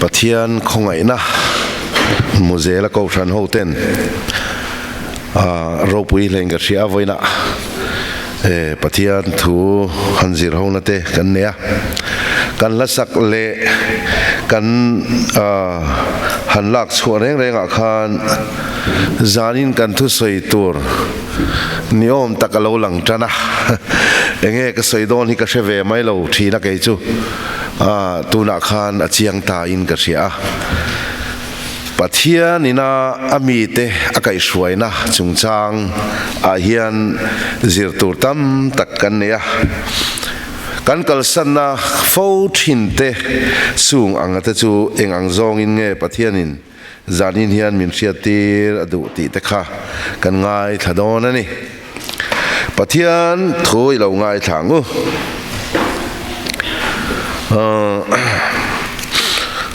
Pathian khawngaihna hmu zela Kohhran ho ten ropui hlein ka hria a, vawiinah Pathian thu han zir hona te kan nei a, kan hlasak leh kan han lak chhuah reng rengah khan zanin kan thusawi tur ni awm tak a lo lang tan a, enge ka sawi dawn hi ka hre ve mai lo thin a kei chu tunah khan a chiang ta in ka hria a, Pathian ina a mite a kaihhruaina chungchang ah hian zir tur tam tak kan nei a, kan kalsanna fo thin te chung anga te chu eng ang zawngin nge Pathianin Zanin hian min hriattir a duh tih te kha kan ngaithla dawn a ni. Pathian thu i lo ngaithla ang u.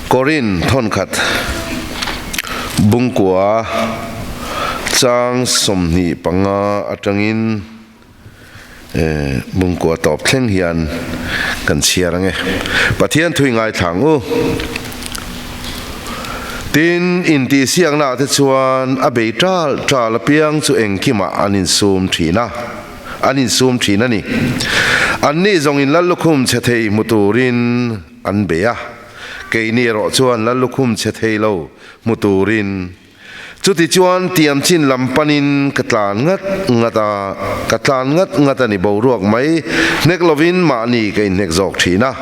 Korin thawnkhat bungkua chang 25 atangin Bungkua tawp thleng hian kan chhiar ange. Pathian thui ngaithla ang u. Tin, intihsiaknaah te chuan a bei ṭal ṭal apiang chu engkimah an insum ṭhin a, an insum ṭhin a ni. Anni zawngin Lal lukhum chhe thei hmu turin an bei a, keini erawh chuan Lal lukhum chhe thei lo hmu turin Chutichuan tiam chin lam panin ka tlan ngat ngat a, ka tlan ngat ngat a ni boruak mai, hnek lovin mahni ka inhnek zawk thin a.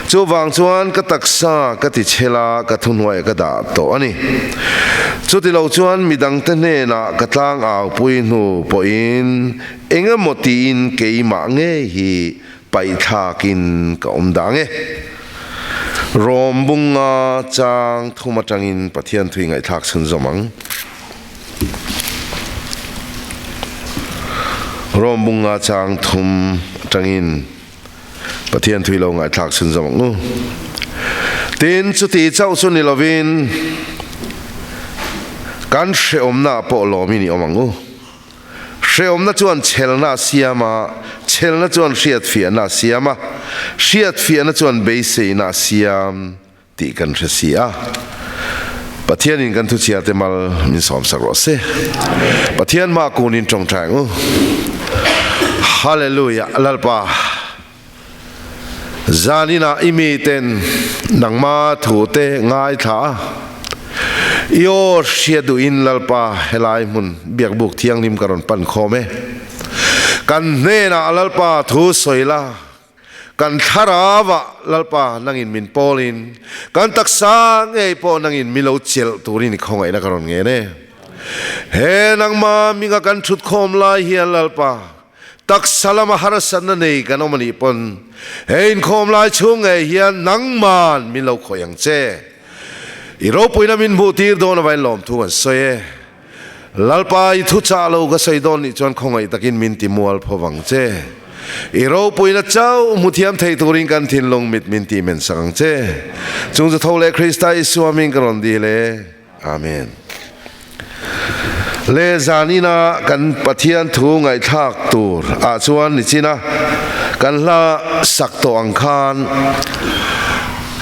Chuvang chuan ka taksa ka ti chhel a, ka thuhnuaiah ka dah tawh a ni. Chutilo chuan midangte hnenah ka tlang au pui hnu pawhin eng emaw tiin keimah ngei hi Paihthlakin ka awm dang e. Rawm bunga chang thum atangin Pathian thui ngaihthlak chhunzawm ang. Rawm bunga chang thum atangin Pathian thui lo ngaihthlak chhunzawm ang u. Tin, chuti chauh chu ni lovin kan hrehawmna pawh lawmin i awm ang u. Hreawmna chuan chhelna a siam a, chhelna chuan hriatfiahna a siam a, hriatfiahna chuan beiseina a siam tih kan hre si a. Pathianin kan thuchhiarte mal min sawmsak rawh se. Pathian hma kunin tawngtai ang u. Hallelujah Lalpa Zaninah i miten nangma thute ngaithla a, i aw hria duhin Lalpa helai hmun biakbuk thianghlim ka rawn pan khawm e. Kan hnenah Lalpa thu sawi la, kan thlarauah Lalpa nangin min pawlin, kan taksa ngei pawh nangin mi lo chelh turin i khawngaihna ka rawn ngen e. He nangma minga kan thutkhawm lai hian Lalpa, Taksa lama harsatna nei kan awm a nih pawn he inkhawm lai chhung ngei hian nangman min lo khawih ang che. I ropuina min hmuh tir dawn avain lawmthu an sawi e. Lalpa i thu chah lo ka sawi dawn nih chuan khawngaih takin min ti mual pho vang che. I ropuina chauh hmu thiam thei turin kan thinlung mit min tih men sak ang che. Chung chu tho leh Krista Isua min ka rawn dil e. Amen. Le zanina kan Pathian thu ngaihthlak tur ah chuan nichina kan hla sak tawh ang khan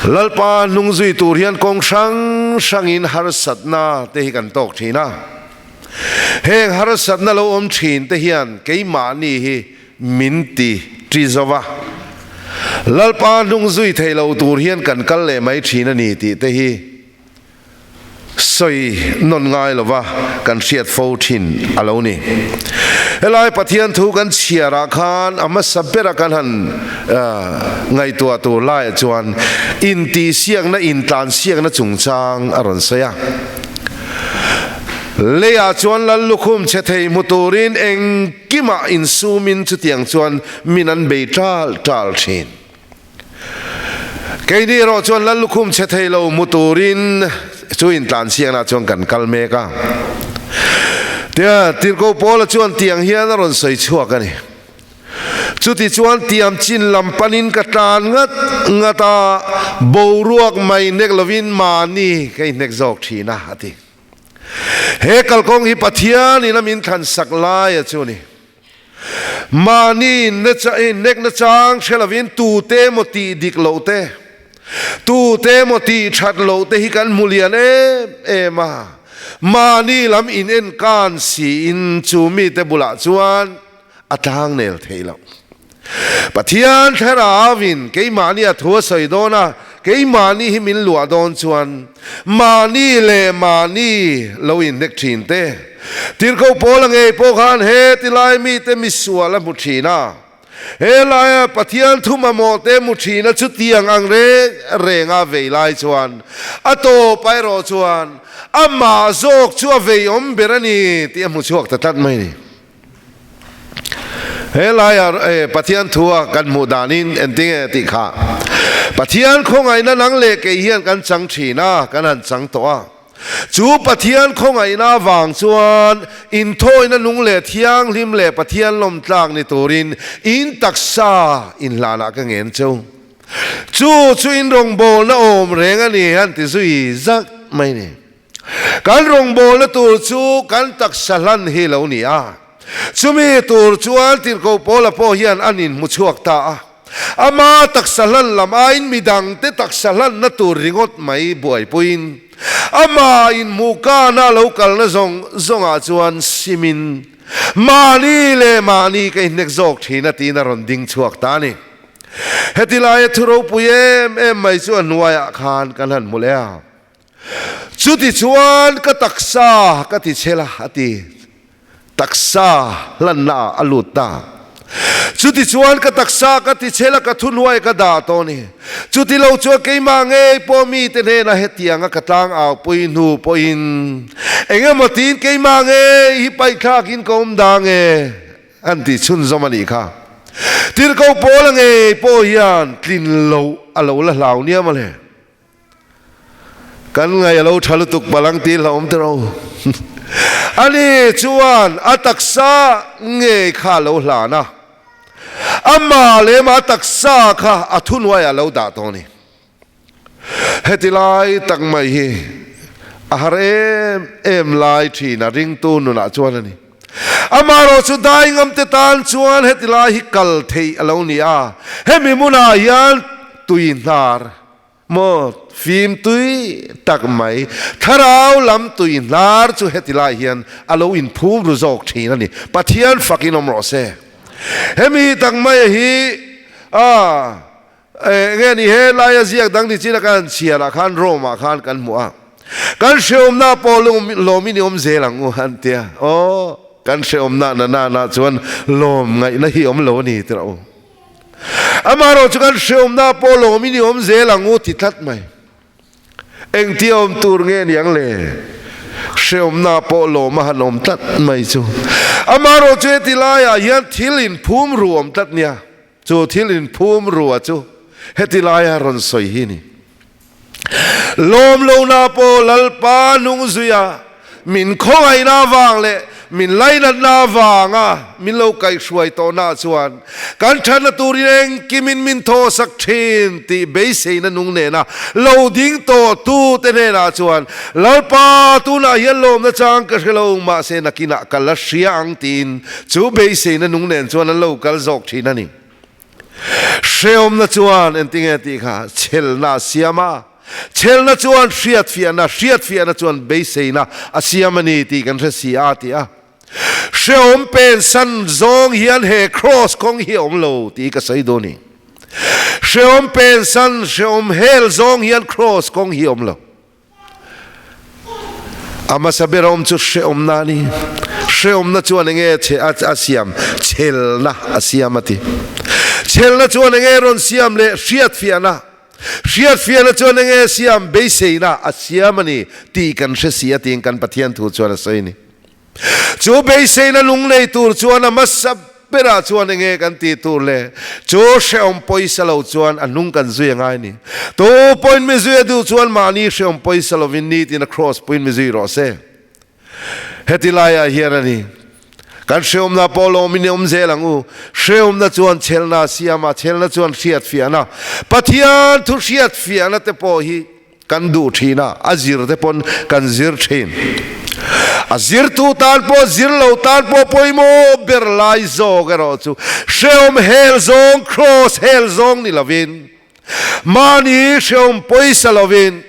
Lalpa hnung zui tur hian kawng hrang hrangin harsatna te hi kan tawk thin a. Heng harsatna lo awm thin te hian keimahni hi min ti ṭi zo va. Lalpa hnung zui thei lo tur hian kan kal leh mai thin a ni tih te hi Sawi nawn ngai lova kan hriat fo thin a lo ni. Helai Pathian thu kan chhiarah khan a hmasa bera kan han ngaihtuah tur laiah chuan intihsiakna, intlansiakna chungchang a rawn sawi a. Leiah chuan Lal lukhum chhe thei hmu turin engkimah insumin chutiang chuan min an bei ṭal ṭal thin. Keini erawh chuan Lal lukhum chhe thei lo mu turin chu intlansiakna chuan kan kal mek a. Tia Tirhkoh Paula chuan tiang hian a rawn sawi chhuak a ni. Chuti chuan tiam chin lam panin ka tlan ngat ngat a, boruak mai nek lovin mahni ka inhnek zawk thin a, a ti. He kalkawng hi Pathianin a min thlansak laia chu a ni. Mahni in nek na chang hre lovin tute emaw tih dik loh te, Tute emaw tih that loh te hi kan hmu lian em em a, mahni lam in en kan siin chu mite bulah chuan a tlangnel theih loh. Pathian Thlarauin keimahni a thu a sawi dawn a, keimahni hi min luah dawn chuan mahni leh mahni lo inhnek thin te. Tirhkoh Paula ngei pawh khan he tilai mite misual a hmu thin a, he laia Pathian thu mamawh te hmu thin a chutiang ang reng renga vei lai chuan a tawp erawh chuan amah zawk chu a vei awm ber a ni tih a hmu chhuak ta tlat mai a ni. He laia Pathian thua kan hmuh danin engtinge tih kha Pathian khawngaihna nang leh kei hian kan chang thin a, kan han chang tawh a. Chu Pathian khawngaihna avang chuan inthawina nung leh thianghlim leh Pathian lawmtlak ni turin in taksa inhlanah ka ngen cheu. Chu chu in rawngbawlna awm reng a ni han ti zui zak mai ni. Kan rawngbawlna tur chu kan taksa hlan hi lo ni a. Chumi tur chuan Tirhkoh Paula pawh hian an inhmu chhuak ta a. Ama taksa hlan lam aiin midangte taksa hlanna tur ringawt mai buaipuiin ama inhmuhkana lo kalna zawng zawngah chuan simin mahni leh mahni ka inhnek zawk thin a tiin a rawn ding chhuak ta a ni. Heti laia thu ropui em em mai chu a hnuaiah khan kan han hmu leh a. Chutichuan ka taksa ka ti chhel a, a ti. Taksa hlanna ah a lut ta. Chutichuan ka taksa ka ti chhel a, ka thuhnuai ka dah tawh a ni. Chuti lo chuan keimah ngei pawh mite hnenah hetianga ka tlang aupui hnu pawhin engemaw tiin keimah ngei hi paihthlakin ka awm dang e, an ti chhunzawm a nih kha. Tirhkoh Paula ngei pawh hian tlin loh a lo la hlau nia mawle. Kan ngaih a lo tha lutuk palh ang tih hlauhawm teh rawh u. Ani chuan a taksa ngei kha a lo hlan a, amah leh amah taksa kha a thuhnuaiah a lo dah tawh a ni. Heti lai tak mai hi a har em em lai thin a ringtu nunah chuan a ni. Amaherawh chu daingam te tan chuan heti lai hi kal theih a lo ni a, hemi hmunah hian tui hnar maw fim tui tak mai, thlarau lam tui hnar chu heti lai hian a lo inphum ru zawk thin a ni. Pathian fakin awm rawh se. Hemi tak mai hi a Nge ni he laia ziak dang ni chin a kan chhiarah khan Rome ah khan kan hmu a, kan hrehawmna pawh lawmin i awm zel ang u an tia. Aw, kan hrehawmna na na na chuan lawm ngaihna hi awm lo a ni tirh u. Amaherawh chu kan hrehawmna pawh lawmin i awm zel ang u ti tlat mai. Engtia awm tur nge niang le? Hreawmna pawh lawm a han awm tlat mai chu. Amaherawh chu heti laiah hian thil inphum ru awm tlat nia. Chu thil inphum rua chu heti laia rawn sawi hi ni. Lawm lohna pawh Lalpa hnung zuia min khawngaihna avang leh min lainatna avanga min lo kaihhruai tawhna chuan kan thatna turin engkimin min thawhsak thin tih beiseina nung nena lo ding tawhtute hnenah chuan Lalpa tunah hian lawmna chang ka hre lo mahse nakinah ka la hria ang tiin Chu beiseina nung nen chuan an lo kal zawk thin a ni. Hrehawmna chuan engtinge tih kha chhelna a siam a, chhelna chuan hriatfiahna, hriatfiahna chuan beiseina a siam a ni tih kan hre si a, a ti a. Hrehawm pensan zawng hian he kraws kawng hi a awm lo tih ka sawi dawn a ni. Hrehawm pensan, hrehawm hel zawng hian kraws kawng hi a awm lo. A hmasa ber awm chu hrehawmna a ni. Hrehawmna chuan enge che a siam? Chhelna a siam a ti. Chhelna chuan enge rawn siam leh hriatfiahna? Hriatfiahna chuan enge siam? Beiseina a siam a ni tih kan hre si a tiin kan Pathian thu chuan a sawi a ni. Chu beiseina lung nei tur chuan a hmasa berah chuan enge kan tih tur le? Chu hrehawm pawisa lo chuan a hnung kan zui a ngai ni. Tu pawhin mi zui a duh chuan mahni hrehawm pawisa lovin nitin a kraws puiin mi zui rawh se. Heti laiah hian a ni. Kan hrehawmna pawh lawmin i awm zel ang u. Hrehawmna chuan chhelna a siam a, chhelna chuan hriatfiahna, Pathian thu hriatfiahna te pawh hi Kan duh thin a, a zir te pawn kan zir thin. A zirtu tan pawh zir lo tan pawh pawimawh ber lai zawk erawh chu hrehawm hel zawng, cross hel zawng ni lovin. Mahni hreawm pawisa lovin,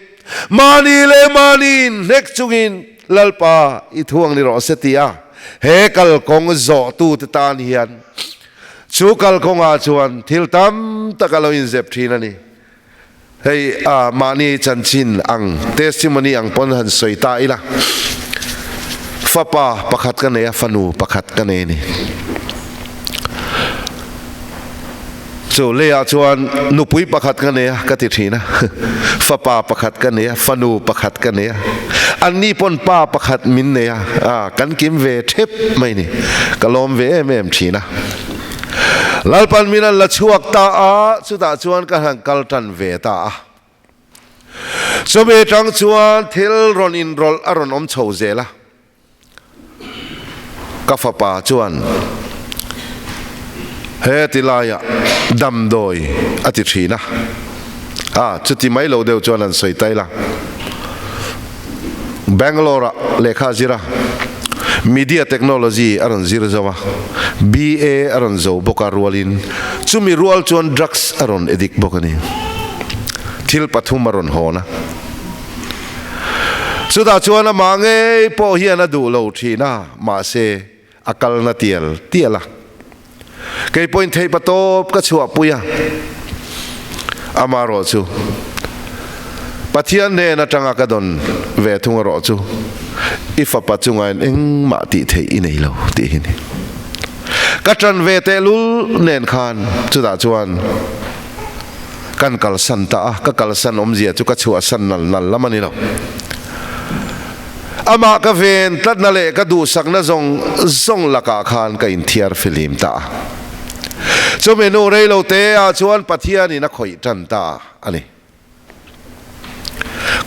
mahni leh mahni inhnek chungin Lalpa i thuang ni rawh se tia he kalkawng zawhtute tan hian chu kalkawngah chuan thil tam tak a lo inzep thin a ni. Hei a mahni chanchin ang testimony ang pawn han sawi ta ila, fapa pakhat ka nei a, fanu pakhat ka nei a ni. Chu leiah chuan nupui pakhat ka nei a ka ti thin a, fapa pakhat ka nei a, fanu pakhat ka nei a, anni pawn pa pakhat min nei a, a kan kim ve thep mai ni, ka lawm ve em em thin a. Lalpan min an la chhuak ta a, chutah chuan ka han kal tan ve ta a. Chumi atang chuan thil rawn inrawlh a rawn awm chho zel a. Ka fapa chuan he ti laiah damdawi a ti thin a, a chuti mai lo deuh chuan an sawi ta ila. Bangalore-ah lehkha a zir a, Media Technology a rawn zir zo a, BA a rawn zo bawk a rualin chumi rual chuan drugs a rawn addict bawk a ni. Thil pathum a rawn hawn a. Chutah chuan amah ngei pawh hian a duh lo thin a, mahse a kalna tial tial a. Kei pawhin theihpa tawp ka chhuahpui a, amaherawh chu Pathian hnen atanga ka dawn ve thung erawh chu i fapa chungain engmah tih theih i nei lo tih hi ni. Ka ṭan ve tehlul nen khan chutah chuan kan kalsan ta a, ka kalsan awmzia chu ka chhuahsan nal nal lam a ni lo. Amah ka ven tlatna leh ka duhsakna zawng zawng lakah khan ka inthiar fihlim ta a. Chumi hnu rei lo te ah chuan Pathianin a khawih tan ta a ni.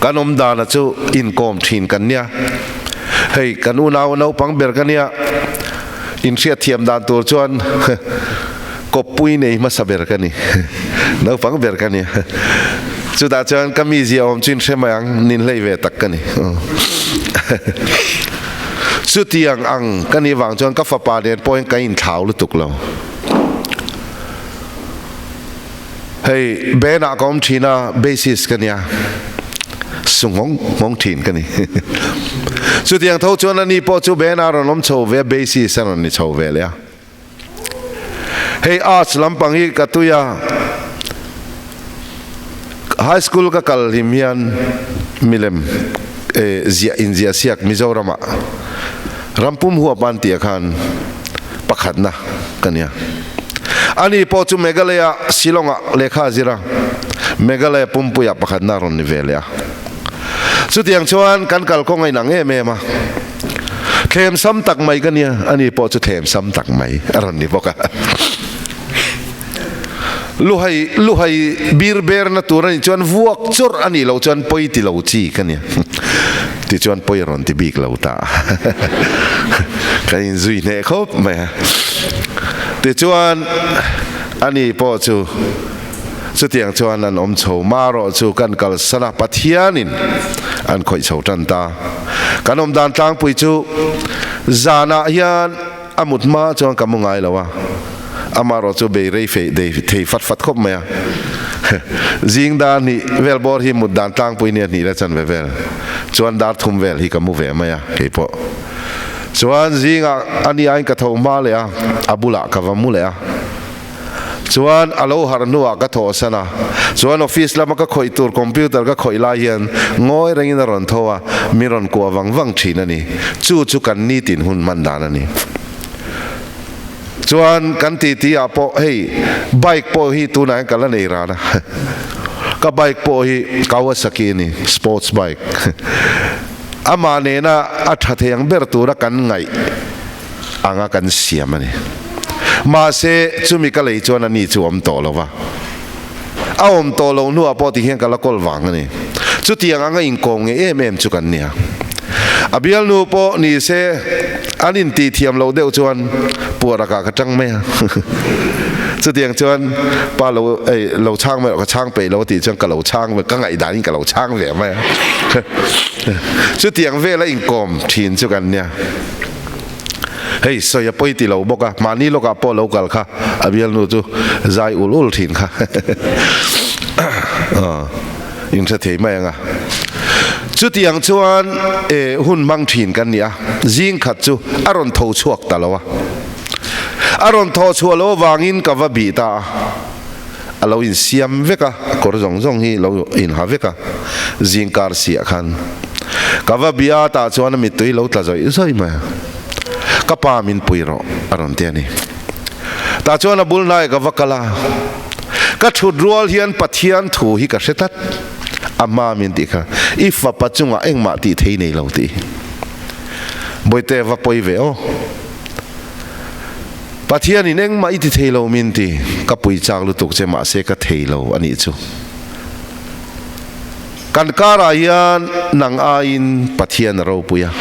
Kan awm dana chu inkawm thin kan nia. Hei kan unau naupang ber ka nia. Inhriatthiam dan tur chuan kawppui nei hmasa ber ka ni. Naupang ber ka nia. Chutah chuan ka mizia awm chu inhre mai ang, nin hlei ve tak ka ni. Chutiang ang ka nih vang chuan ka fapa nen pawhin ka inthlau lutuk lo. Hei band-ah ka awm thin a, bassist ka nia, su nghawng nghawng thin ka ni. Chutiang tho chuan ani pawh chu band-ah a rawn awm chho ve a, bassist a rawn ni chho ve leh a. Hei arts lampang hi ka tui a, high school ka kal hlim hian milem ziah inziah siak Mizoramah rampum huap an tih ah khan pakhatna ka nia. Ani pawh chu Meghalaya Shillong-ah lehkha a zir a, Meghalaya pumpuiah pakhatna a rawn ni ve leh a. Chutiang chuan kan kalkawng a inang em em a. Thlem sam tak mai ka nia, ani pawh chu thlem sam tak mai a rawn ni bawk a. Luhai luhai bir berna tur a nih chuan vuak chawrh a nih loh chuan pawi ti lo chi ka nia. Tichuan pawi a rawn ti bik lo ta. Kan inzui hneh khawp mai a. Tichuan ani pawh chu Chutiang chuan an awm chho marawh chu kan kalsan a, Pathianin an khawih chho tan ta. Kan awm dan tlangpui chu zanah hian a mut hma chuan ka mu ngai lo a, amarawh chu bei rei fei dei thei fat fat khawp mai a. Zing dar hnih vel bawr hi mut dan tlangpui nia hnih la chanve vel chuan dar thum vel hi ka mu ve mai a keipawh. Chuan zingah a ni aiin ka tho hma leh a, a bulah ka va mu leh a. Chuan a lo harh hnuah ka thawhsan a, chuan office lama ka khawih tur computer ka khawih lai hian ngawi rengin a rawn tho a, min rawn kuah vang vang thin a ni. Chu chu kan nitin hun hman dan a ni. Chuan kan titi ah pawh hei bike pawh hi tunah hian ka la nei ran a, ka bike pawh hi Kawasaki a ni, sports bike. Amah nena a tha thei ang ber tura kan ngaih anga kan siam a ni. Mahse, chumi ka lei chuan ani chu awm tawh lo va. A awm tawh loh hnuah pawh tihian ka la kawl vang a ni. Chutiang anga inkawm ngei em em chu kan nia. A bialnu pawh ni se an intih thiam loh deuh chuan puarakah ka tang mai a. Chutiang chuan pa lo ei lo chhang mai rawh ka chhang peih lo a tih chuan ka lo chhang ve ka ngaihdanin ka lo chhang ve mai a. Chutiang vela inkawm thin chu kan nia. Hei sawi a pawi ti lo bawk a, mahni lawkah pawh lo kal kha a bialnu chu zai ul ul thin kha. In hre thei mai ang a. Chutiang chuan e hun hmang thin kan ni a, zing khat chu a rawn tho chhuak ta lo a. A rawn thaw chhuah loh avangin ka va bih ta a, a lo insiam vek a, kawr zawng zawng hi lo inha vek a, zing kar siah khan ka va bih a, tah chuan a mittui lo tla zawih zawih mai a, ka pa min pui rawh a rawn ti a ni. Tah chuan a bul hnai ka va kal a, ka thut rual hian Pathian thu hi ka hre tlat, a hma min tih kha, i fapa chungah engmah tih thei nei lo tih hi. Bawihte va pawi ve aw. Pathianin engmah i ti thei lo min ti, ka pui chak lutuk che mahse ka thei lo a nih chu. Kan karah hian nang aiin Pathian a ropui a,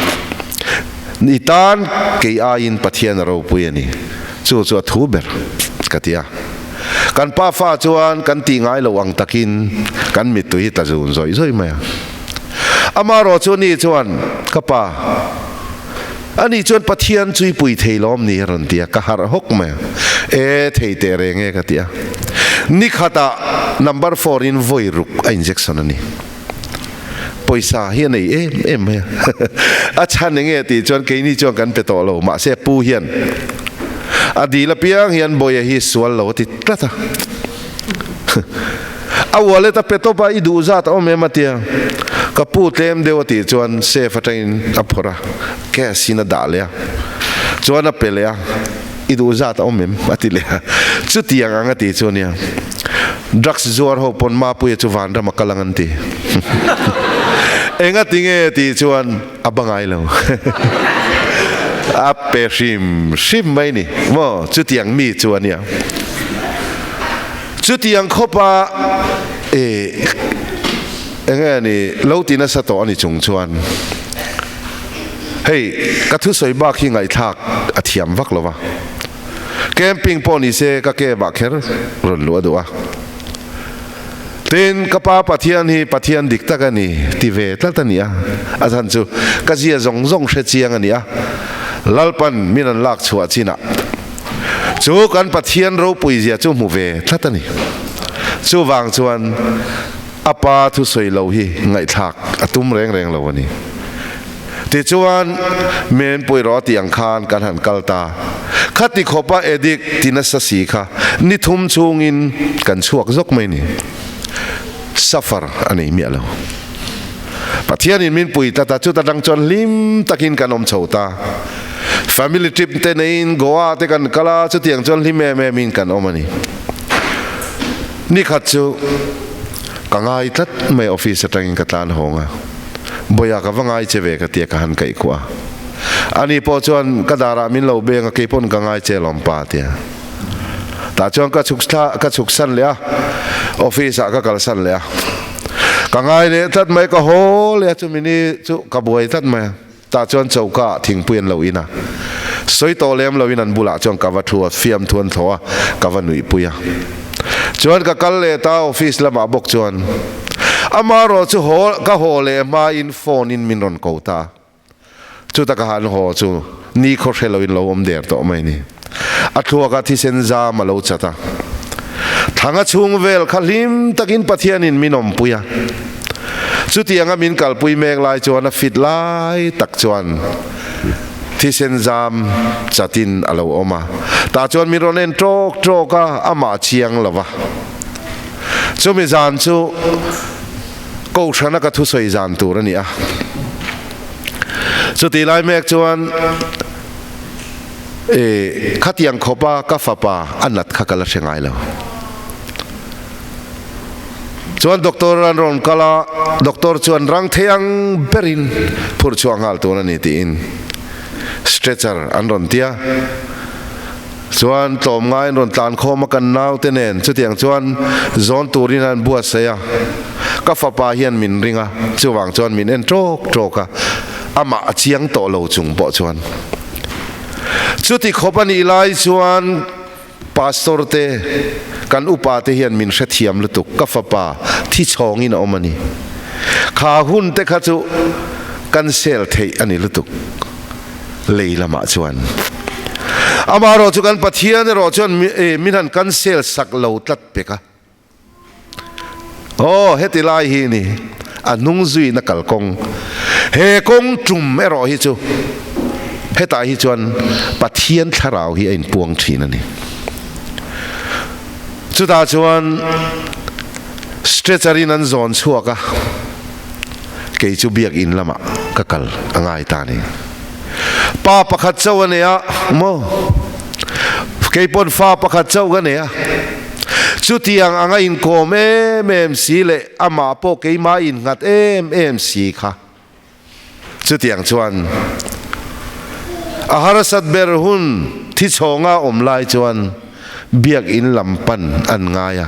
i tan kei aiin Pathian a ropui a ni, chu chu a thu ber ka ti a. Kan pa fa chuan kan tih ngai lo ang takin kan mittui hi tla zun zawih zawih mai a. Amaherawh chu ni chuan ka pa, Ani chuan Pathian chu i pui thei lawm ni a rawn ti a, ka harh hawk mai a, E thei teh reng e ka ti a. Ni khatah number four in vawi ruk a injection a ni. Pawisa hi a nei em em mai a, a chhan eng nge tih chuan keini chuan kan pe tawh lo, mahse pu hian a dil apiang hian Bawia hi sual lo a ti tlat a. A wallet a pe tawp a, i duh zat a awm em a tia. Ka pu tlem deuh a tih chuan safe atangin a phawrh a, cash in a dah leh a, chuan a pe leh a, i duh zat a awm em a ti leh a. Chutiang ang a tih chu ania, drugs zuar ho pawn Mapuia chu vanram a kal ang an ti. Enga ti nge tih chuan a ba ngai lo. A pe hrim hrim mai ni maw, chutiang mi chu ania. Chutiang khawpa e enge ni lo ti nasa tawh a ni chung chuan hei ka thusawi bak hi ngaihthlak a thiam vak lo va, camping pawh ni se ka cab ah kher rawn luh a duh a. Tin, ka pa Pathian hi Pathian dik tak a ni ti ve tlat a ni a, a chhan chu ka zia zawng zawng hre chiang a ni a, Lalpan min an lak chhuah chinah Chu kan Pathian ropui zia chu hmu ve tlat a ni. Chuvang chuan a pa thusawi lo hi ngaihthlak a tum reng reng lo a ni. Tichuan, Menpui rawh tih ang khan kan han kal ta. Khati khawpa edik ti nasa si kha ni thum chhungin kan chhuak zawk mai ni. Suffer a nei miah lo. Pathianin min pui tlat a, chuta tang chuan hlim takin kan awm chho ta. Family trip te neiin Goa te kan kal a, chutiang chuan hlim em em in kan awm a ni. Nikhat chu ka ngai tlat mai office atangin ka tlan hawng a, Bawia ka va ngai che ve ka tia ka han kaih khuah a. Ani pawh chuan ka darah min lo beng a, keipawn ka ngai che lawm pa tia. Tah chuan ka chhuk thla ka chhuk san leh a, office ah ka kal san leh a. Ka ngai leh tlat mai ka haw leh a chumi ni chu ka buai tlat mai a. Tah chuan choka ah thingpui an lo in a, sawi tawh lem lo in an bulah chuan ka va thu a, fiam thu an thlawh a, ka va nuih pui a. Chuan ka kal leh ta office lamah bawk chuan amaherawh chu haw ka haw leh hma in phone in min rawn ko ta a. Chuta ka han haw chu ni khaw hre lo in lo awm der tawh mai ni. A thluak a thisen zam a lo chat a. Thanga chhung vel kha hlim takin Pathianin min awmpui a. Chutianga min kalpui mek lai chuan a fit lai tak chuan thisen zam chatin a lo awm a. Tah chuan min rawn en tawk tawk a, amah chiang lo va. Chumi zan chu Kohhrana ka thusawi zan tur a ni a. Chutih lai mek chuan e khatiang khawpa ka fapa a nat kha ka la hre ngai lo. Chuan doctor an rawn kal a, doctor chuan rang thei ang berin phurh chhuah nghal tur a ni tiin stretcher an rawn ti a. Chuan tlawmngai an rawn tlan khawm a kan naute nen chutiang chuan zawn turin an buatsaih a, ka fapa hian min ring a, chuvang chuan min en tawk tawk a, amah a chiang tawh lo chung pawh chuan. Chuti khawp a nih lai chuan Pastor te, kan upa te hian min hrethiam lutuk, ka fapa thi chhawngin a awm a ni. Kha hun te kha chu cancel theih a ni lutuk. Lei lamah chuan amaherawh chu kan Pathian erawh chuan min han cancel sak lo tlat pek a. Aw, heti lai hi ni a hnung zuina kalkawng. He kawng tum erawh hi chu hetah hi chuan Pathian thlarau hi a inpuang thin a ni. Chutah chuan stretcher in an zawn chhuak a, kei chu biakinn lamah ka kal a ngai ta a ni. Pa pakhat chauh a nei a maw? Kei pawn fa pakhat chauh ka nei a. Chutiang anga inkawm em em si leh amah pawh keimah innghat em em si kha. Chutiang chuan a harsat ber hun thi chhawnga awm lai chuan biakinn lam pan an ngai a,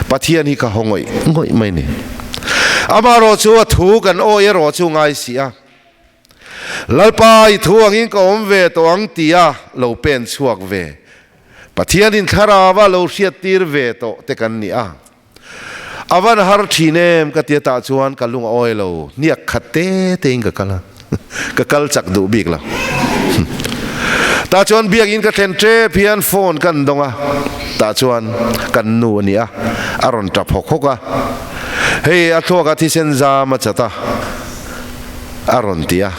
Pathian hi ka haw ngawih ngawih mai ni. Amaherawh chu a thu kan awi erawh chu ngai si a, Lalpa i thu angin ka awm ve tawh ang tia lo pen chhuak ve, Pathianin thlarava lo hriattir ve tawh te kan ni a. A van har thin em ka tia tah chuan ka lung a awi lo, hniak khat te te in ka kal a, ka kal chak duh bik lo. Tah chuan biakinn ka thlen tep hian phone kan dawng a, tah chuan kan nu a ni a, a rawn tap hawk hawk a, hei a thluak a thisen zam a chat a, a rawn ti a.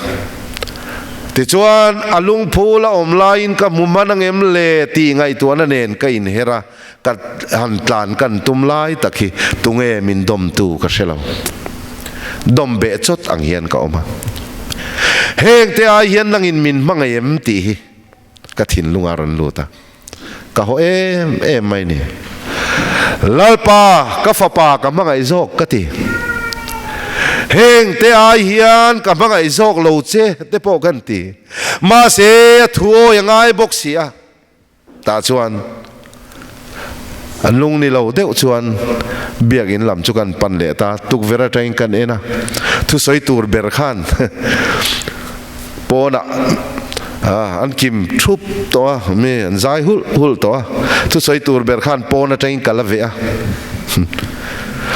Tichuan a lungphu la awm laiin ka hmu hman angem le tih ngaihtuahna nen ka inher a, Ka han tlan kan tum lai tak hi tunge min dawmtu ka hre lo. Dawm beh chawt ang hian ka awm a. Heng te ai hian nangin min hmangaih em tih hi ka thinlung a rawn lut a. Ka haw em em mai ni. Lalpa, ka fapa ka hmangaih zawk ka ti. Heng te ai hian ka hmangaih zawk lo che te pawh kan ti. Mahse a thu awi a ngai bawk si a. Tah chuan an lung ni lo deuh chuan biakinn lam chu kan pan leh ta, tukverh atangin kan en a, thusawi tur ber khan pawnah an kim thup tawh a, mi an zai hulh hulh tawh a, thusawi tur ber khan pawn atangin ka la veh a,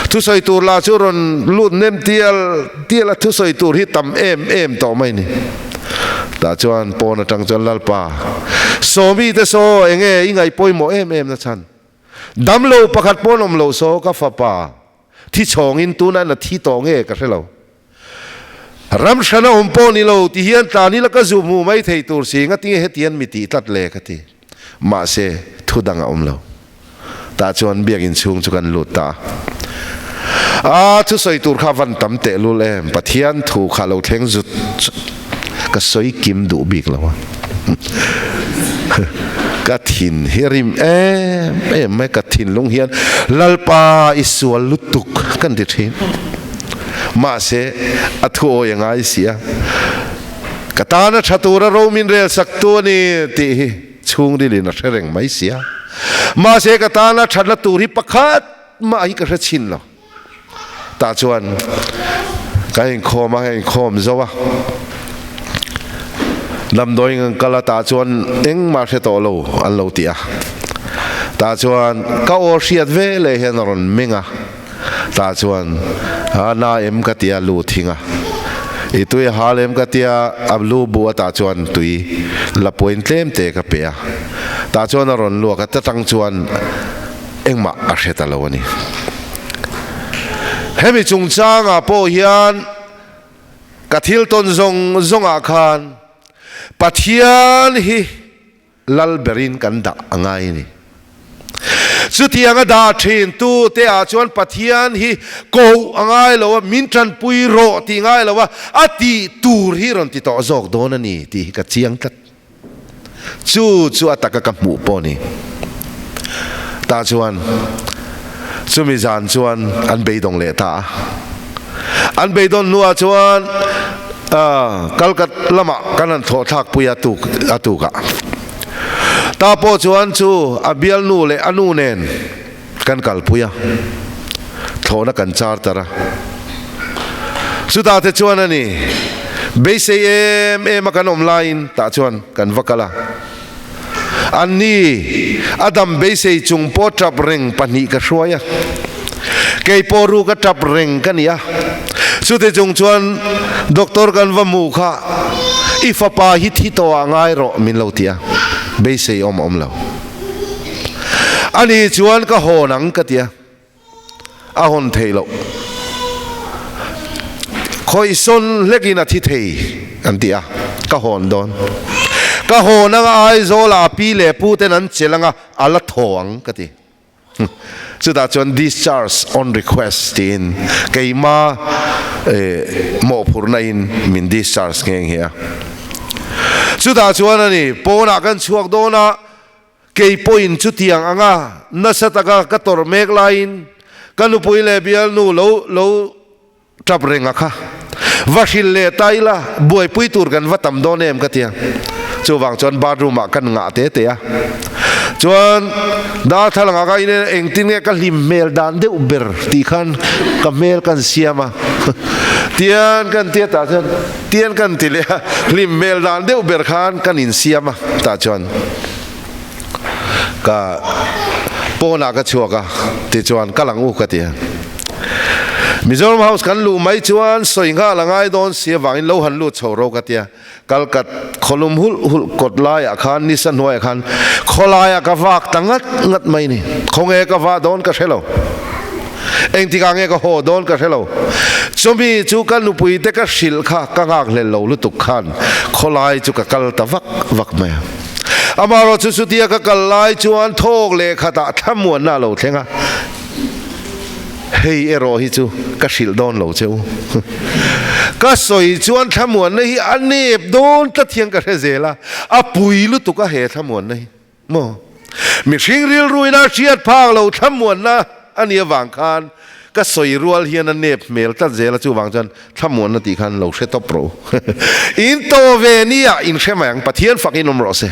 thusawi tur lah chu rawn lut nem tial tial a, thusawi tur hi tam em em tawh mai ni. Tah chuan pawn atang chuan Lalpa, Sawmi te saw enge i ngaih pawimawh em em na chhan? Damlo pakhat pawn awm lo saw ka fapa thi chhawngin tuna na thi tawh nge ka hre lo. Ram hran a awm pawh ni lo ti hian tlan ila ka zu hmu mai thei tur si ngatinge hetian mi tih tlat le ka ti. Mahse thu dang a awm lo. Tah chuan biakinn chhung chu kan lut ta a. A thusawi tur kha van tam tehlul em, Pathian thu kha lo thleng zut zut ka sawi kim duh bik lo a. Ka thin hi rim em em mai, ka thinlung hian Lalpa i sual lutuk kan ti thin. Mahse a thu awi a ngai si a, ka tana tha tura ro min rel sak tu a ni tih hi. Chhungrilin a hre reng mai sia. Mahse ka tana thatna tur hi pakhat mah hi ka hre chhin lo. Tah chuan ka inkhawm a, ka inkhawm zo a. Damdawi in kan kal a, tah chuan engmah hre tawh lo an lo ti a. Tah chuan ka aw hriat ve leh hian a rawn meng a. Tah chuan, A na em ka tia lu thing a. I tui a hal em ka tia a lu bu a tah chuan tui la puain tlem te ka pe a. Tah chuan a rawn luak a, ta tang chuan engmah a hre ta lo a ni. Hemi chungchangah pawh hian ka thil tawn zawng zawngah khan Pathian hi Lal berin kan dah a ngai a ni. Chutiang a dah thin tu te ah chuan Pathian hi koh a ngai lo a, min tanpui rawh tih ngai lo a, a tih tur hi rawn ti tawh zawk dawn a ni tih hi ka chiang tlat. Chu chu a taka ka hmuh pawh a ni. Tah chuan chumi zan chuan an beidawng leh ta a. An beidawn hnuah chuan Kalkat lamah kan han thlawh thlak pui a tuk a tukah. Ta pawh chuan chu a bialnu leh a nu nen kan kalpui a, thlawhna kan charter a. Chutah te chuan a ni, beisei em em a kan awm laiin tah chuan kan va kal a. Anni, a dam beisei chung pawh tap reng pahnih ka hruai a, kei pawh ru ka tap reng ka ni a. Chute chung chuan doctor kan va hmuh kha, I fapa hi thi tawh ah ngai rawh min lo ti a, beisei awm a awm lo. Ani chuan ka hawn ang ka ti a. a hawn theih loh. Khawihsawn hlekin a thi thei an ti a, ka hawn dawn. Ka hawn anga Aizawlah a pi leh pu ten an chelh anga a la thaw ang ka ti. Chutah chuan discharge on request tiin keima mawhphurhna in min discharge nghe nghe a. Chutah chuan a ni, pawnah kan chhuak dawn a, kei pawhin chutiang anga nasa taka ka tawrh mek laiin ka nupui leh bialnu lo lo Tap reng a kha. Va hrilh leh ta ila, buaipui tur kan va tam dawn em ka tia. Chuvang chuan bathroom ah kan ngah te te a. Chuan darthlalang ah ka in engtin nge ka hlim hmel dan deuh ber tih khan ka hmel kan siam a. Tian kan tia tah chuan tian kan ti leh a, hlim hmel dan deuh ber khan kan insiam a tah chuan ka pawnah ka chhuak a tichuan kal ang u ka ti a. Mizoram House kan luh mai chuan sawi nghal a ngai dawn si avangin lo han lut chho ro ka ti a. Kalkat khawlum hulh hulh kawt laiah khan nisa hnuaiah khan khawlaiah ka vak ta ngat ngat mai ni. Khawnge ka vah dawn ka hre lo. Engtikah nge ka haw dawn ka hre lo. Chawmi chu ka nupui te ka hrilh kha ka nghakhlel lo lutuk khan khawlai chu ka kal ta vak vak mai a. Amaherawhchu chutia ka kal lai chuan thawk leh khatah thlamuanna a lo thleng a. Hei erawh hi chu ka hrilh dawn lo che u. Ka sawi chuan thlamuanna hi a nep dawn tlat hian ka hre zel a, a pui lutuk a he thlamuanna hi maw. Mihring rilruin a hriat phak lo thlamuanna a nih avang khan ka sawi rual hian a nep hmel tlat zel a, chuvang chuan thlamuanna tih khan lo hre tawp rawh u. In tawh ve nia in hre mai ang, Pathian fak in awm rawh se.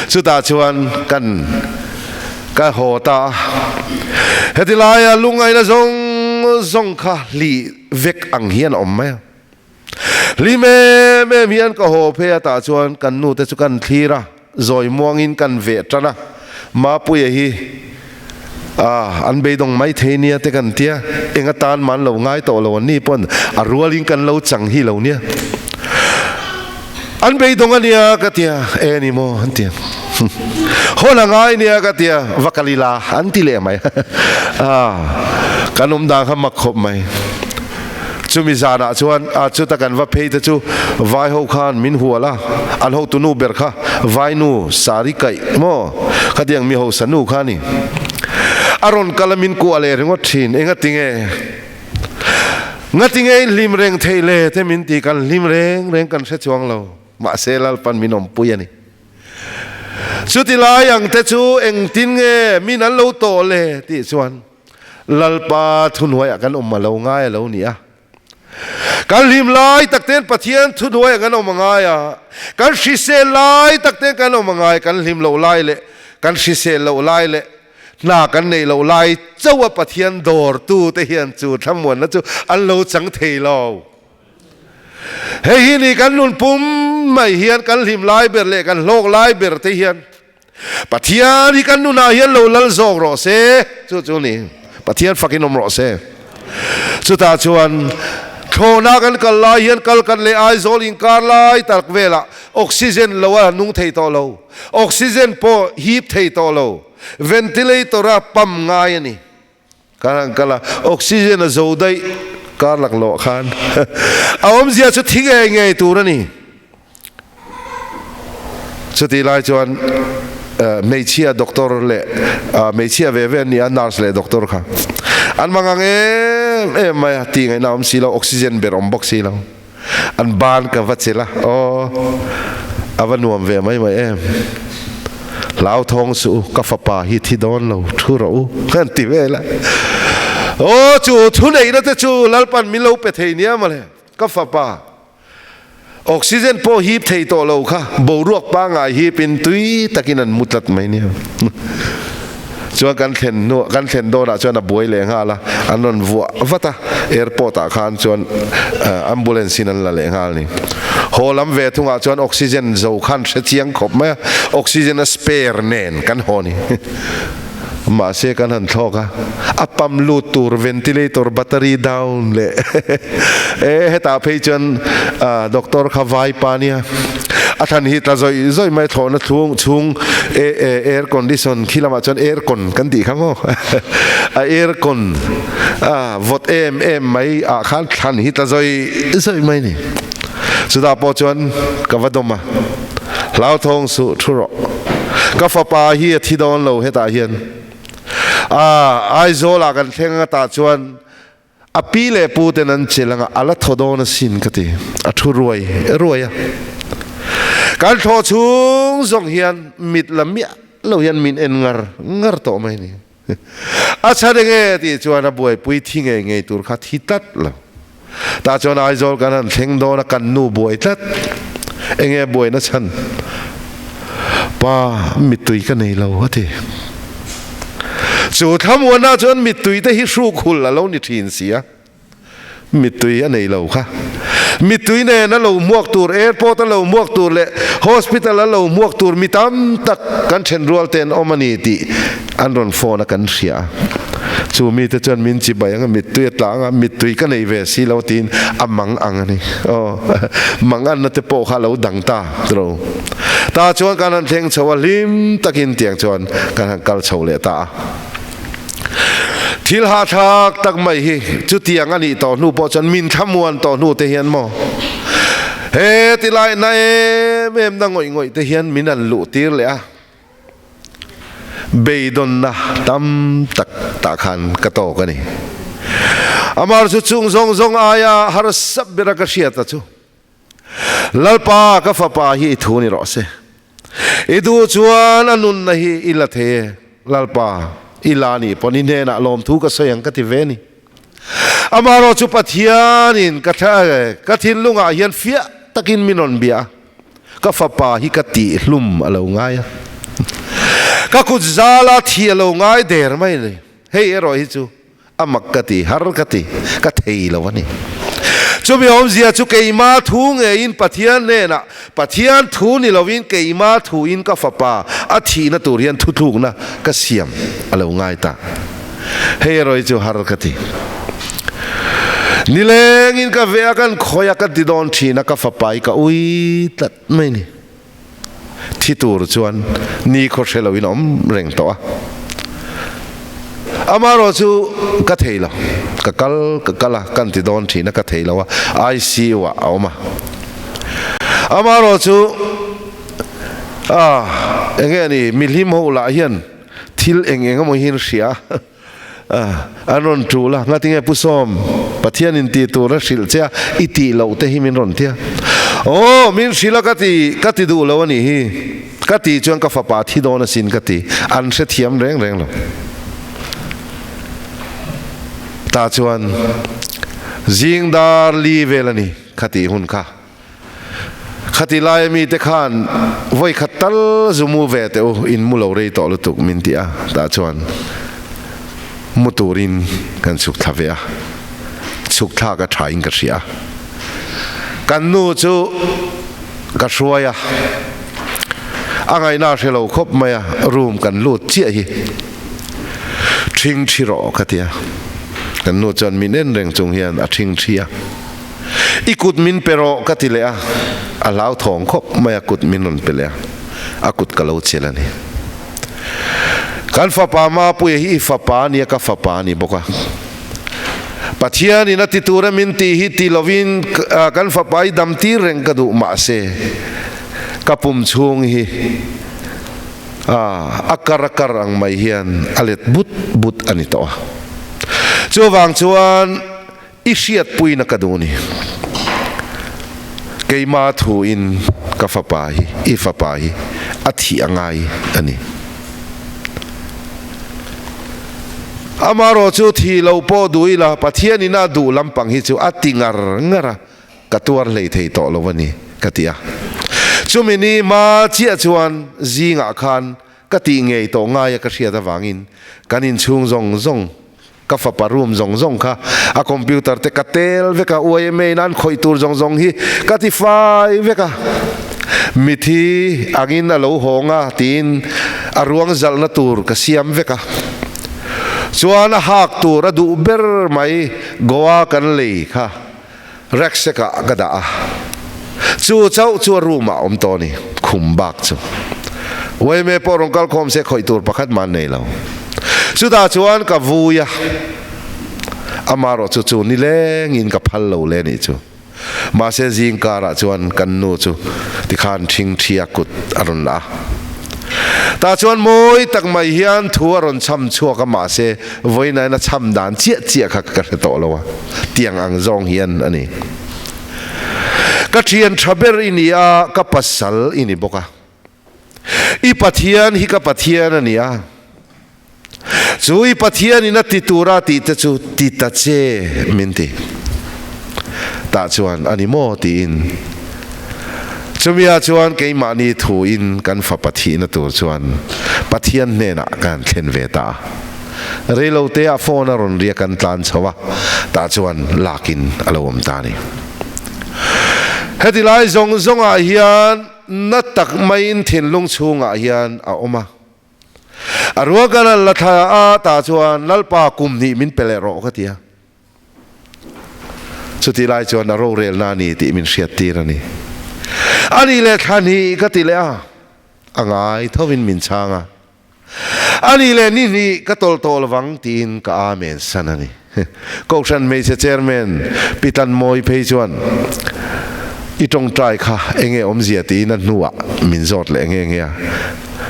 Chutah chuan kan ka haw ta a, heti laia lungaina zawng zawng kha hlih vek ang hian a awm mai a. Hlim em em hian ka haw phei a, tah chuan kan nu te chu kan thlir a, zawi muangin kan veh tan a, Mapuia hi ah an beidawng mai thei nia te kan tia, eng atan man lo ngai tawh lo an ni pawn a rualin kan lo chang hi lo nia. An beidawng a nia ka tia, e ni maw an tia. Hawn a ngai nia ka tia, va kal ila an ti leh mai. Ah kan awm dan kha mak khawp mai. Chumi zanah chuan a chuta kan va phei te chu vai ho khan min hual a, an hotu nu ber kha vainu sari kaih maw khatiang mi hausa nu kha a ni. A rawn kal a min kuah leh ringawt thin, engati nge ngati nge in hlim reng theih le te min ti, kan hlim reng reng kan hre chuang lo, mahse Lalpan min awmpui a ni. Chuti lai ang te chu engtin nge min an lo tawh le tih chuan Lalpa thuhnuaiah kan awm a lo ngai a lo ni a. Kan hlim lai tak ten Pathian thuhnuaiah kan awm a ngai a, kan hrisel lai tak ten kan awm a ngai, kan hlim loh lai leh kan hrisel loh lai leh hna kan neih loh lai chauh a Pathian dawrtu te hian chu thlamuanna chu an lo chang thei lo. Hei hi ni kan nun pum mai hian kan hlim lai ber leh kan hlawk lai ber te hian Pathian hi kan nunah hian lo lal zawk rawh se, chu chu ni. Pathian fakin awm rawh se. Chutah chuan thlawhna kan kal lai hian kal kan leh Aizawl inkar lai tak velah oxygen lo a nung thei tawh lo, oxygen pawh hip thei tawh lo, ventilator a pump ngai a ni. Kan han kal a, oxygen a zo daih kar laklawh khan a awmzia chu thi ngei ngei tur a ni. Chutih lai chuan hmeichhia doctor leh hmeichhia ve ve an ni a, nurse leh doctor kha an mangang em em mai a, tih ngaihna awm si lo, oxygen ber awm bawk si lo. An ban ka va chilh a, aw a va nuam ve mai mai em. Hlauthawng suh u, ka fapa hi thi dawn lo, thu rawh u, an ti vel a. Aw chu thuneihna te chu Lalpan min lo pe thei nia mawle, ka fapa oxygen pawh hip thei tawh lo kha boruak pangngai hipin tui takin an mu tlat mai nia. Chuan kan thlen hnu kan thlen dawnah chuan a buai leh nghal a, an rawn vuah vat a, airport ah khan chuan ambulance in an la leh nghal ni. Haw lam ve thungah chuan oxygen zo khan hre chiang khawp mai a, oxygen a spare nen kan haw ni. Mahse kan han thlawk a, a pump lut tur ventilator battery down leh e hetah phei chuan doctor kha vai pa nia. A thlan hi tla zawih zawih mai thlawhna thlung chhung air condition khi lamah chuan air con kan tih kha maw a air con a vawt em em mai ah khan thlan hi tla zawih zawih mai ni. Chutah pawh chuan ka va dawm a, hlauthawng suh thu rawh. Ka fapa hi a thi dawn lo hetah hian a Aizawl ah kan thleng anga tah chuan A pi leh pu ten an chelh anga a la thaw dawn asin ka ti. A thu ruai ruai a. Kan thlawh chhung zawng hian mit la miah lo hian min en ngar ngar tawh mai ni. A chhan enge tih chuan a buaipui thi ngei ngei tur kha thi tlat lo. Tah chuan Aizawl kan han thleng dawn a kan nu buai tlat. Enge buaina chhan? Pa mittui ka nei lo a ti. Chu thlamuanah chuan mittui te hi hruk hul a lo ni thin si a, mittui a nei lo kha. Mittui nen a lo hmuak tur, airport a lo hmuak tur leh hospital a lo hmuak tur mi tam tak kan then rual te an awm a ni tih an rawn phone a kan hria a. Chu mite chuan min chi bai ang a, mittui a tla ang a, mittui ka nei ve si lo tiin a mang ang a ni. Aw, mang anna te pawh kha a lo dang ta tiro. Tah chuan kan han thleng chho a, hlim takin tiang chuan kan han kal chho leh ta a. Thil hahthlak tak mai hi chutiang a nih tawh hnu pawh chuan min thlamuan tawh hnu te hian maw he tilai na em em na ngawih ngawih te hian min han luh tir leh a. Beidawnna tam tak tah khan ka tawk a ni. Amar chu chung zawng zawng aia harsa bera ka hriat a chu, Lalpa ka fapa hi i thu ni rawh se. I duh chuan a nunna hi i la thei e, Lalpa, i la nih pawn i hnenah lawmthu ka sawi ang ka ti ve ni. Amaherawh chu Pathianin ka ka thinlungah hian fiah takin min rawn bia a. Ka fapa hi ka tih hlum a lo ngai a, ka kut zala thi a lo ngai der mai a ni. Hei erawh hi chu a mak ka ti, har ka ti, ka thei lo a ni. Chumi awmzia chu keima thu ngeiin Pathian hnenah, Pathian thu ni lovin keima thuin ka fapa a thihna tur hian thuthlukna ka siam a lo ngai ta. Hei erawh hi chu har ka ti. Nilengin ka ve a, kan khawi a, ka ti dawn thin a, ka fapa hi ka ui tlat mai ni. Thi tur chuan ni khaw hre loin a awm reng tawh a. Amaherawh chu ka thei lo, ka kal ka kal a, kan ti dawn thin a, ka thei lo a, ICU ah a awm a. Amaherawh chu ah enge ni, mihlim ho lah hian Thil eng eng emaw hi an hria a, an rawn tul a, ngatinge Pu Sawm, Pathian in tih tur a hrilh che a, i tih loh te hi min rawn ti a. Aw, min hrilh a ka ti, ka ti duh lo a nih hi, ka tih chuan ka fapa thi dawn asin ka ti, an hrethiam reng reng lo. Tah chuan zing dar li vel a ni kha tih hun kha. Khati laia mite khan vawi khat tal zu mu ve teh u, in mu lo rei tawh lutuk min ti a, tah chuan mu turin kan chhuk thla ve a, chhuk thlak a tha in ka hria a. Kan nu chu ka hruai a, a ngaihna a hre lo khawp mai a, room kan lut chiah hi ṭhing ṭhi rawh ka ti a, kan nu chuan min en reng chung hian a ṭhing ṭhi a. I kut min pe rawh ka ti leh a, a hlauthawng khawp mai a kut min rawn pe leh a, a kut ka lo chelh a ni. Kan fapa Mapuia hi i fapa a nia ka fapa a ni bawk a. Pathianin a ti tura min tih hi ti lovin kan fapa hi dam tir reng ka duh mahse ka pum chhung hi a kar a kar ang mai hian a let but but a ni tawh a. Chuvang chuan I hriatpuina ka duh ni. Keima thuin ka fapa hi, i fapa hi a thih a ngai a ni. Amaherawh chu thih loh pawh duh ila Pathianin a duh lampang hi chu a ti ngar ngar a, ka tuar hlei thei tawh lo a ni, ka ti a. Chumi ni hma chiah chuan zingah khan ka tih ngei tawh ngaia ka hriat avangin kan inchhung zawng zawng Ka fapa room zawng zawng kha a computer te ka tel vek a, YMA in an khawih tur zawng zawng hi ka ti fai vek a. Mithi angin a lo hawng a tiin a ruang zalhna tur ka siam vek a. Chuan a hak tur a duh ber mai Goa kan lei kha Racksack ah ka dah a. Chu chauh chu a room ah awm tawh a ni, khum bak chu. Uaime pawh rawn kal khawm se khawih tur pakhat mah an nei lo. Chutah chuan ka vui a, amaherawh chu chu nilengin ka phal lo le nih chu. Mahse zing karah chuan kan nu chu tikhan ṭhingṭhia kut a rawn la a. Tah chuan mawi tak mai hian thu a rawn chham chhuak a, mahse vawiinain a chham dan chiah chiah kha ka hre tawh lo a, tiang ang zawng hian a ni. Ka ṭhian ṭha ber i ni a, ka pasal i ni bawk a. I Pathian hi ka Pathian a ni a, chu i Pathianin a ti tura tih te chu ti ta che min ti. Tah chuan a ni maw tiin chumia chuan keimahni thuin kan fapa thihna tur chuan Pathian hnenah ka han thlen ve ta a. Reiloteah phone a rawn ria kan tlan chho a, tah chuan lakin a lo awm ta a ni. Heti lai zawng zawngah hian Na tak maiin thinlung chhungah hian a awm a. A rual kan an la thla a, tah chuan Lalpa kum hnih min pe leh rawh ka ti a. Chutih lai chuan a rorelna a ni tih min hriattir a ni. A nih leh thla hnih ka ti leh a, a ngai thovin min chhang a. A nih leh ni hnih ka tawlh tawh lovang tiin ka amen san a ni. Kohhran hmeichhe chairman Pi Tlanmawi phei chuan i tawngtai kha enge awmzia tiin a hnuah min zawt leh nge nge a.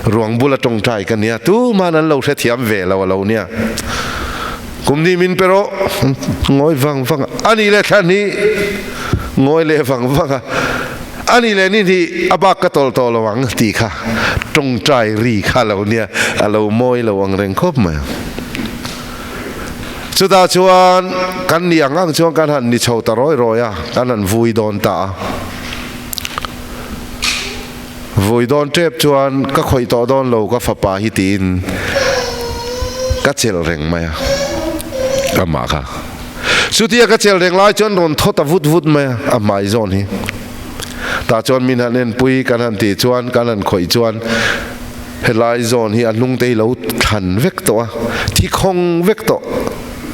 Ruang bula tawngtai ka nia tuman an lo hrethiam ve lo a lo nia. Kum hnih min pe rawh ngawi vang vang a, a nih leh thla hnih ngawi leh vang vang a. A nih leh ni hnih a bak ka tawlh tawh lo ang tih kha tawngtai ri kha lo nia, a lo mawi lo ang reng khawp mai. Chutah chuan kan nih ang ang chuan kan han ni chho ta rawi rawi a, kan han vui dawn ta a. Vui dawn tep chuan ka khawih tawh dawn lo ka fapa hi tiin ka chelh reng mai a, amah kha. Chutia ka chelh reng lai chuan rawn thaw ta vut vut mai a, a hmai zawn hi. Tah chuan min han enpui kan han tih chuan, kan han khawih chuan helai zawn hi a hnung te hi lo thlan vek tawh a, thi khawng vek tawh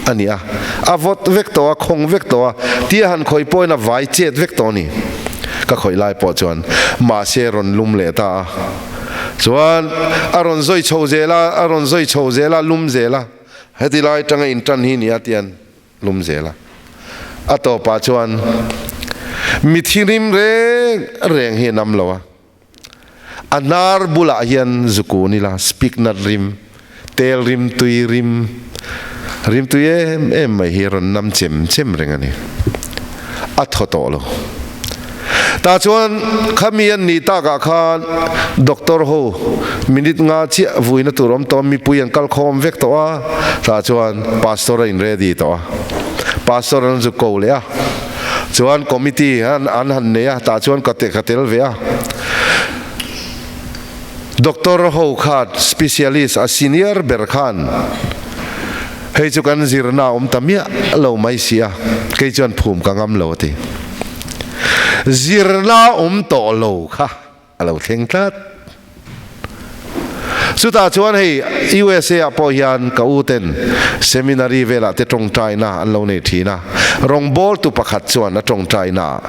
a ni a, a vawt vek tawh a, khawng vek tawh a, tia han khawih pawhin a vai chet vek tawh a ni. Ka khawih lai pawh chuan mahse rawn lum leh ta a, chuan a rawn zawi chho zel a, a rawn zawi chho zel a, lum zel a. Heti lai atanga intan hi nia tian lum zel a. A tawpah chuan mi thirim reng reng hi an am lo a. A hnar bulah hian zukun ila speak nut rim, tel rim, tui rim, rim tui em em mai hi a rawn nam chem chem reng a ni. A thaw tawh lo. Tah chuan khami an nih takah khan doctor ho minute nga chiah vuina tur awm tawh a, mipui an kal khawm vek tawh a, tah chuan pastor a in ready tawh a, pastor an zuk ko leh a, chuan committee an han nei a, tah chuan ka ka tel ve a. Doctor ho khan specialist a senior ber khan hei chu kan zirna a awm ta miah lo mai si a, kei chuan phum ka ngam lo a ti. Zirna awm tawh lo kha a lo thleng tlat. Chutah chuan hei USA ah pawh hian ka u ten seminary velah te tawngtaina an lo nei thin a, rawngbawltu pakhat chuan a tawngtaina ah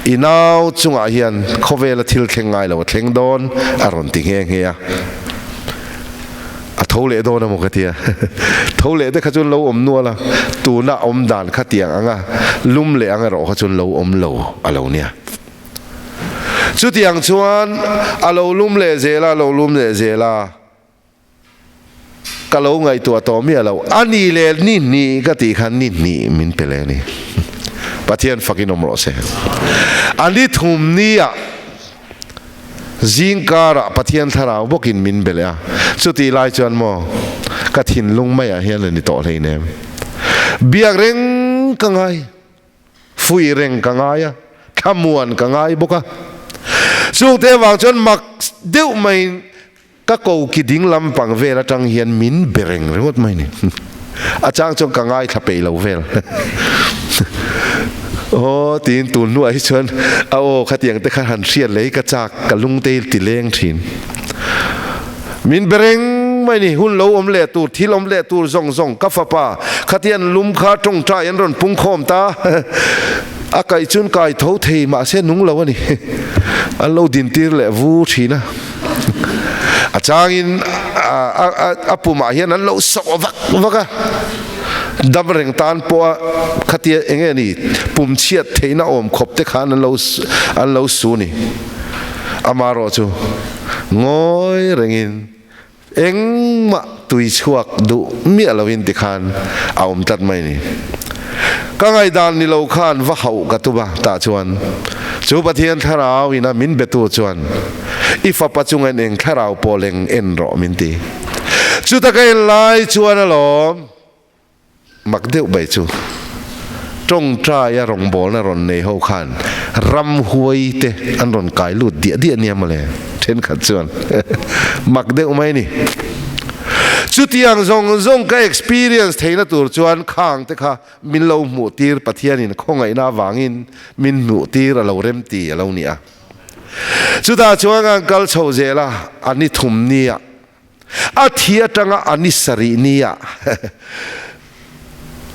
i nau chungah hian khawvela thil thleng ngai lo a thleng dawn a rawn ti nghe nghe a. A tho leh dawn emaw ka tia. Tho leh te kha chuan lo awm nual a, tuna awm dan kha tiang anga lum leh ang erawh kha chuan lo awm lo a lo nia. Chutiang chuan a lo lum leh zel a, a lo lum leh zel a, ka lo ngaihtuah tawh miah lo. A ni leh ni hnih ka tih khan ni hnih min pe leh a ni. Pathian fakin awm rawh se. A ni thum nia zingkarah Pathian thlarau bawkin min be leh a. Chutih lai chuan maw ka thinlung maiah hian a ni tawh hleinem. Biak reng ka ngai. Fuih reng ka ngai a, thlamuan ka ngai bawk a. Chungte avang chuan mak deuh maiin ka koki ding lampang vel atang hian min be reng ringawt mai ni. A chang chuan ka ngaithla peih lo vel. Aw tiin tun hnuah hi chuan a aw khatiang te kha han hriat leh hi ka chak, ka lungte hi ti leng thin. Min be reng mai ni, hun lo awm leh tur, thil awm leh tur zawng zawng ka fapa khatian lum kha tawngtai an rawn pung khawm ta. A kaih chuan kai tho thei mahse nung lo a ni. An lo dintir leh vu thin a. A changin a pumah hian an lo sawh vak vak a. Dam reng tan pawha khatia eng nge ni pum chhiat theihna awm khawp te khan an lo an lo su ni. Amarawh chu ngawi rengin Engmah tui chhuak duh miah loin tikhan a awm tlat mai ni. Ka ngaihdan ni lo khan va hauh ka tum a, tah chuan chu Pathian thlarau ina min betu chuan i fapa chunga in eng thlarau pawh leng en rawh min ti. Chuta ka en lai chuan alawm. Mak deuh mai chu tawngtaia rawngbawlna rawn nei ho khan ramhuai te an rawn kai lut diah diah nia mawle, thenkhat chuan mak deuh mai ni. Chutiang zawng zawng ka experience theihna tur chuan khang te kha min lo hmuh tir Pathianin khawngaihna avangin min hmuh tir a lo rem ti a lo ni a. Chutah chuan kan kal chho zel a, a ni thum nia. A thi atanga a ni sarih nia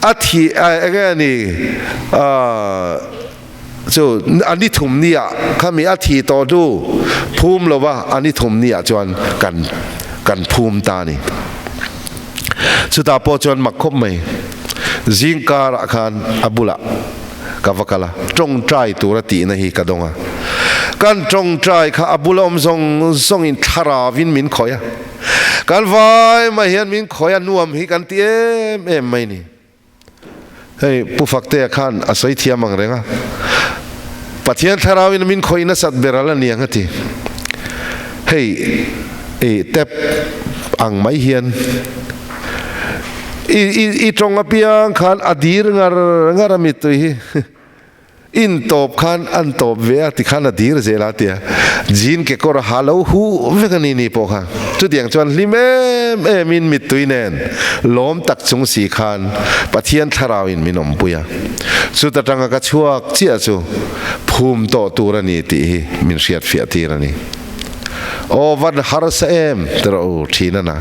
a thi enge ni chu a ni thum nia khami a thi tawh hnu phum lova a ni thum nia chuan kan kan phum ta ni. Chutah pawh chuan mak khawp mai zingkarah khan a bulah ka va kal a, tawngtai tura tihna hi ka dawng a. Kan tawngtai kha a bula awm zawng zawngin thlaravin min khawih a, kan vai mai hian min khawih a, nuam hi kan ti em em mai ni. Hei Pu Faktea khan a sawi thiam ang reng a, Pathian thlaravin min khawih nasat ber a la niang a ti. Hei i tap ang mai hian. I i i tawng apiang khan a dir ngar ngar a mittui hi in tawp khan an tawp ve a tikhan a dir zel a tia jean kekawr a ha lo huh vek a ni ni pawh kha chutiang chuan hlim em em in mittui nen lawm tak chung si khan Pathian thlarau in min awmpui a chuta tanga ka chhuak chiah chu phum tawh tur a ni tih hi min hriatfiah tir a ni. Aw van harsa em ti rawh u thin a na.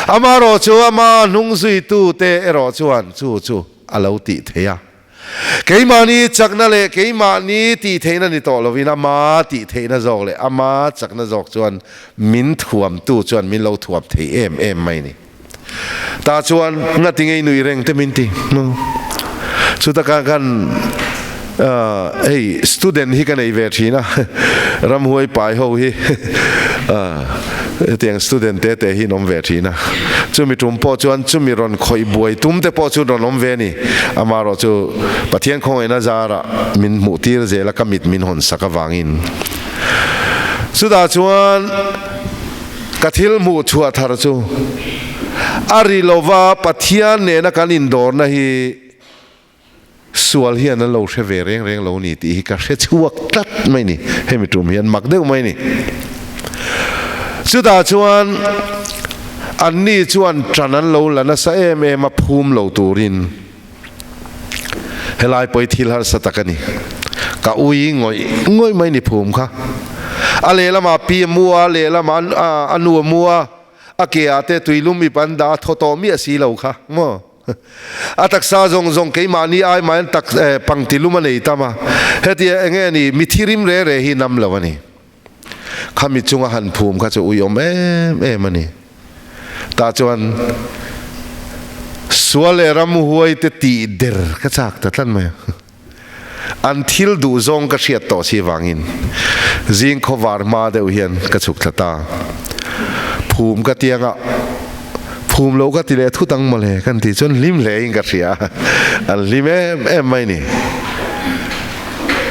Amarawh chu ama hnung zuitute erawh chuan chu chu a lo tih theih a. Keimahni chakna leh keimahni tih theihna ni tawh lovin ama tih theihna zawk leh ama chakna zawk chuan min thuamtu chuan min lo thuam thei em em mai ni. Tah chuan ngati ngei nui reng te min ti. Chuta khan khan hei student hi ka nei ve thin a, ramhuai pai ho hi hetiang student te te hi an awm ve thin a. Chumi tum pawh chuan chumi rawn khawih buai tum te pawh chu rawn awm ve a ni. Amaherawh chu Pathian khawngaihna zarah min hmuh tir zel a, ka mit min hawn sak avangin. Chutah chuan. Ka thil hmuh chhuah thar chu a ri lova Pathian nena kan indawrna hi sual hian an lo hre ve reng reng lo ni tih hi ka hre chhuak tlat mai ni. Hemi tum hian mak deuh mai ni. Chutah chuan anni chuan ṭan an lo la nasa em em a phum lo turin. Helai pawh hi thil harsa tak a ni. Ka ui ngawih ngawih mai ni phum kha. A lehlamah pi a mu a, lehlamah a nu a mu a, a ke ah te tuilum ip an dah a, thaw tawh miah si lo kha maw. A taksa zawng zawng keimahni ai mahin tak pangtilum a nei tam a, hetia enge ni mithi rim re re hi nam lo a ni. Khami chunga han phum kha chu uiawm em em a ni. Tah chuan sual leh ramhuai te tih der ka chak ta tlat mai a. An thil duh zawng ka hriat tawh si vangin zing khawvar hma deuh hian ka chhuk thla ta. Phum ka tiang a, phum loh ka ti leh thut ang mawle kan tih chuan hlim hle in ka hria a, an hlim em em mai ni.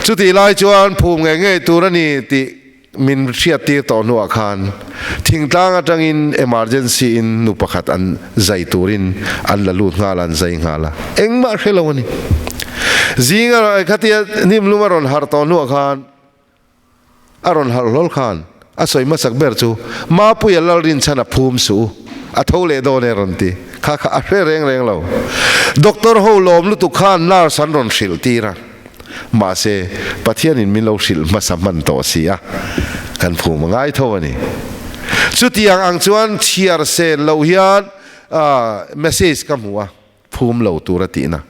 Chutih lai chuan phum ngei ngei tur a ni tih min hriattir tawh hnuah khan thingtlang atangin emergency in nu pakhat an zai turin an la lut nghal a, an zai nghal a, engmah hre lo a ni. Zinga khatia hnimlum a rawn harh tawh hnuah khan A rawn harh hlawl khan a sawi hmasak ber chu Mapuia Lalrinchhan a phum suh u, a tho leh dawn e rawn ti. Kha kha a hre reng reng lo. Doctor ho lawm lutuk khan nurse an rawn hrilh tir a. Mahse, Pathianin min lo hrilh hmasa hman tawh si a, kan phum a ngai tho a ni. Chutiang ang chuan chhiar sen loh hian message ka hmu a. Phum lo tur a tihna.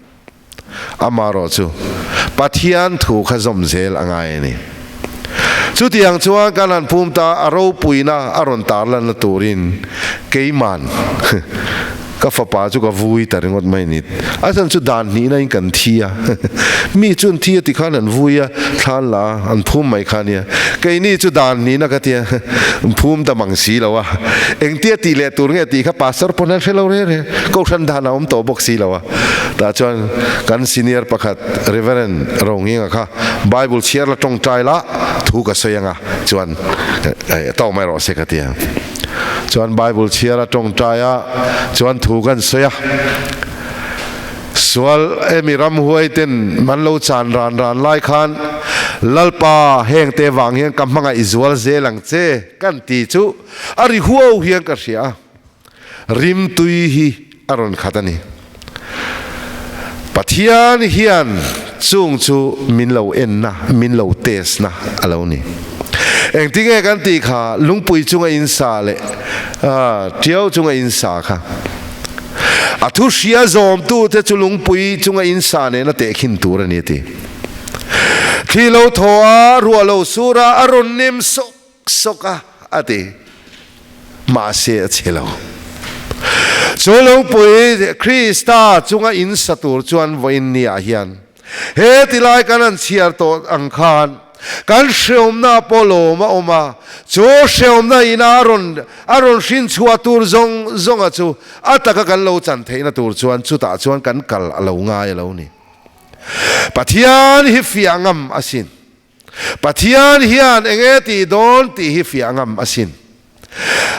Amarawh chu Pathian thu kha zawm zel a ngai a ni. Chutiang chuan kan han phum ta a ropuina a rawn tarlanna turin keiman ka fapa chu ka vui ta ringawt mai ni. A chhan chu dan hnihna in kan thi a, mi chu an thi a ti khan an vui a, thlan la a, an phum mai kha nia. Keini chu dan hnihna ka tia phum ta mang si lo a, engtia tih leh tur nge tih kha pastor pawn an hre lo reng reng, kohhran dan a awm tawh bawk si lo a. Tah chuan kan senior pakhat Reverend Ronginga kha Bible chhiar la tawngtai la thu ka sawi anga chuan tawng mai rawh se ka ti a. Chuan Bible chhiar a tawngtai a chuan thu kan sawi a. Sual emi ramhuai ten man lo chan ran ran lai khan Lalpa heng te vang hian ka hmangaih zual zel ang che kan ti chu a ri huau hian ka hria a. Rimtui hi a rawn khat a ni. Pathian hian chung chu min lo enna, min lo test na a lo ni. Engtinge kan tih kha lungpui chunga in sa leh tiau chunga in sa kha. A thu hria zawmtute chu lungpui chunga in sa nena tehkhin tur a ni a ti. Thli lo thaw a, ruah lo sur a, a rawn nem sawk sawk a, a ti. Mahse a chhe lo. Chu lungpui Krista chunga in sa tur chuan vawiin niah hian he tilai kan han chhiar tawh ang khan kan hreawmna pawh lawm a awm a, chu hreawmna ina a rawn a rawn hrin chhuah tur zawng zawnga chu a taka kan lo chan theihna tur chuan chutah chuan kan kal a lo ngai a lo ni. Pathian hi fiah ngam asin. Pathian hian eng nge tih dawn tih hi fiah ngam asin.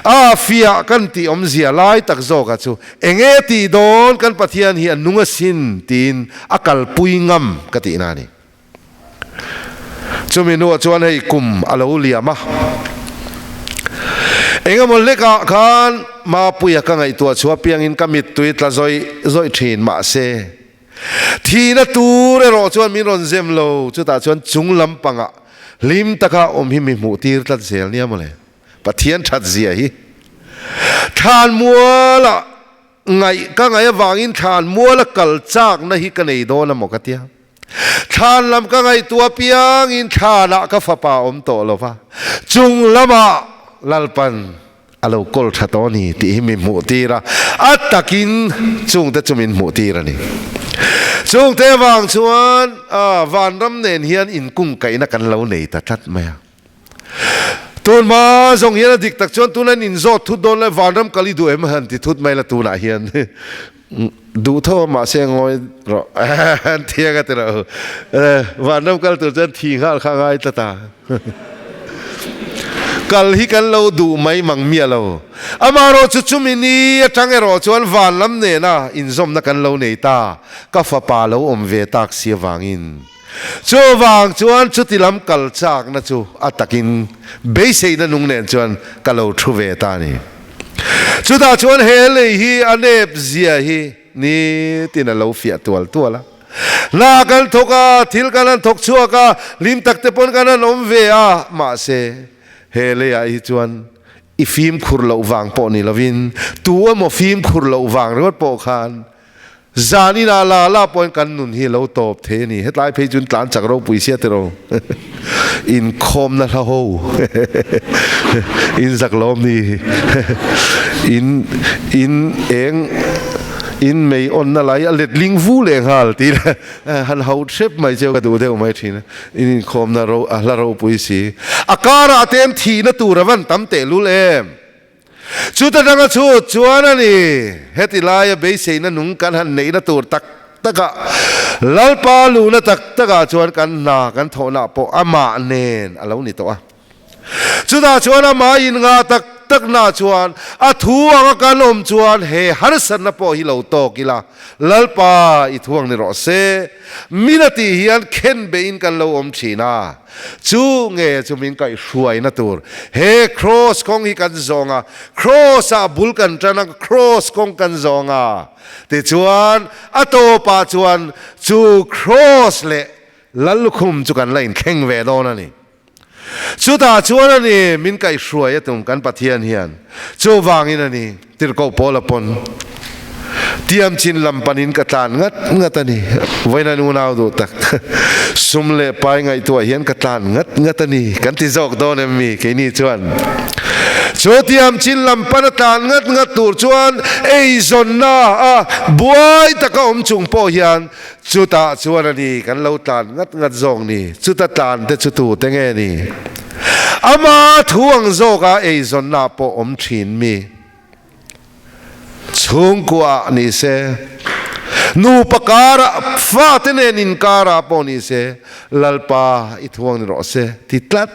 A fiah kan tih awmzia lai tak zawkah chu eng nge tih dawn kan Pathian hi a nung asin tiin a kalpui ngam ka tihna a ni. Chumi hnuah chuan hei kum a lo liam a. Engemaw hlekah khan Mapuia ka ngaihtuah chhuah piangin ka mittui tla zawih zawih thin mahse, Thihna tur erawh chuan min rawn zem lo, chutah chuan chung lampangah hlim taka awm hi mi hmuh tir tlat zel nia mawle. Pathian that zia hi. Thlan muala ngaih ka ngaih avangin thlan muala kal chakna hi ka nei dawn a maw ka tia. Thlan lam ka ngaihtuah piangin thlanah ka fapa awm tawh lo va, chung lamah Lalpan A lo kawl tha tawh a ni tih hi min hmuh tir a, a takin chungte chu min hmuh tir a ni. Chungte avang chuan vanram nen hian inkungkaihna kan lo nei ta tlat mai a. Tunhma zawng hian a dik tak chuan tuna in inzawt thut dawn lai vanram kal i duh em han ti thut mai la tunah hian duh tho a mahse ngawi rawh an thiang a ti lo. Vanram kal tur chuan thi nghal kha a ngai tlat a. Kal hi kan lo duh mai mang miah lo. Amaherawh chu chumi ni atang erawh chuan van lam nena inzawmna kan lo nei ta, ka fapa lo awm ve tak si avangin. Chuvang chuan chuti lam kal chakna chu a takin beiseina nung nen chuan ka lo thu ve ta a ni. Chutah chuan he lei hi a nep zia hi nitin a lo fiah tual tual a. Hna kan thawk a, thil kan han thawk chhuak a, hlim tak te pawn kan han awm ve a, mahse he leiah hi chuan i fimkhur loh vang pawh ni lovin tu emaw fimkhur loh vang ringawt pawh khan zan inah la la pawhin kan nun hi lo tawp thei a ni. Hetlai phei chuan tlan chak ropui sia tiraw inkhawmna hla ho in zak lawm ni in in eng In mei awnna lai a let ling vu leh nghal tih leh han hau hrep mai cheu ka duh deuh mai thin a. In inkhawmna ro a hla ropui si. A karah te an thihna tur a van tam tehlul em? Chuta danga chhut chuan a ni. Heti laia beiseina nung kan han neihna tur tak takah Lalpa luhna tak takah chuan kan hna kan thawhna pawh amah nen a lo ni tawh a. Chutah chuan amah in ngah tak tak na chuan a thu anga kan awm chuan he harsatna pawh hi lo tawk ila, Lalpa i thuang ni rawh se, min a tih hian khen beihin kan lo awm thin a, chu nge chu min kaihhruaina tur he kraws kawng hi kan zawng a, kraws ah bul kan tan a, kraws kawng kan zawng a, tichuan a tawpah chuan chu kraws leh Lallukhum chu kan la inthleng ve dawn a ni. Chutah chuan a ni, min kaihhruai a tum kan Pathian hian. Chuvangin a ni, tirhkoh Paula pawn, Tiam chin lam panin ka tlan ngat ngat a ni. Vawiin unau duh tak sum leh pai ngaihtuah hian ka tlan ngat ngat a ni kan ti zawk dawn em mi keini chuan. Chu tiam chin lam pana tlan ngat ngat tur chuan eizawnna a buai taka awm chung pawh hian chutah chuan a ni kan lo tlan ngat ngat zawk ni. Chuta tlan te chu tute nge ni? Ama thu ang zawka eizawnna pawh awm thin mi. Chhungkua ah ni se, nupa karah, fate nen inkarah pawh ni se, Lalpa i thuang ni rawh se ti tlat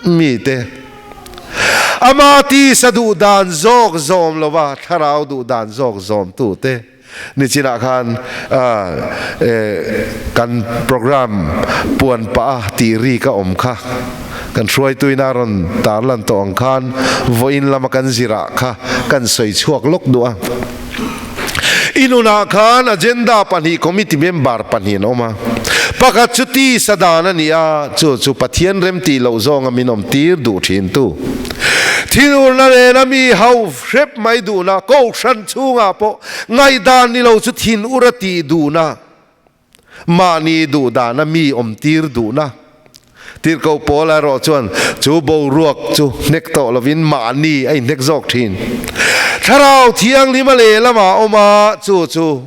mi te. Ama tisa duh dan zawk zawm lova thlarau duh dan zawk zawm tu te. Nichinah khan kan program puan pah a tih ri ka awm kha kan hruaituin a rawn tarlan tawh ang khan vawiin lama kan zirah kha kan sawi chhuak lawk duh a. I nunah khan agenda pahnih committee member pahnih an awm a, pakhat chu tisa dan a ni a, chu chu Pathian remtih loh zawnga min awm tir duh thintu thinurna nena mi ho Hrep mai duhna, Kohhran chhungah pawh ngaihdan ni lo chu thin ur a tih duhna, mahni duhdana mi awmtir duhna. Tirhkoh Paula erawh chuan chu boruak chu hnek tawh lovin mahni a inhnek zawk thin. Thlarau Thianghlim a lehlamah a awm a, chu chu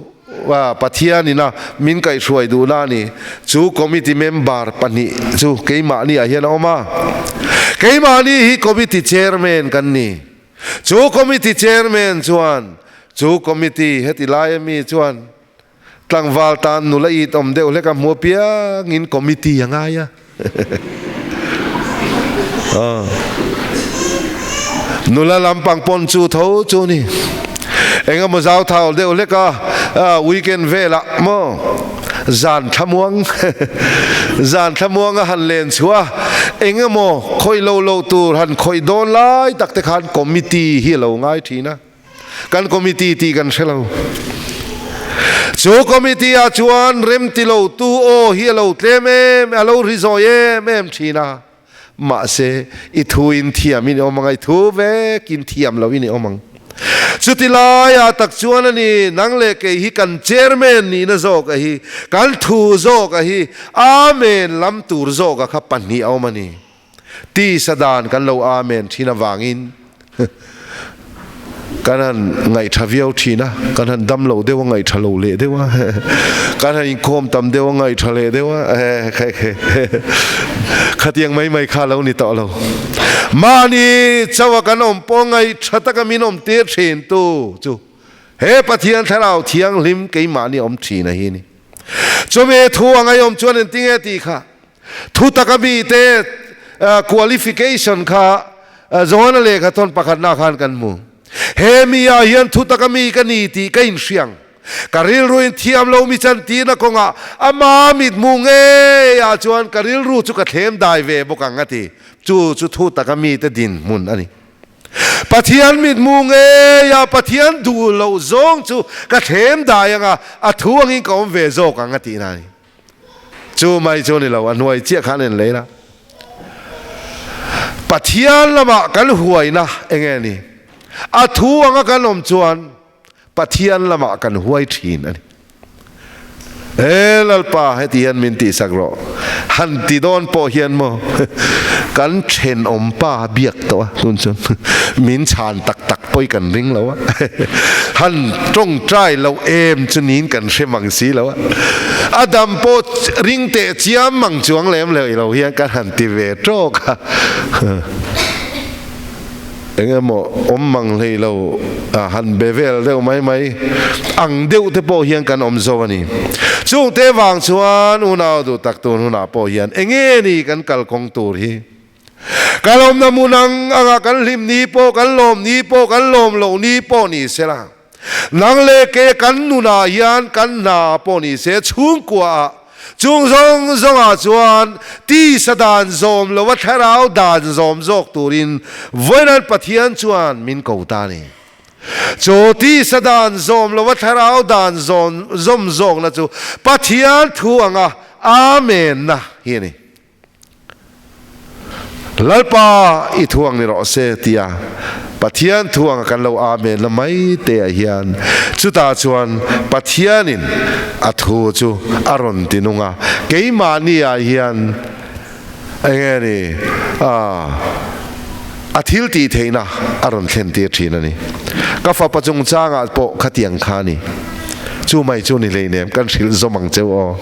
Pathianin a min kaihhruai duhna a ni. Chu committee member pahnih chu keimahniah hian a awm a, keimahni hi committee chairman kan ni. Chu committee chairman chuan chu committee heti laia mi chuan tlangval tan nula it awm deuh hlek a hmu apiangin committee a ngai a. Nula lampang pawn chu tho chu ni. Engemaw zau thau deuh hlek a weekend velah maw zan thlamuang zan thlamuang a han len chhuah a engemaw khawih lo lo tur han khawih dawn lai tak te khan committee hi a lo ngai thin a kan committee tih kan hre lo chu committee ah chuan remti lo tu aw hi a lo tlem em a lo ri zawi em em thin a Mahse, i thu in thiam in i awm ang a, i thu vek in thiam lo in i awm ang. Chuti laiah tak chuan a ni, nang leh kei hi kan chairman nihna zawk a hi, kan thu zawk a hi, Amen lam tur zawk a kha pahnih a awm a ni. Tisa dan kan lo Amen thin avangin Kan han ngaihṭha viau ṭhin a, kan han dam lo deuh a ngaihṭha lo leh deuh a, kan han inkhawm tam deuh a ngaihṭha leh deuh a, khatiang mai mai kha lo ni tawh lo. Mahni chauha kan awm pawh ngaihṭha taka min awm tir ṭhin tu chu he Pathian Thlarau Thianghlim keimahni awm ṭhin a hi ni. Chumi thu a ngaihawm chuan engtinge tih kha Thu taka mite qualification kha Johana lehkha thawn pakhatna khan kan hmu. He mi ah hian thu taka mi ka ni tih ka inhriang. Ka rilru in thiam lo mi chantirna kawngah ama mithmuh ngei ah chuan ka rilru chu ka thlem dai ve bawk ang a ti. Chu chu thu taka mite dinhmun a ni. Pathian mithmuh ngei ah Pathian duh loh zawng chu ka thlem dai ang a, a thu angin ka awm ve zawk ang a tihna a ni. Chu mai chu ni lo, a hnuai chiah khan en lei la. Pathian lamah kan huaina enge ni? A thu anga kan awm chuan Pathian lamah kan huai thin a ni. E Lalpa, heti hian min tihsak rawh. Han ti dawn pawh hian maw kan thenawm pa biak tawh a, tun chuan min chhan tak tak pawi kan ring lo a. Han tawngtai loh em chu niin kan hre mang si lo a. A dam pawh ring teh chiam mang chuang lem leh lo hian kan han ti ve tawk a. Eng emaw awm mang hlei lo a han be vel deuh mai mai ang deuh te pawh hian kan awm zo a ni. Chung te vang chuan unau duh tak tun hunah pawh hian enge ni kan kalkawng tur hi? Kan awmna hmun ang anga kan hlim ni pawh, kan lawm ni pawh, kan lawm loh ni pawh ni se la. Nang leh ke kan nunah hian kan hna pawh ni se, chhungkuaah, chung zawng zawngah chuan tisa dan zawm lova thlarau dan zawm zawk turin vawinan Pathian chuan min ko ta a ni. Chu tisa dan zawm lova thlarau dan zawm zawkna chu Pathian thu anga Amen-na hi a ni. Lalpa i thu ang ni rawh se tia Pathian thu anga kan lo Amen la mai te ah hian chutah chuan Pathianin a thu chu a rawn ti nung a, keimahni ah hian enge ni a thil tih theihna a rawn thlen tir thin a ni. Ka fapa chungchangah pawh khatiang kha a ni. Chu mai chu ni hleinem kan hrilh zawm ang cheu aw.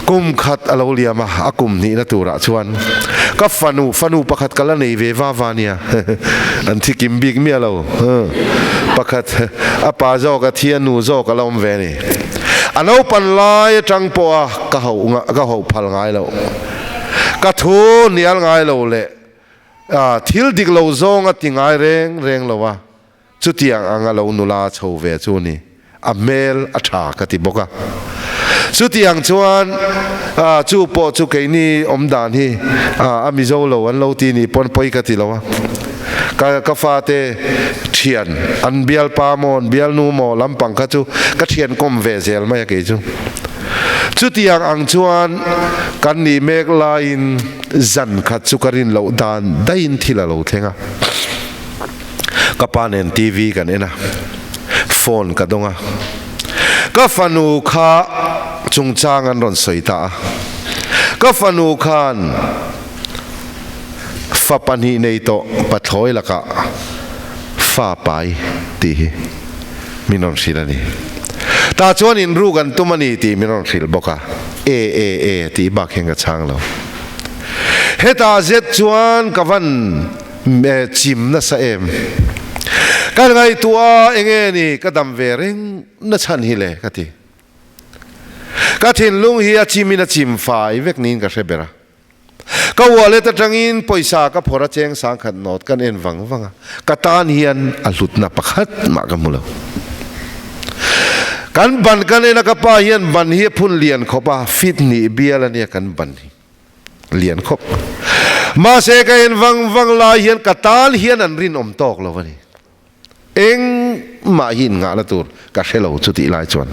Kum khat a lo liam a, a kum hnihna turah chuan ka fanu, fanu pakhat ka la nei ve va va nia. An thi kim bik miah lo. Pakhat a pa zawk a thi a nu zawk a la awm ve a ni. A naupan lai atang pawh a ka hauh ka hauh phal ngai loh. Ka thu hnial ngai lo leh thil dik lo zawng a ti ngai reng reng lo a. Chutiang anga lo nula chho ve chu ni, a hmel a tha ka ti bawk a. Chutiang chuan chu pawh chu keini awm dan hi a Mizo lo an lo ti ni pawn pawi ka ti lo a. Ka ka fate thian an bialpa maw an bialnu maw lampang kha chu ka thian kawm ve zel mai a kei chu. Chutiang ang chuan kan nih mek laiin zan khat chu ka rin loh dan daihin thil a lo thleng a. Ka pa nen TV kan en a, phone ka dawng a. Ka fanu kha chungchang an rawn sawi ta a. Ka fanu khan fa pahnih nei tawh pathlawi lakah fa pai tih hi min rawn hrilh a ni. Tah chuan inruk an tum a ni tih min rawn hrilh bawk a. E e e tih bak hian ka chhang lo. Hetah zet chuan ka van Me chim nasa em? Kan ngaihtuah a enge ni ka dam ve reng na chhan hi le ka ti. Ka thinlung hi a chimin a chim fai vek niin ka hre ber a. Ka wallet atangin pawisa ka phawrh a cheng sangkhat nawt kan en vang vang a, ka tan hian a hlutna pakhat mah ka hmu lo. Kan ban kan en a ka pa hian ban hi a phun lian khawp a, feet hnih bial a nia kan ban hi. Lian khawp. Mahse ka en vang vang lai hian ka tan hian an rinawm tawk lo a ni. Engmah hi inngahna tur ka hre lo chutih lai chuan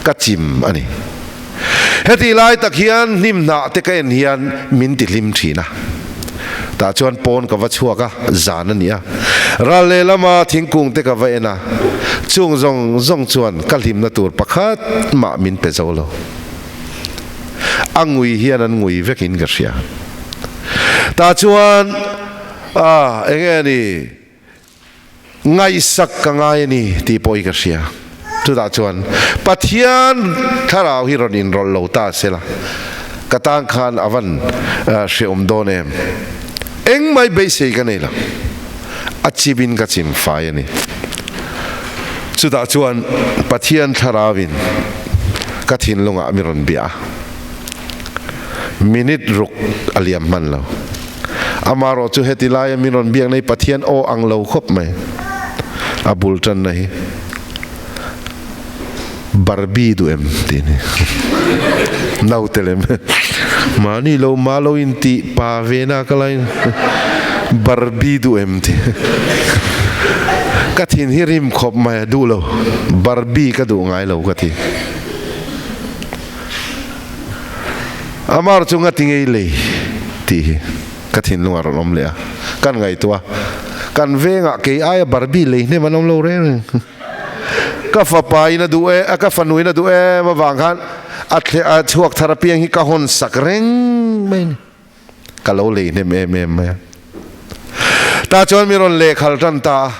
ka chim a ni. Hetih lai tak hian hnim hnah te ka en hian min ti hlim thin a. Tah chuan pawn ka va chhuak a, zan a ni a. Ral lehlama thingkung te ka va en a, chung zawng zawng chuan ka hlimna tur pakhat mah min pe zo lo. A ngui hian an ngui vekin ka hria. Tah chuan ah enge a ni ngaihsak ka ngai a ni tih pawh hi ka hria. Chutah chuan Pathian thlarau hi rawn inrawlh lo ta sela ka tan khan a van hreawm dawn em. Engmai beisei ka nei lo. A chim in ka chim fai a ni. Chutah chuan Pathian thlarauin ka thinlungah mi rawn bia a. Minute ruk a liam hman lo. Amarawh chu heti laia min rawn biak nei Pathian aw ang lo khawp mai. A bul tanna hi Barbie duh em tih a ni. Naute lem. Mahni lo mah lo in tih pa ve na ka lain Barbie duh em tih. Ka thin hi rim khawp mai a duh lo. Barbie ka duh ngai lo ka ti. Amar chu ngati ngei lei tih hi ka thinlung a rawn awm leh a. Kan ngaihtuah a, kan vengah kei aia Barbie lei hnem an awm lo reng reng. Ka fapa in a duh e, ka fanu in a duh em avang khan a thle a chhuak thar apiang hi ka hawn sak reng mai a ni. Ka lo lei hnem em em mai a. Tah chuan mi rawn lehkhal tan ta a.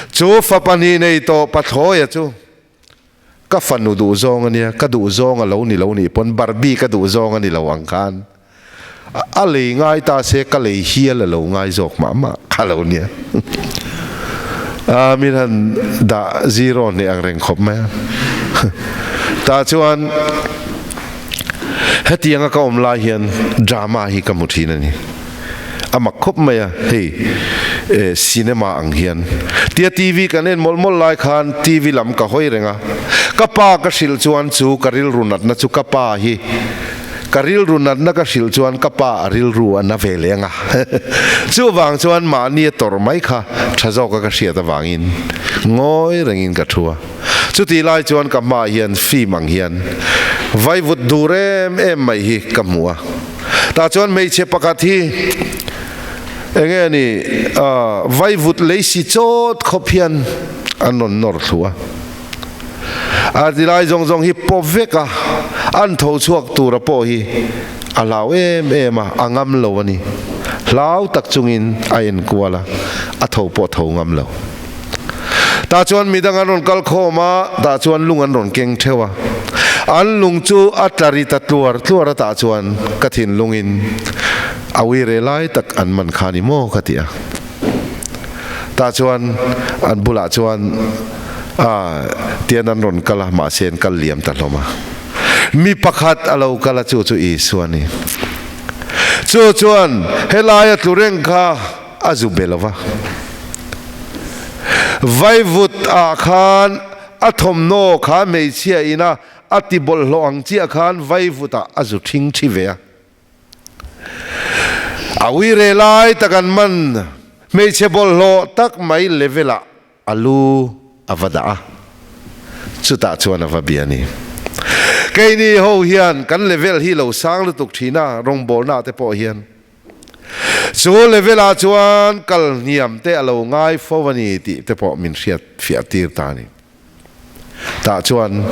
Chu fapa hnih nei tawh Pathlawia chu ka fanu duh zawng a nia, ka duh zawng a lo ni lo nih pawn Barbie ka duh zawng a ni lo ang khan a lei ngai ta se ka lei hial a lo ngai zawk mah mah kha lo nia. A min han dah zero hneh ang reng khawp mai a. Tah chuan hetianga ka awm lai hian drama hi ka hmu thin a ni. A mak khawp mai a, hei cinema ang hian. Tia TV kan en mawlh mawlh lai khan TV lam ka hawi reng a, ka pa ka hrilh chuan chu ka rilru natna chu ka pa hi ka rilru natna ka hrilh chuan ka pa a rilru a na ve leh ang a. Chuvang chuan mahni a tawrh mai kha tha zawka ka hriat avangin ngawi rengin ka thu a. Chutih lai chuan ka hmaah hian film ang hian vaivut dur em em mai hi ka hmu a. Tah chuan hmeichhe pakhat hi enge ni vaivut lei si chawt khawp hian an rawn nawr thlu a. A ti lai zawng zawng hi pawp vek a, an tho chhuak tura pawh hi a hlau em em a, a ngam lo a ni. Hlau tak chungin a enkual a, a tho pawh a tho ngam lo. Tah chuan midang an rawn kal khawm a, tah chuan lung an rawn keng theuh a. An lung chu a tla ri ta tluar tluar a, tah chuan ka thinlungin a uire lai tak an man kha ni maw ka ti a. Tah chuan an bulah chuan a tian an rawn kal a, mahse an kal liam ta hlawm a. Mi pakhat a lo kal a, chu chu Isua a ni. Chu chuan helaia tlu reng kha a zu be lo va. Vaivut ah khan a thawmhnaw kha hmeichhia ina a ti bawlhhlawh ang chiah khan vaivut ah a zu thing thi ve a. A uire lai tak an man hmeichhe bawlhhlawh tak mai level ah A lu a va dah a, chutah chuan a va bia a ni. Keini ho hian kan level hi lo sang lutuk thin a, rawngbawlna te pawh hian. Chu level ah chuan kal hniam te a lo ngai fo a ni tih te pawh min hriat fiah tir ta a ni. Tah chuan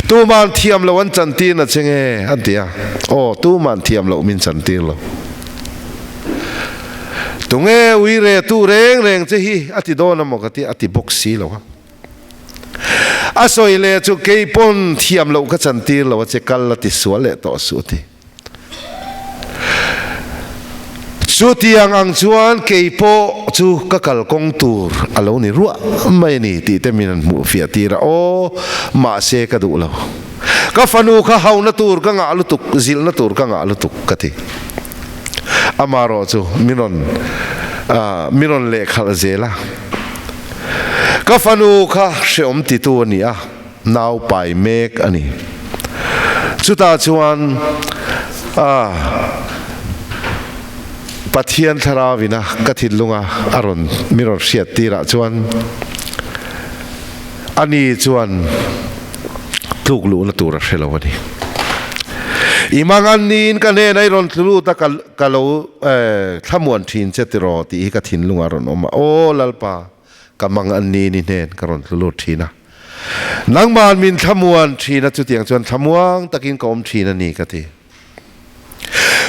tuman thiam lo an chantir na che nge an ti a, aw tuman thiam loh min chantir lo. Tunge ui re tu reng reng che hi a ti dawn a maw ka ti a ti bawk si lo a. A sawi leh chu kei pawn thiam loh ka chantir lo a che kal a ti sual leh tawh suh a ti. Chutiang ang chuan kei pawh chu ka kalkawng tur a lo ni ruah mai a ni tih te min han hmuh fiah tir a, aw mahse ka duh lo. Ka fanu kha hauna tur ka ngah lutuk, zilhna tur ka ngah lutuk ka ti. Amarawh chu min rawn min rawn lehkhalh zel a. Ka fanu kha hreawm titu a ni a. Nau pai mek a ni. Chutah chuan a Pathian thlarauina ka thinlunga a rawn mi rawn hriat tirah chuan ani chuan tluk luhna tur a hre lo a ni. I mangan niin ka hnenah i rawn tlu lut a, ka lo thlamuan thin che tiraw tih hi ka thinlungah a rawn awm a. Aw Lalpa, ka mangan niin i hnen ka rawn tlu lut thin a. Nangman min thlamuan thin a, chutiang chuan thlamuang takin ka awm thin a ni ka ti.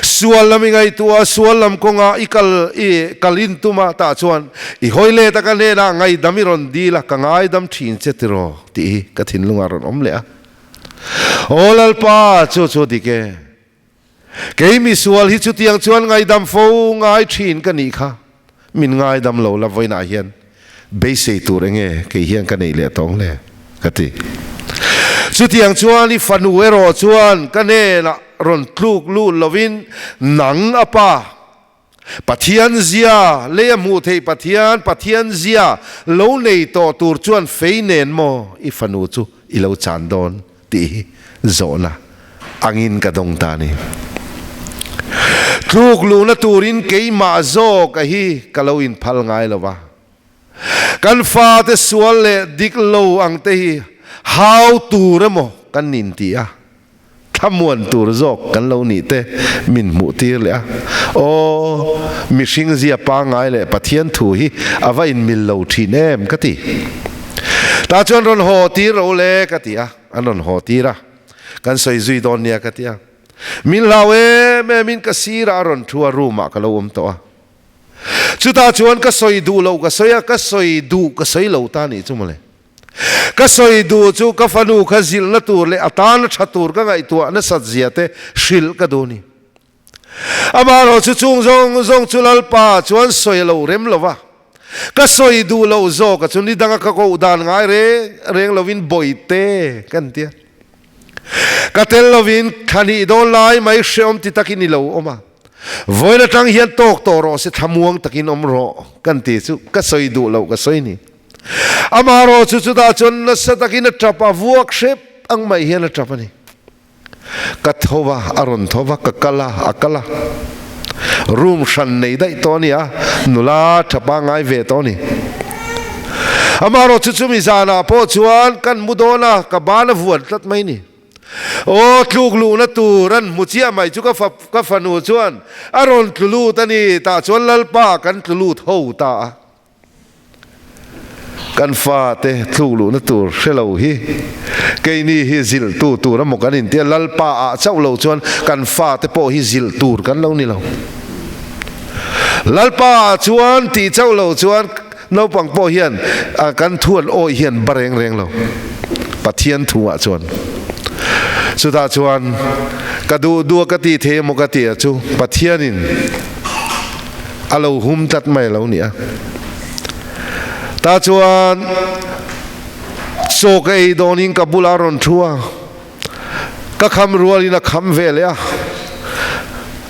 Sual lam i ngaihtuah a, sual lam kawngah i kal i kal in tum a, tah chuan i hawi let a ka hnenah ngaidam i rawn dil a, ka ngaidam thin che tiraw tih hi ka thinlungah a rawn awm leh a. Aw Lalpa, chu chu dik e. Kei misual hi chutiang chuan ngaidam fo ngai thin ka nih kha, min ngaidam lo la vawiinah hian beisei tur enge kei hian ka neih leh tawng le ka ti. Chutiang chuan i fanu erawh chuan ka hnenah rawn tluk lut lovin nang a pa Pathian zia lei a hmuh theih Pathian Pathian zia lo nei tawh tur chuan fei nen maw i fanu chu i lo chan dawn tih hi zawhna angin ka dawng ta a ni. Tluk luhna turin keimah zawk a hi ka lo inphal ngai lo va. Kan fate sual leh dik lo ang te hi hau tur emaw kan inti a. Thlamuan tur zawk kan lo nih te min hmuh tir leh a. Aw, mihring zia pangngai leh Pathian thu hi a va inmil lo thin em ka ti. Tah chuan rawn haw tir ro le ka ti a, an rawn haw tir a. Kan sawi zui dawn nia ka ti a. Min hlau em em in ka sirah a rawn thu a, room ah ka lo awm tawh a. Chutah chuan ka sawi duh loh ka sawi a, ka sawi duh ka sawi lo ta nih chu mawle. Ka sawi duh chu ka fanu kha zilhna tur leh a tana tha tur ka ngaihtuah nasat zia te hrilh ka duh ni. Amaherawh chu chung zawng zawng chu Lalpa chuan sawi a lo rem lo va, ka sawi duh loh zawk a chu ni danga ka koh dan ngai reng reng lovin bawihte ka ni tia. Ka tel lovin thlahnih dawn lai mai hreawm ti takin i lo awm a, vawiin atang hian tawk tawh rawh se thlamuang takin awm rawh kan ti chu ka sawi duh loh ka sawi ni. Amaherawh chu chutah chuan nasa takin a tap a, vuak hrep ang mai hian a tap a ni. Ka tho va, a rawn tho va, ka kal a, a kal a. Room hran nei daih tawh a ni a, nula tha pangngai ve tawh a ni. Amaherawh chu chumi zanah pawh chuan kan mu dawn a, ka ban a vuan tlat mai a ni. Aw, tluk luhna tur an hmu chiah mai chu ka fa ka fanu chuan a rawn tlu lut a ni, tah chuan Lalpa kan tlu lut ho ta a. Kan fate tluk luhna tur hre lo hi keini hi zilh tu tur emaw kan intia, Lalpa ah chauh lo chuan kan fate pawh hi zilh tur kan lo ni lo. Lalpa ah chuan tih chauh lo chuan naupang pawh hian kan thu an awih hian ba reng reng lo Pathian thu ah chuan. Chutah chuan ka duh duh a ka tih thei emaw ka tih ah chu Pathianin a lo hum tlat mai a lo ni a. Tah chuan chaw ka ei dawnin ka bulah a rawn thu a, ka kham rualin a kham ve leh a.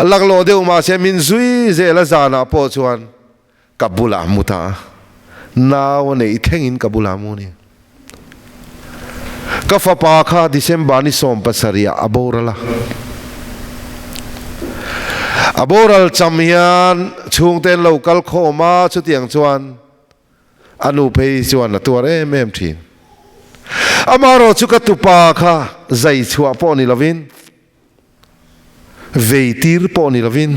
A laklawh deuh mahse min zui zel a zanah pawh chuan ka bulah a mu ta a, nau a neih thlengin ka bulah a mu a ni. Ka fapa kha December ni 70 ah a boral a. A boral cham hian chhungte an lo kal khawm a, chutiang chuan a nu phei chuan a tuar em em thin. Amaherawhchu ka tupa kha zai chhuah pawh ni lovin, Vei tir pawh ni lovin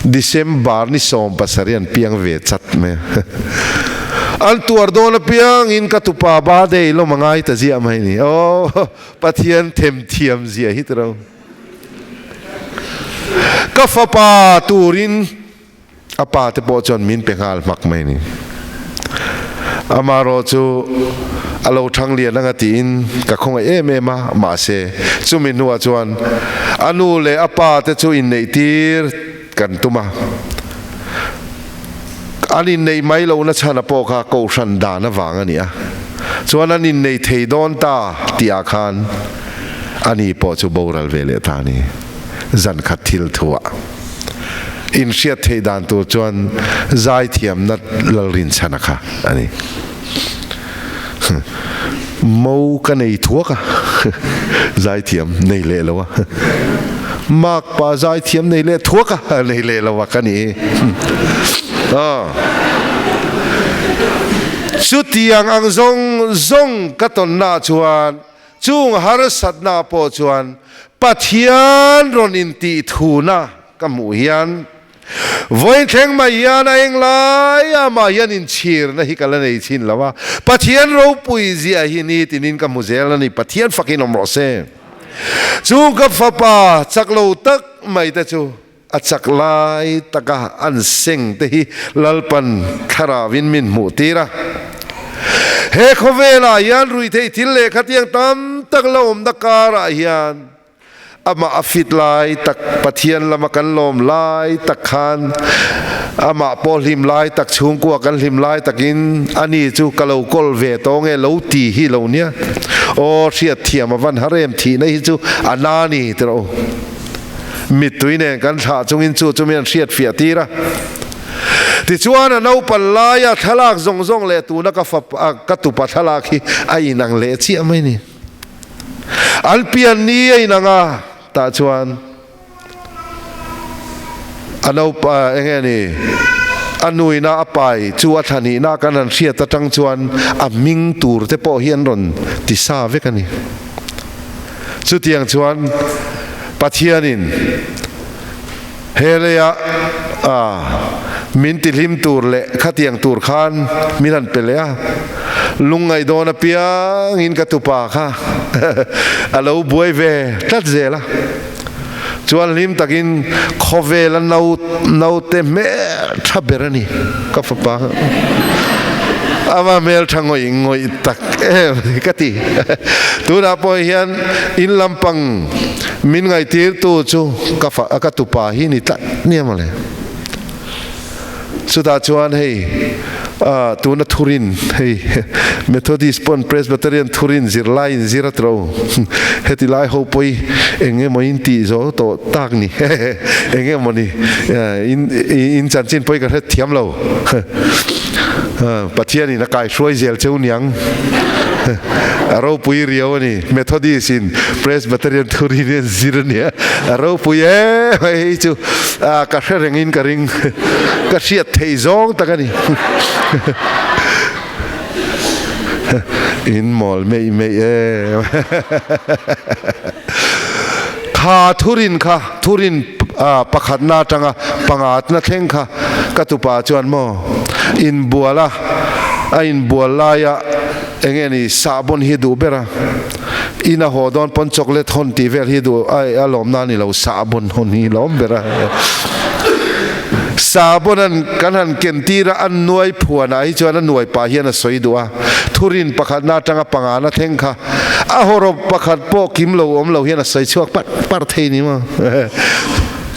December ni 70 an piang ve chat mai a. An tuar dawn apiangin ka tupa birthday lawm a ngai ta ziah mai ni. Aw Pathian themthiam zia hi tiro. Ka fapa turin A pa te pawh chuan min pe nghal hmak mai ni. Amarawh chu a lo thang lian anga tiin ka khawngaih em em a, mahse chumi hnuah chuan a nu leh a pa te chu inneih tir kan tum a. An inneih mai lohna chhana pawh kha kohhran dan avang a ni a, chuan an innei thei dawn ta tihah khan ani pawh chu boral ve leh ta a ni. Zan khat thil thuah. Inhriat theih dan tur chuan zaithiamna Lalrinchhana kha a ni. Mo ka nei thuak a, zaithiam nei leh lo a. Makpa zaithiam nei leh thuak a, nei leh lo a ka ni. Chutiang ang zawng zawng ka tawnnaah chuan Chung harsatna pawh chuan Pathian rawn intih thuna ka hmuh hian vawiin thleng mai hian a englai amah hian inchhirna hi ka la nei chin lo a, Pathian ropui zia hi nitinin ka hmu zel a ni, Pathian fakin awm rawh se. Chung ka fapa chak lo tak mai te chu a chak lai taka an seng te hi Lalpan thlarauin min hmuh tir a. He khawvelah hian ruihtheih thil leh khatiang tam tak la awmna karah hian amah a fit lai tak, Pathian lama kan lawm lai tak khan amah pawh hlim lai tak, chhungkua kan hlim lai takin ani chu ka lo kawl ve tawh nge lo ti hi lo nia. Aw hriat thiam a van har em thihna hi chu a na ni tiraw. Mittui nen kan thlah chungin chu chu mi an hriat fiah tir a. Tichuan a naupan laia thlalak zawng zawng leh tuna ka fap ka tupa thlalak hi a inang leh chiah mai ni. An pian ni a inang a, tah chuan a naupa eng nge ni a nuina a pai chu a thlanihna kan han hriat atang chuan a hming tur te pawh hi an rawn ti sa vek a ni. Chutiang chuan Pathianin he leia min tihlim tur leh khatiang tur khan min han pe leh a, lungngaih dawn apiangin ka tupa kha a lo buai ve tlat zel a. Chuan hlim takin khawvela naute hmel tha ber a ni ka fapa kha. Ama hmel tha ngawih ngawih tak em ka ti. Tunah pawh hian in lampang min ngaihtirtu chu ka fa ka tupa hi ni tlat nia mawle. Chutah chuan hei tuna thurin hei Methodist pawn Presbyterian thurin zirlai in zir a tiro heti lai ho pawh hi eng emaw in tih zo tawh tak ni eng emaw ni in in chanchin pawh hi ka hret thiam lo Pathian in a kai hruai zel cheu niang a ropui riau a ni Methodist in Presbyterian thurin in zir a nia a ropui em mai hei chu ka hre reng in ka ring ka hriat theih zawng tak a ni. In mawl meih meih em. Kha thurin kha, thurin pakhatna atanga pangatna thleng kha ka tupa chuan maw inbual a, a inbual laia eng nge ni sahbawn hi duh ber a, in a haw dawn pawn chocolate hawn tih vel hi duh a lawmna a ni lo, sahbawn hawn hi lawm ber a. Sahbawn an kan han ken tir a, an nuai phuanah hi chuan a nuai pah hian a sawi duh a, thurin pakhatna atanga pangana thleng kha a hawrawp pakhat pawh kim lo awm lo hian a sawi chhuak parh parh thei ni maw?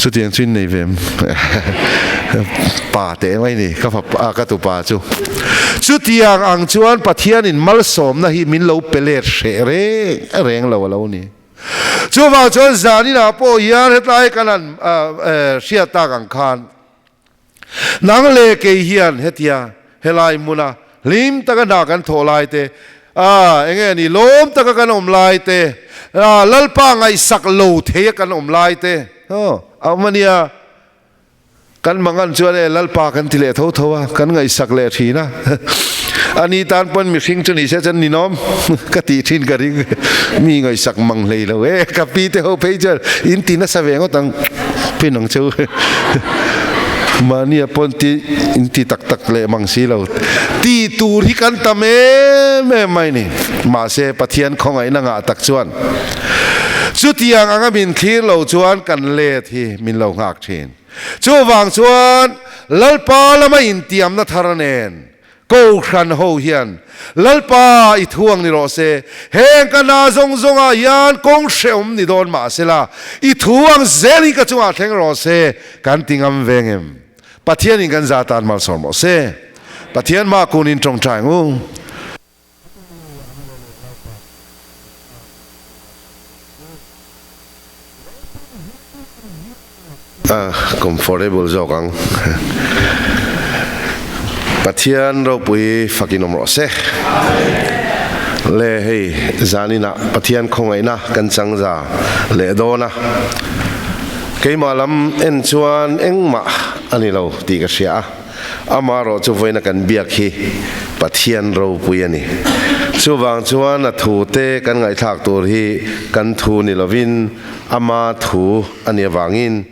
Chutiang chu in nei ve em? Pa teh mai ni ka fapa ka tupa chu. Chutiang ang chuan Pathianin malsawmna hi min lo pe let hreh reng reng lo a lo ni. Chuvang chuan zaninah pawh hian hetlai kan han hriat tak ang khan nang leh kei hian hetia helai hmuna hlim taka hna kan thawh lai te, eng nge ni lawm taka kan awm lai te, Lalpa ngaihsak lo theia kan awm lai te a awm a nia. Kan mangan chuan e Lalpa kan ti leh tho tho a, kan ngaihsak leh thin a. A ni tan pawn mihring chu ni se chuan ninawm ka tih thin ka ring. Mi ngaihsak mang hlei lo e, ka pi te ho phei chuan in ti nasa ve ngawt ang pin ang cheu. Mahnia pawn ti in ti tak tak leh mang si lo. Ti tur hi kan tam em em mai ni. Mahse Pathian khawngaihna ngah tak chuan chutiang anga min thlir lo chuan kan let hi min lo nghak thin. Chuvang chuan Lalpa lama intiamna thar nen Kohhran ho hian Lalpa i thuang ni rawh se, heng ka hna zawng zawngah hian kawng hrehawm ni dawn mah sela, i thu ang zelin ka chungah thleng rawh se kan ti ngam veng em? Pathianin kan za tan malsawm rawh se. Pathian mah kunin tawngtai ang u. A comfortable zawk ang. Pathian ropui fakin awm rawh se. Le hei zaninah Pathian khawngaihna kan chang za leh dawn a. Keimah lam en chuan engmah a ni lo tih ka hria a. Amaherawh chu vawiina kan biak hi Pathian ropui a ni. Chuvang chuan a thute kan ngaihthlak tur hi kan thu ni lovin ama thu a nih avangin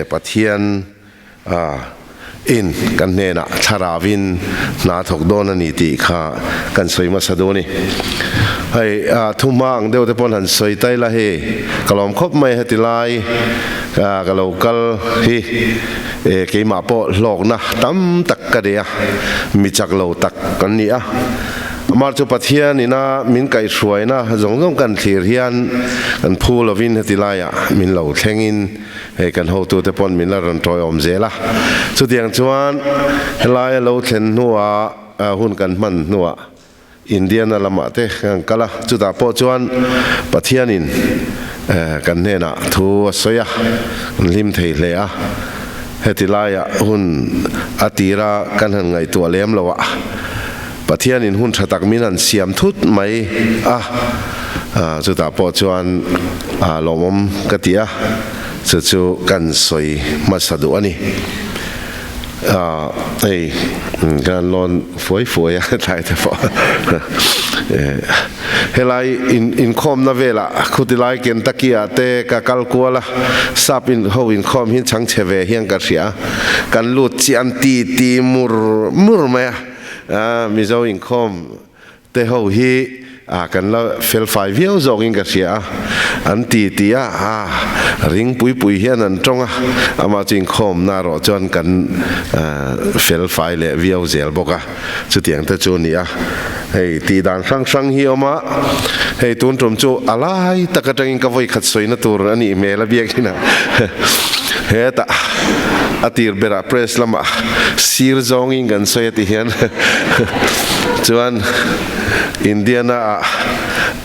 Pathian in kan hnenah thlaravin hna thawk dawn a ni tih kha kan sawi hmasa duh a ni. Hei thu hma ang deuh te pawn han sawi ta ila hei ka lawm khawp mai heti lai ka lo kal hi. E, keimah pawh hlawkna tam tak ka nei a, mi chak lo tak kan ni a. Amah chu Pathian ina min kaihhruaina zawng zawng kan thlir hian kan phu lovin heti laiah min lo thlengin hei kan hotute pawn min la rawn tawiawm zel a. Chutiang chuan helaia lo thlen hnuah hun kan hman hnuah Indiana lamah te kan kal a, chutah pawh chuan Pathianin kan hnenah thu a sawi a, kan hlim thei hle a. Heti laiah hun a tira kan han ngaihtuah lem lo a, Pathianin hun tha tak min han siam thut mai a, chutah pawh chuan lawmawm ka ti a, chu chu kan sawi hmasa duh a ni. Hei kan lawn fuai fuai a tlai te pawh helai inkhawmna velah khuti lai Kentucky ah te ka kal kual a sap in ho inkhawm hi chhang chhe ve hian ka hria a kan lut chian ti ti mur mur mai a Mizo inkhawm Te ho hi a kan la fel fai viau zawkin ka hria a, an ti ti a, a ring pui pui hian an tawng a, amah chu inkhawmna erawh chuan kan fel fai leh viau zel bawk a, chutiang te chu a ni a, hei tih dan hrang hrang hi a awm a, hei tun tum chu a lai tak atangin ka vawi khat sawina tur a nih hmel a biakin a, hetah a tir berah press lamah sir zawngin kan sawi a ti hian. Chuan Indiana ah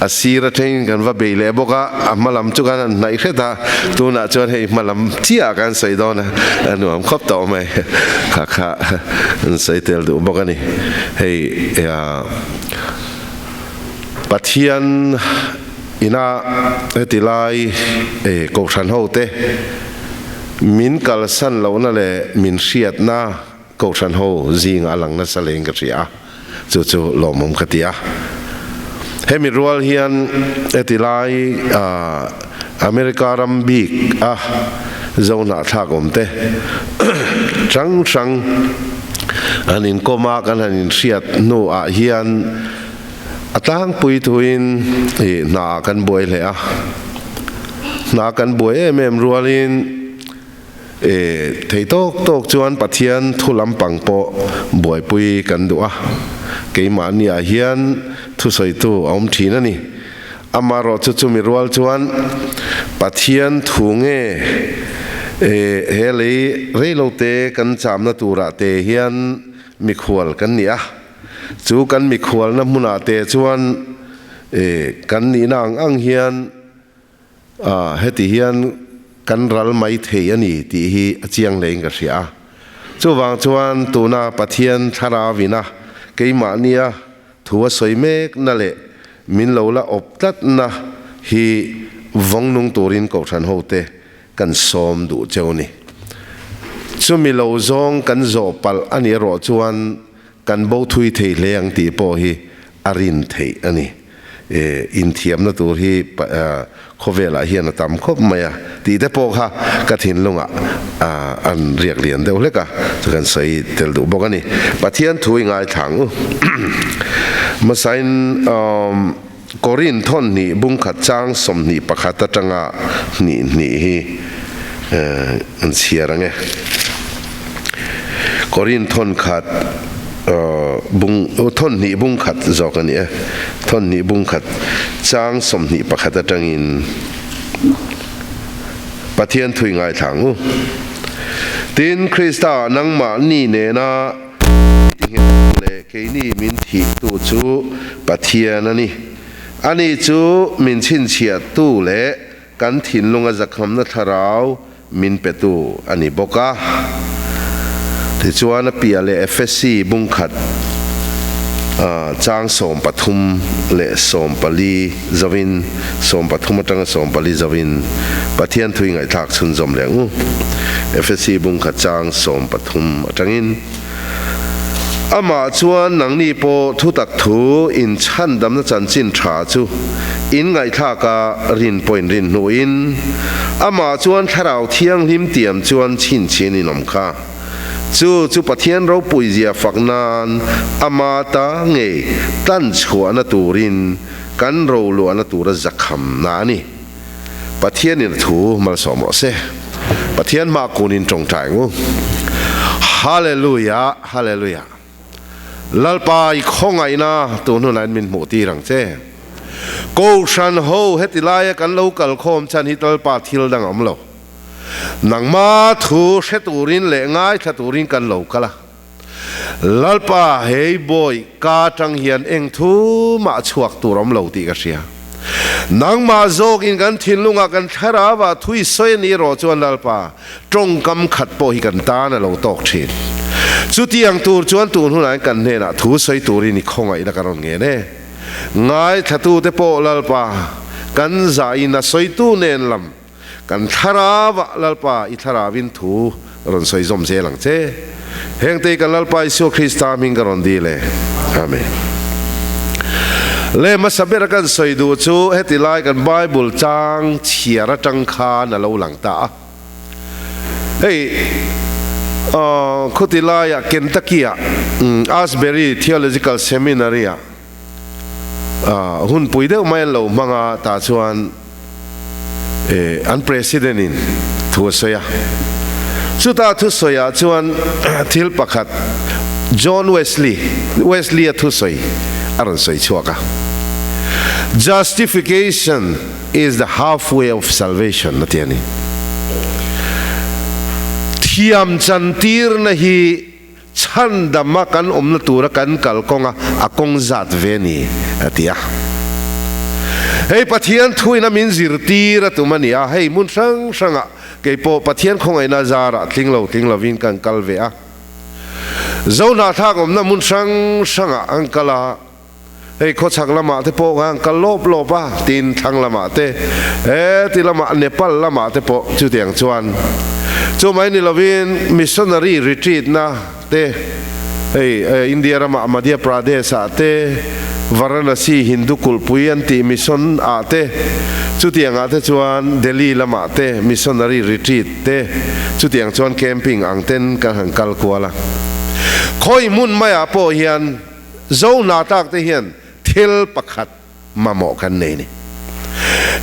a sir atangin kan va bei leh bawk a, a hma lam chu kan han hnaih hret a, tunah chuan hei hma lam chiah ah kan sawi dawn a, a nuam khawp tawh mai, kha kha an sawi tel duh bawk a ni. Hei Pathian ina heti lai Kohhran ho te min kalsan lohna leh min hriatna Kohhran ho zinga a lang nasa leng ka hria a, chu chu lawmawm ka ti a. Hemi rual hian heti lai America ram bik a zo hnahthlak awm te hrang hrang han inkawm a kan han inhriat hnu ah hian a tlangpui thuin hna kan buai hle a. Hna kan buai em em rualin E, thei tawk tawk chuan Pathian thu lampang pawh buaipui kan duh a, keimahniah hian thusawitu a awm thin a ni. Amaherawh chu chumi rual chuan Pathian thu nge e, he lei reilote kan chamna turah te hian mikhual kan ni a, chu kan mikhualna hmunah te chuan e, kan nihna ang ang hian A, heti hian kan ral mai thei a ni tih hi a chiang hlein ka hria a. Chuvang chuan tuna Pathian thlarauina keimahnia thu a sawi mekna leh min lo la awp tlatna hi vawng nung turin Kohhran hote kan sawm duh cheu ni. Chumi lo zawng kan zawh palh a nih erawh chuan kan bo thui thei hle ang tih pawh hi a rin theih a ni. E, inthiamna tur hi khawvelah hian a tam khawp mai a tih te pawh kha ka thinlungah an riak lian deuh hlek a, chu kan sawi tel duh bawk a ni. Pathian thu i ngaithla ang u. Hmasain Korin thawn hnih bungkhat chang 21 atanga hnih hnih hi an chhiar ang e. Korin thawn khat bung thawn hnih bung khat zawk a ni e. Thawn hnih bung khat chang 21 atangin Pathian thui ngaithla ang u. Tin, Krista nangmahni nena Tinghet leh keini min thihtu chu Pathian a ni. Ani chu min chhinchhiahtu leh kan thinlunga zakhamna thlarau min petu a ni bawk a. Tichuan a piah leh Efesi bungkhat chang 13 leh 14 zoin, 13 atanga 14 zoin Pathian thui ngaihthlak chhunzawm leh ang u. Efesi bungkhat chang 13 atangin. Amah chuan nangni pawh thutak thu in chhandamna chanchin tha chu in ngaihthlak a rin pawh in rin hnuin amah chuan Thlarau Thianghlim tiam chuan chhinchhin in awm kha. Chu chu Pathian ropui zia fak nan ama ta ngei tan chhuahna turin kan roluahna tura zakhamna a ni. Pathianin a thu malsawm rawh se. Pathian hma kunin tawngtai ang u. Hallelujah, Hallelujah. Lalpa i khawngaihna tun hunah in min hmuh tir ang che. Kohhran ho heti laia kan lo kal khawm chhan hi Lalpa thil dang a awm lo. Nangma thu hre turin leh ngaithla turin kan lo kal a. Lalpa, hei bawi ka atang hian eng thu mah chhuak tur awm lo tih ka hria. Nangmah zawkin kan thinlungah kan thlarauah thui sawi a nih erawh chuan Lalpa, tawngkam khat pawh hi kan tan a lo tawk thin. Chutiang tur chuan tun hunah hian kan hnenah thu sawi turin i khawngaihna ka rawn ngen e. Ngaithlatute pawh Lalpa, kan zahin a sawitu nen lam Kan thlarauah Lalpa i thlarauin thu rawn sawi zawm zel ang che. Hengte hi kan Lalpa Isua Krista hming ka rawn dil e. Amen. Le hmasa bera kan sawi duh chu heti lai kan Bible chang chhiar atang khan a lo lang ta a. Hei khuti laiah Kentucky-ah Asbury Theological Seminary-ah hunpui deuh mai an lo hmang a, tah chuan an President in thu a sawi a. Chuta thusawi ah chuan thil pakhat John Wesley, Wesley a thusawi a rawn sawi chhuak a. Justification is the halfway of salvation a ti a ni. Thiam chantirna hi Chhandama kan awmna tura kan kal kawnga a kawng zat ve ni, a ti a. Hei Pathian thuina min zirtir a tum a ni a, hei hmun hrang hrangah keipawh Pathian khawngaihna zarah tling lo tling lovin kan kal ve a. Zohnahthlak awmna hmun hrang hrangah an kal a. Hei khawchhak lamah te pawh khan kal lawp lawp a, tin thlang lamah te, he ti lamah Nepal lamah te pawh chutiang chuan. Chu mai ni lovin missionary retreat na te hei India ramah Madhya Pradesh ah te, Varanasi Hindu kulhpui an tih mission ah te, chutiang ah te chuan Delhi lamah te missionary retreat te, chutiang chuan camping ang ten kan han kal kual a. Khawi hmun maiah pawh hian Zo hnatlak te hian thil pakhat mamawh kan nei ni.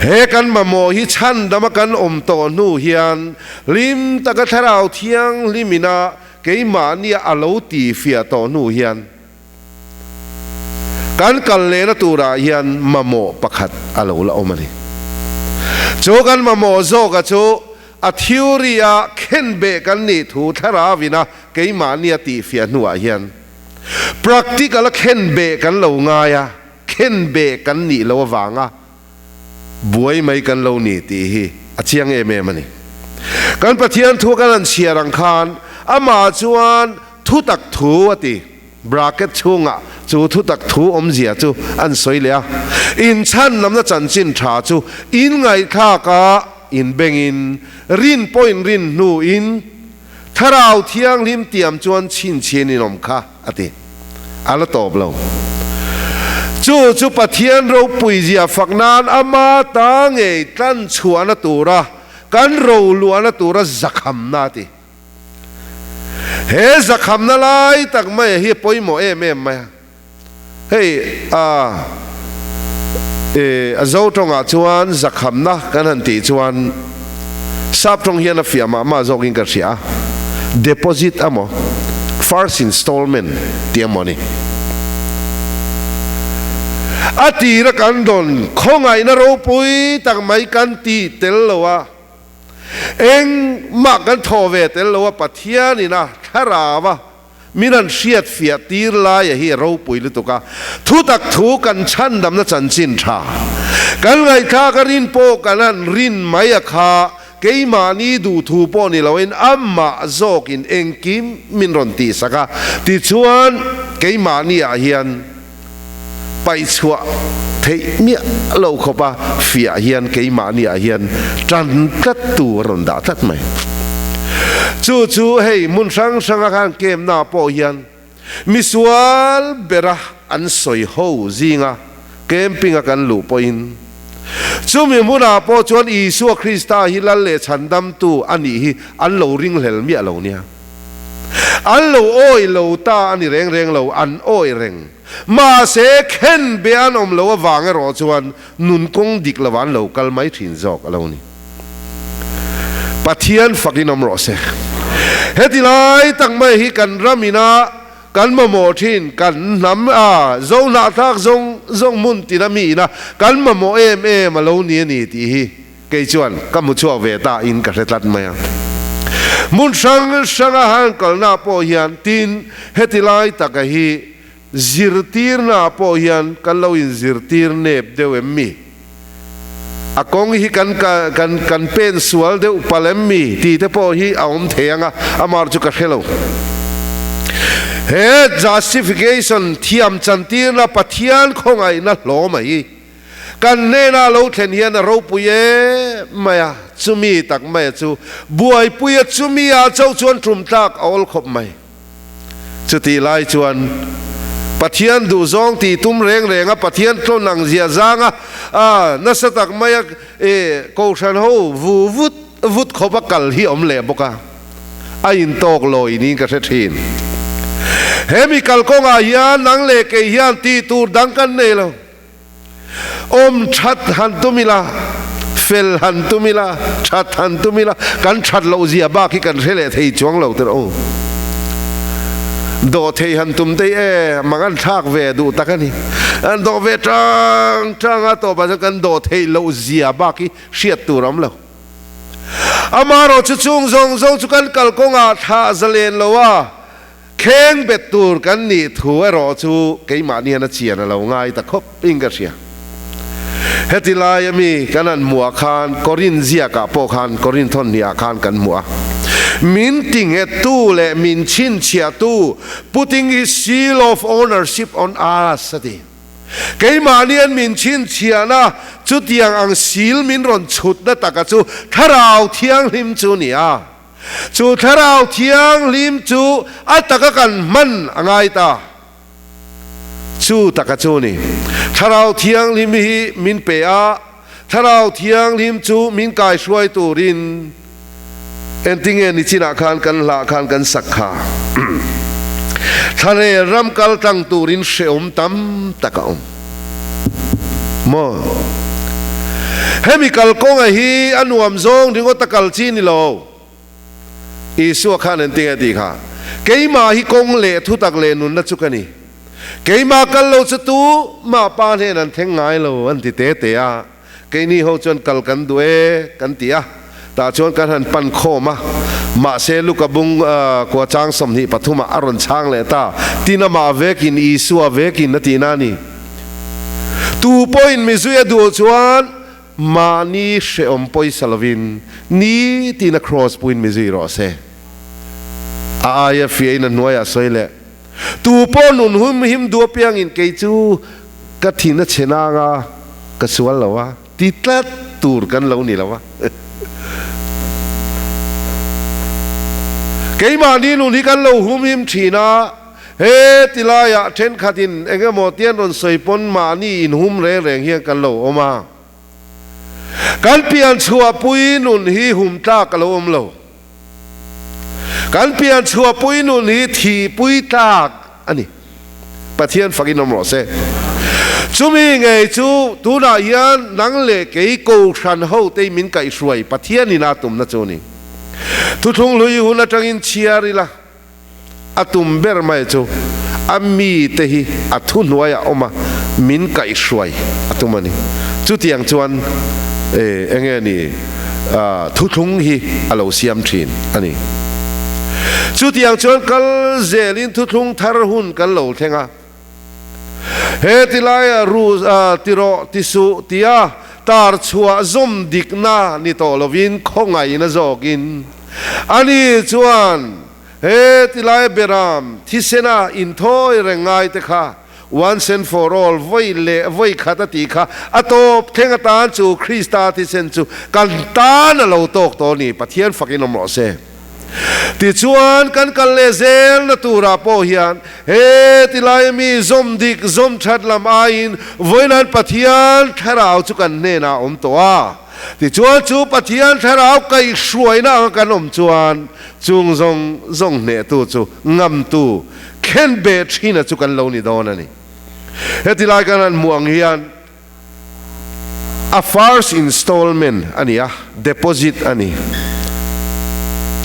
He kan mamawh hi chhandama kan awm tawh hnu hian hlim taka Thlarau Thianghlimina keimahnia a lo tifiah tawh hnu hian kan kal lehna turah hian mamawh pakhat a lo la awm a ni. Chu kan mamawh zawka chu a theory-a khenbeh kan nih thu Thlarauina keimahnia tihfiah hnuah hian Practical a khenbeh kan lo ngai a, khenbeh kan nih loh avanga buai mai kan lo ni tih hi a chiang em em a ni. Kan Pathian thu kan han chhiar ang khan amah chuan thutak thu a ti, bracket chhungah chu thutak thu awmzia chu an sawi leh a, inchhan lamna chanchin tha chu inngaihthlak a inbengin rin pawhin rin hnuin Thlarau Thianghlim tiam chuan chhinchhian in awm kha, a ti. A la tawp lo. Chu chu Pathian ropuizia fak nan ama ta ngei tlan chhuahna tura kan roluahna tura zakhamna a ti. He zakhamna lai tak mai hi a pawimawh em em mai a. Hei a e a Zo tawngah chuan zakhamna kan han tih chuan Sap tawng hian a fiah mah mah zawkin ka hria a, deposit amaw, first installment tih amaw ni. A tira kan dawn khawngaihna ropui tak mai kan tih tel lo a, engmah kan thawh ve tel lo a, Pathianin a thlarau a Min an hriat fiah tir laia hi a ropui lutuk a, thutak thu kan chhandamna chanchin tha kan ngaihthlak a rin pawh kan han rin mai a kha keimahni duhthu pawh ni loin amah zawkin engkim min rawn tihsak a, tichuan keimahni ah hian paihchhuah theih miah lo khawpa fiah hian keimahni ah hian tan tlat tu a rawn dah tlat mai. Chu chu hei hmun hrang hranga khan kemna pawh hian misual bera an sawi ho zinga camping a kan luh pawhin chumi hmunah pawh chuan Isua Krista hi Lal leh Chhandamtu a nih hi an lo ringhlel miah lo nia. An lo awih lo ta a ni reng reng lo, an awih reng. Mahse, khen be an awm lo avang erawh chuan nun kawng dik lovah an lo kal mai thin zawk a lo ni. Pathian fakin awm rawh se. Heti lai tak mai hi kan ram ina kan mamawh thin, kan hnam a zo hnahthlak zawng zawng hmun tina mi ina kan mamawh em em a lo ni a ni tih hi Kei chuan ka hmu chhuak ve ta in ka hre tlat mai a. Hmun hrang hranga han kalna pawh hian tin heti lai taka hi zirtirna pawh hian kan lo inzirtir nep deuh em mi? A kawng hi kan kan kan pen sual deuh palh em mi? Tih te pawh hi a awm thei ang a, amar chu ka hre lo. He justification thiam chantirna Pathian khawngaihna hlawm a hi. Kan hnena lo thlen hian a ropui em mai a, chumi tak maia chu buaipui a, chumi ah chauh chuan tum tlak a awl khawp mai. Chutih lai chuan Pathian duhzawng tih tum reng reng a, Pathian tlawn ang zia zang a, a nasa tak maia e Kohhran ho vu vut vut khawp a kal hi awm leh bawk a, a intawk lawi niin ka hre thin. He mi kalkawngah hian nang leh kei hian tih tur dang kan nei lo. Awm that han tum ila, fel han tum ila, that han tum ila, kan that loh zia bak hi kan hre leh thei chuang lo tirh u. Dawh thei han tum tei e, mang an thlak ve duh tak a ni. An dawh ve tang tang a, tawpah chuan kan dawh theih loh zia bak hi hriat tur a awm lo. Amaherawh chu chung zawng zawng chu kan kalkawngah thlah zalen lo a, Kheng bet tur kan nih thu erawh chu keimahni hian a chian a lo ngai ta khawp in ka hria. Heti laia mi kan han hmuh ah khan Korin ziakah pawh khan Korin thawnhnih ah khan kan hmuh a. Min tinghettu leh min chhinchhiahtu putting his seal of ownership on us a ti. Keimahni an min chhinchhiahna chutiang ang seal min rawn chhutna taka chu Thlarau Thianghlim chu ni a. Chu Thlarau Thianghlim chu a taka kan hman a ngai ta. Chu taka chu ni. Thlarau Thianghlim hi min pe a, Thlarau Thianghlim chu min kaihruai turin entinge nichinah khan kan hlah khan kan sak kha. Thlarel ram kal tlang turin hrehawm tam tak a awm. Maw? Hemi kalkawnga hi a nuam zawng ringawt a kal chi ni lo. Isua khan engtinge a tih kha? Keimah hi kawng leh thutak leh nunna chu ka ni. Keimah kal lo chu tu mah pa hnen an thleng ngai lo an ti te te a. Keini ho chuan kal kan duh e kan ti a, tah chuan kan han pan khawm a. Mahse Luka bung kua chang 23 ah a rawn chhang leh ta, tin amah vekin Isua vekin a tihna a ni. Tu pawhin mizui a duh chuan Mahni hrehawm pawisa lovin ni tiin a kraws puin mi zui rawh se. A aia fiahin a hnuaiah sawi leh, Tu pawh nun hum him duh apiangin kei chu ka thin a chhe nang a, ka sual lo a, ti tlat tur kan lo ni lo a. Keimahni nun hi kan lo hum him thin a, He ti laiah thenkhatin eng emaw tian rawn sawi pawn mahni inhum reng reng hian kan lo awm a. Kan pian chhuahpui nun hi hum tlak a lo awm lo. Kan pian chhuahpui nun hi thihpui tlak a ni. Pathian fakin awm rawh se. Chumi ngei chu tunah hian nang leh kei Kohhran hote min kaihhruai Pathianin a tumna chu a ni. Thuthlung hlui hun atangin chhiar ila. A tum ber mai chu a mite hi a thuhnuaiah awm a, min kaihhruai a tum a ni. Chutiang chuan enge ni thuthlung hi a lo siam thin a ni. Chutiang chuan kal zelin thuthlung thar hun kan lo thleng a. He tilaia ru tirawh tisuh tia tar chhuah zawm dikna ni tawh lovin khawngaihna zawkin ani chuan he tilaia beram thisena inthawi reng ngai te kha once and for all vawi leh vawi khat a tih kha a tawp thleng atan chu Krista thisen chu kan tan a lo tawk tawh a ni Pathian fakin awm rawh se. Tichuan, kan kal leh zelna turah pawh hian he tilai mi zawm dik zawm that lam aiin vawinan Pathian thlarau chu kan hnenah a awm tawh a. Tichuan, chu Pathian thlarau kaihhruaina anga kan awm chuan chung zawng zawng hnehtu chu ngamtu thlen beh thina chu kan lo ni dawn a ni. Hetilai kan han hmuh ang hian, A first installment a ni a, deposit a ni.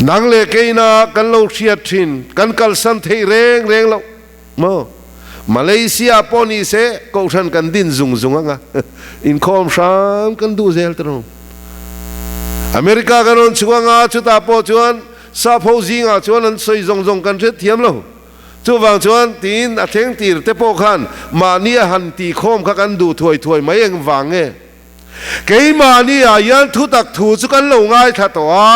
Nang leh keina kan lo hriat thin, kan kalsan theih reng reng loh maw? Malaysia pawh ni se kohhran kan din zung zung ang a, inkhawm hram kan duh zel ta rawh. America kan rawn chhuk ang a, chutah pawh chuan sap ho zingah chuan an sawi zawng zawng kan hriat thiam lo. Chuvang chuan tiin a thleng tir te pawh khan mahni a han tihkhawm kha kan duh thuai thuai mai eng vang nge? Keimahni ah hian thutak thu chu kan lo ngaithla tawh a,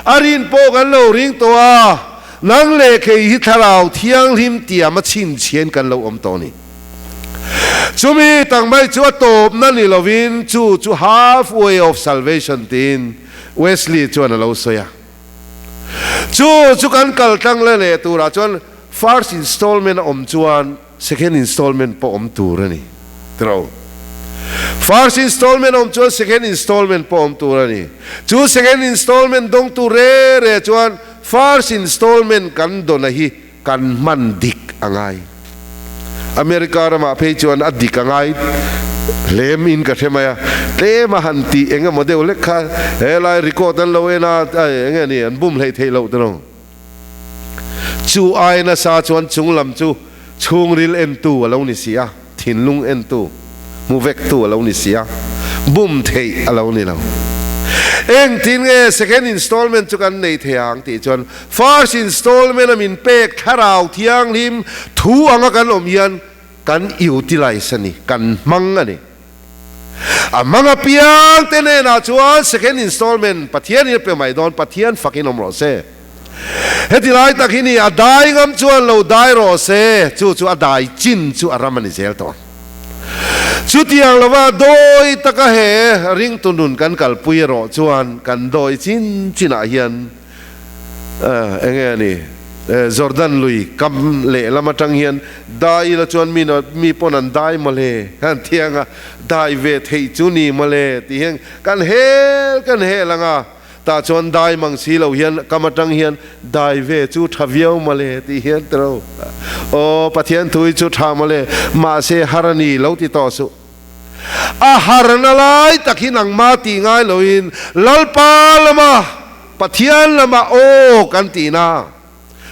a rin pawh kan lo ring tawh a, nang leh kei hi thlarau thianghlim tiam a chhinchhian kan lo awm tawh a ni. Chumi tak mai chu a tawpna ni lovin chu chu half way of salvation tiin Wesley chuan a lo sawi a. Chu chu kan kal tlang le leh turah chuan first installment a awm chuan second installment pawh awm tur a ni tiro. First installment a awm chuan second installment pawh awm tur a ni. Chu second installment dawng tur re re chuan first installment kan dawna hi kan hman dik a ngai. America ramah phei chuan a dik a ngai hlem in ka hre mai a, tlem a han tih eng emaw deuh hlek kha helai record an lo en a, eng nge ni an bum hleih theih loh te lo. Chu ai nasa chuan chung lam chu chhungril entu a lo ni si a, thinlung entu, hmu vektu a lo ni si a, bum theih a lo ni lo. Engtin nge second installment chu kan nei thei ang tih chuan first installment a min pek thlarau thianghlim thu anga kan awm hian kan utilize a ni, kan hmang a ni. A hmang apiang te hnenah chuan second installment Pathian in a pe mai dawn, Pathian fakin awm rawh se. Heti lai tak hi ni, a dai ngam chuan lo dai rawh se, chu chu a dai chin chu a ram a ni zel tawh. Chutiang lova dawi taka he ringtu nun kan kalpui erawh chuan kan dawi chin chinah hian eng nge a ni? Jordan lui kam lehlam atang hian dai ila chuan mi mi pawn an dai mawle an ti ang a, dai ve theih chu ni mawle tih hian kan hel kan hel ang a, tah chuan dai mang si lo hian kam atang hian dai ve chu tha viau mawle tih hian tiro aw Pathian thu hi chu tha mawle mahse har a ni lo ti tawh suh. A harna lai tak hi nangma tih ngai loin Lalpa lama Pathian lama aw kan tihna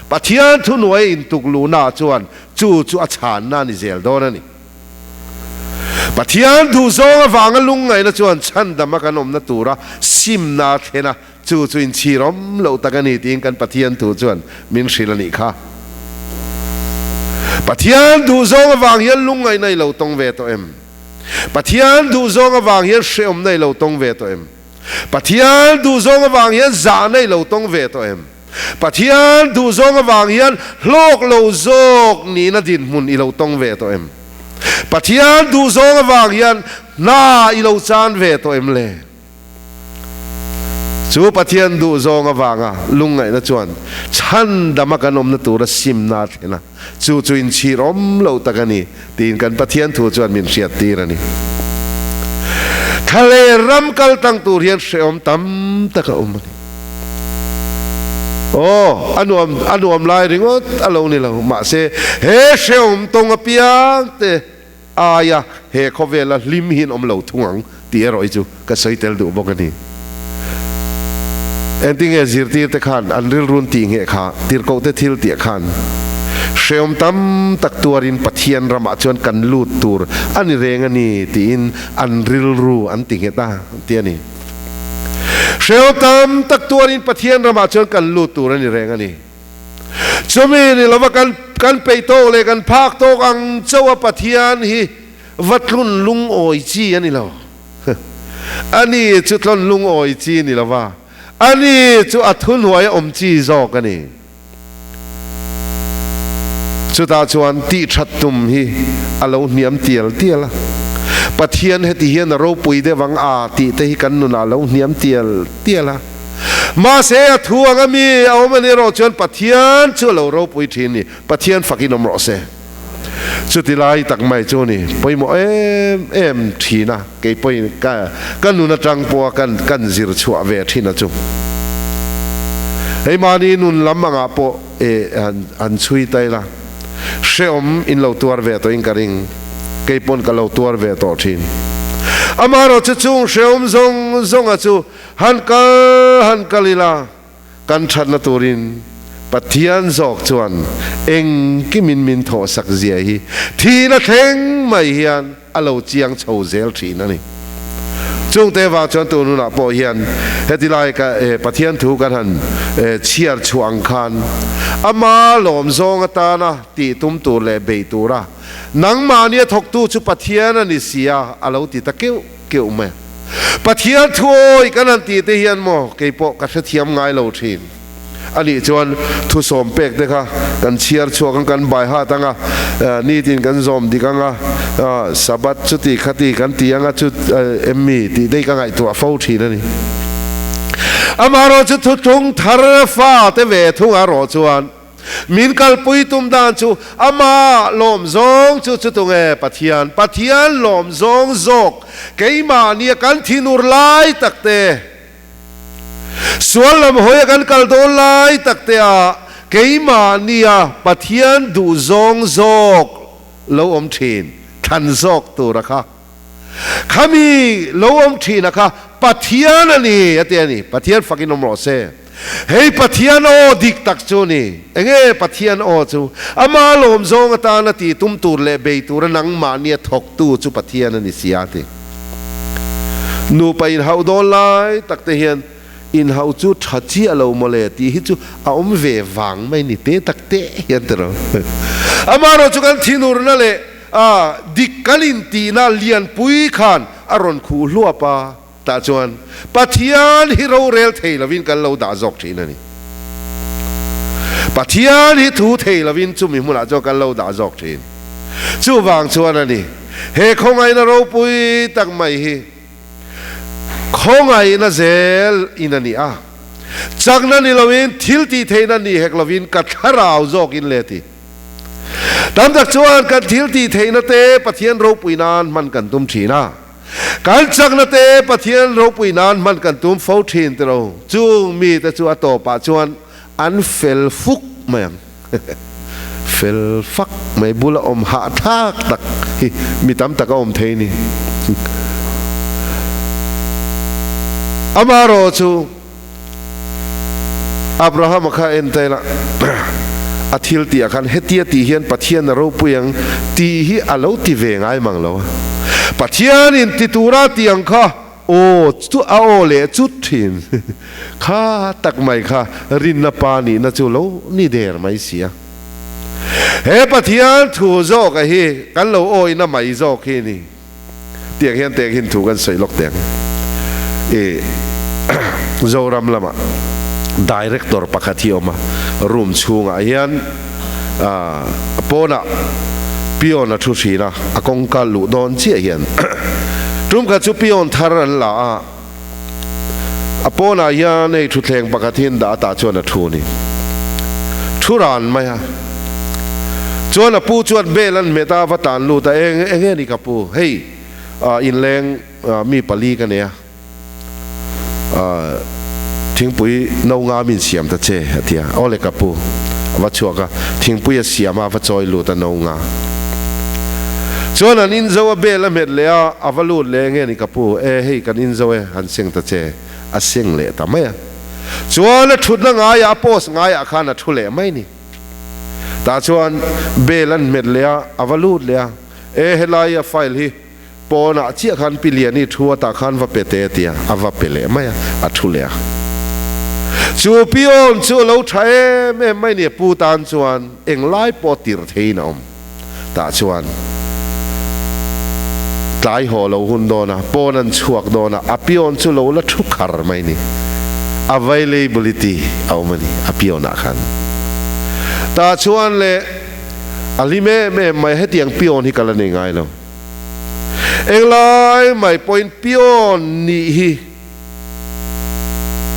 Pathian thuhnuai intuk luhna chuan chu chu a chhanna a ni zel dawn a ni. Pathian duhzawng avanga lungngaihna chuan chhandama kan awmna tura simna a thlen a, chu chu inchhirawm loh tak a ni tiin kan Pathian thu chuan min hrilh a nih kha. Pathian duhzawng avang hian lungngaihna i lo tawng ve tawh em? Pathian duhzawng avang hian hrehawmna i lo tawng ve tawh em? Pathian duhzawng avang hian zahna i lo tawng ve tawh em? Pathian duhzawng avang hian hlawk lo zawk nihna dinhmun i lo tawng ve tawh em? Pathian duhzawng avang hian hna i lo chan ve tawh em le? Chu Pathian duhzawng avanga lungngaihna chuan chhandama kan awmna tura simna a thlen a, chu chu inchhir awm lo tak a ni tiin kan Pathian thu chuan min hriattir a ni. Thlaleh ram kal tang tur hian hrehawm tam tak a awm a ni. Aw, a nuam a nuam lai ringawt a lo ni lo, mahse he hrehawm tawng apiang te, Aia he khawvela hlim hi an awm lo thung ang tih erawh hi chu ka sawi tel duh bawk a ni. Engtinge zirtirte khan an rilrun tih ngheh kha tirhkohte thil tih khan hreawm tam tak tuarin Pathian ramah chuan kan lut tur a ni reng a ni tiin an rilru an ti nghet a ti a ni. Hreawm tam tak tuarin Pathian ramah chuan kan lut tur a ni reng a ni. Chumi ni lova kan kan peih tawk leh kan phak tawk ang chauh a Pathian hi va tlun lungawi chi a ni lo. Ani chu tlawn lungawi chi ni lova, ani chu a thuhnuai a awm chi zawk a ni. Chutah chuan tih that tum hi a lo hniam tial tial a. Pathian heti hian a ropui deuh ang a tih te hi kan nunah a lo hniam tial tial a. Mahse, a thu anga mi a awm a nih erawh chuan Pathian chu a lo ropui thin ni. Pathian fakin awm rawh se. Chuti lai tak mai chu ni pawimawh em em thin a, kei pawhin ka ka nun atang pawha kan kan zir chhuah ve thin a chu. Hei mahni nun lam angah pawh e han han chhui ta ila, hrehawm in lo tuar ve tawhin ka ring, kei pawn ka lo tuar ve tawh thin. Amaherawhchu chung hrehawm zawng zawnga chu Han kal han kal ila, kan thatna turin Pathian zawk chuan engkimin min thawhsak zia hi thihna thleng mai hian a lo chiang chho zel thin a ni. Chungte vang chuan tun hunah pawh hian heti lai ka Pathian thu kan han chhiar chhuah ang khan ama lawm zawng atana tih tum tur leh beih tura nangmahnia thawktu chu Pathian a ni sia a lo ti ta keuh keuh mai. Pathian thuawi kan han tih te hian maw kei pawh ka hrethiam ngai lo thin. A nih chuan thusawm pek te kha kan chhiar chhuak ang, kan bai hat ang a, nitin kan zawm dik ang a, Sabbath chuti khati kan ti ang a chu em mi tih te hi ka ngaihtuah fo thin a ni. Amaherawhchu thuthlung thar fa te ve thung a rawh chuan, Min kalpui tum dan chu ama lawm zawng chu chutunge Pathian, Pathian lawm zawng zawk keimahnia kan thinur lai tak te, sual lam hawia kan kal dawn lai tak te ah keimahnia Pathian duh zawng zawk lo awm thin, thlan zawk tura kha. Khami lo awm thin a kha Pathian a ni a ti a ni. Pathian fakin awm rawh se. Hei Pathian aw dik tak chu a ni. Enge Pathian aw chu? Ama lawm zawng atana ti tum tur leh bei tura nangmahnia thawktu chu Pathian a ni si a ti. Nupa inhauh dawn lai tak te hian inhauh chu tha chiah lo mawle tih hi chu a awm ve vang mai ni te tak te hian ti rawh. Amaherawhchu chu kan thinurna leh A dik kan intihna lianpui khan a rawn khuh hluap a, tah chuan Pathian hi rorel thei lovin kan lo dah zawk thin a ni. Pathian hi thu thei lovin chumi hmunah chuan kan lo dah zawk thin. Chuvang chuan a ni, he khawngaihna ropui tak mai hi khawngaihna zel in a ni a. Chakna ni loin, thil tih theihna ni hek lovin ka thlarau zawkin le ti. Tam tak chuan kan thil tih theihna te Pathian ropui nan hman kan tum thin a. Kan chakna te Pathian ropui nan hman kan tum fo thin tiro. Chung mite chu a tawpah chuan an fel fuk mai ang. Fel fak mai bula awm hahthlak tak hi mi tam tak a awm thei ni. Amaherawh chu Abrahama kha en ta ila a thil tih ah khan hetia tih hian Pathian a ropui ang tih hi a lo ti ve ngai mang lo a. Pathianin ti tura tih ang kha Aw chu a aw leh chut thin. Kha tak mai kha rinna pa nihna chu lo ni der mai si a. He Pathian thu zawk a hi kan lo awihna mai zawk hi ni. Tiang hian teng hin thu kan sawi lawk teng. I Zoram lama Director pakhat hi awm a, room chhungah hian pawnah peon a thu thin a, a kawngka luh dawn chiah hian tum khat chu peon thar an la a, a pawnah hian hei thutthleng pakhat hi an dah a tah chuan a thu a ni. Thu ran mai a, chuan a pu chuan bel an hmet a, va tan lut a, eng enge ni ka pu, hei inleng mi pali ka nei a. Thingpui no nga min siam ta che, a ti a. Aw le ka pu, a va chhuak a, thingpui a siam a, a va chawi lut a no nga. Chuan an inzo a bel a hmet leh a, a va lut leh nge ni ka pu, e hei kan inzo e, han seng ta che, a seng leh ta mai a. Chuan a thutna ngaiah a post ngaiah khan a thu leh mai ni. Tah chuan bel an hmet leh a, a va lut leh a, e helai a file hi, Pawnah chiah khan Pi Liani thu atah khan va pe te a ti a, a va pe leh mai a, a thu leh a. Chu Pi Awn chu a lo tha em em mai ni a, pu tan chuan englai pawh tirh theiin a awm. Tah chuan tlai haw lo hun dawn a, pawn an chhuak dawn a, a Pi Awn chu lo la thu khar mai ni. Availability a awm a ni a Pi Awnah khan. Tah chuan le a hlim em em mai, hetiang Pi Awn hi ka la nei ngai lo. Englai mai pawhin pion nih hi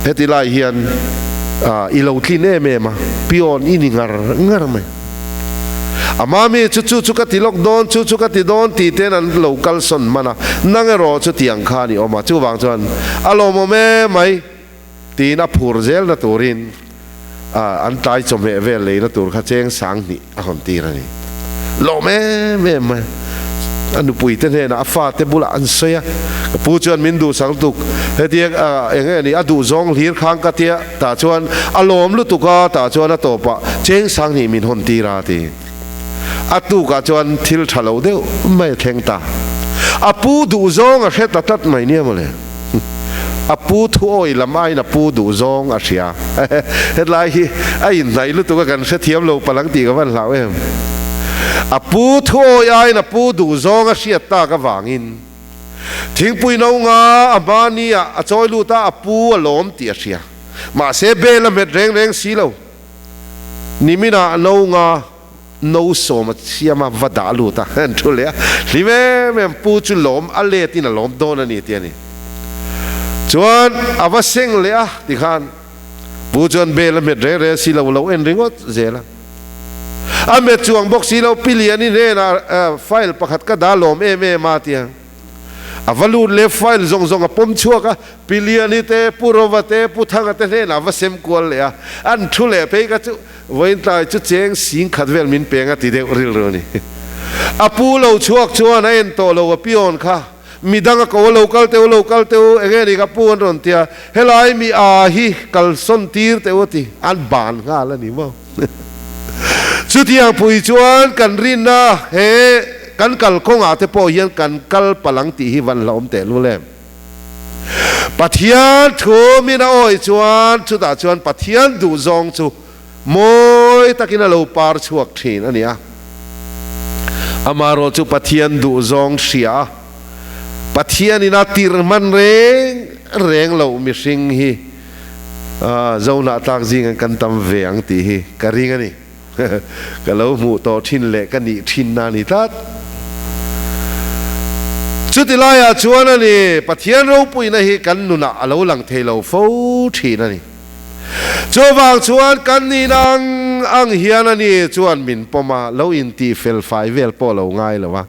heti lai hian i lo tlin em em a, pion i ni ngar ngar mai. A mami chu chu chu ka ti lawk dawn, chu chu ka ti dawn tih ten an lo kalsawn hman a, nang erawh chutiang khan i awm a, chuvang chuan a lawmawm em mai tiin a phur zelna turin an tlai chawhmeh vel leina tur kha cheng 2000 a hawn tir a ni. Lawm em em mai. A nupui te hnenah a fate bulah an sawi a, ka pu chuan min duhsak lutuk, hetiang eng nge ni a duh zawng hlir khang ka tia, tah chuan a lawm lutuk a, tah chuan a tawpah cheng 2000 min hawn tir a ti. A tukah chuan thil tha lo deuh mai a thleng ta. A pu duh zawng a hre ta tlat mai nia mawle. A pu thu awi lam aiin a pu duh zawng a hria. Hetlai hi a inhnaih lutuk a kan hrethiam lo palh ang tih ka van hlau em. A pu thu awi aiin a pu duh zawng a hriat tak avangin thingpui no nga a hmani ah a chawi lut a, a pu a lawm tih a hria. Mahse bel a hmet reng reng si lo. Niminah no nga. No sawm a siam a, va dah lut a, an thu leh a, hlim em em pu chu lawm a let in a lawm dawn a ni tih a ni. Chuan a va seng leh a tikhan pu chuan bel a hmet reng reng si lo, lo en ringawt zel a. A hmet chuang bawk si lo, Pi Liani hnenah file pakhat ka dah lawm em em a tia. A va lut leh file zawng zawng a pawm chhuak a, Pi Liani te, Pu Rova te, Pu Thanga te hnenah a va sem kual leh a, an thu leh phei kha chu Vawiin tlai chu cheng sing khat vel min peng a ti deuh rilru a ni. A pu lo chhuak chuan a en tawh lo a pion kha midang a ko a lo kal teu lo kal teu eng nge ni ka pu an rawn ti a, helai mi a hi kalsawn tir teu a ti, an ban nghal a ni maw. Chutiang pui chuan kan rinna he kan kalkawngah te pawh hian kan kal palh ang tih hi van hlauhawm tehlul em. Pathian thu min a awih chuan chutah chuan Pathian duh zawng chu mawi takin a lo par chhuak thin a ni a. Amaherawh chu Pathian duh zawng hria a, Pathianin a tir hman reng reng loh mihring hi Zohnah tlak zingah kan tam ve ang tih hi ka ring a ni. Ka lo hmuh tawh thin leh ka nih thin na ni tlat. Chuti laiah chuan a ni, Pathian ropuina hi kan nunah a lo lang thei lo fo thin a ni. Chuvang chuan kan nihna ang ang hian ani chuan min pawm a, lo intih fel fai vel pawh lo ngai lo a.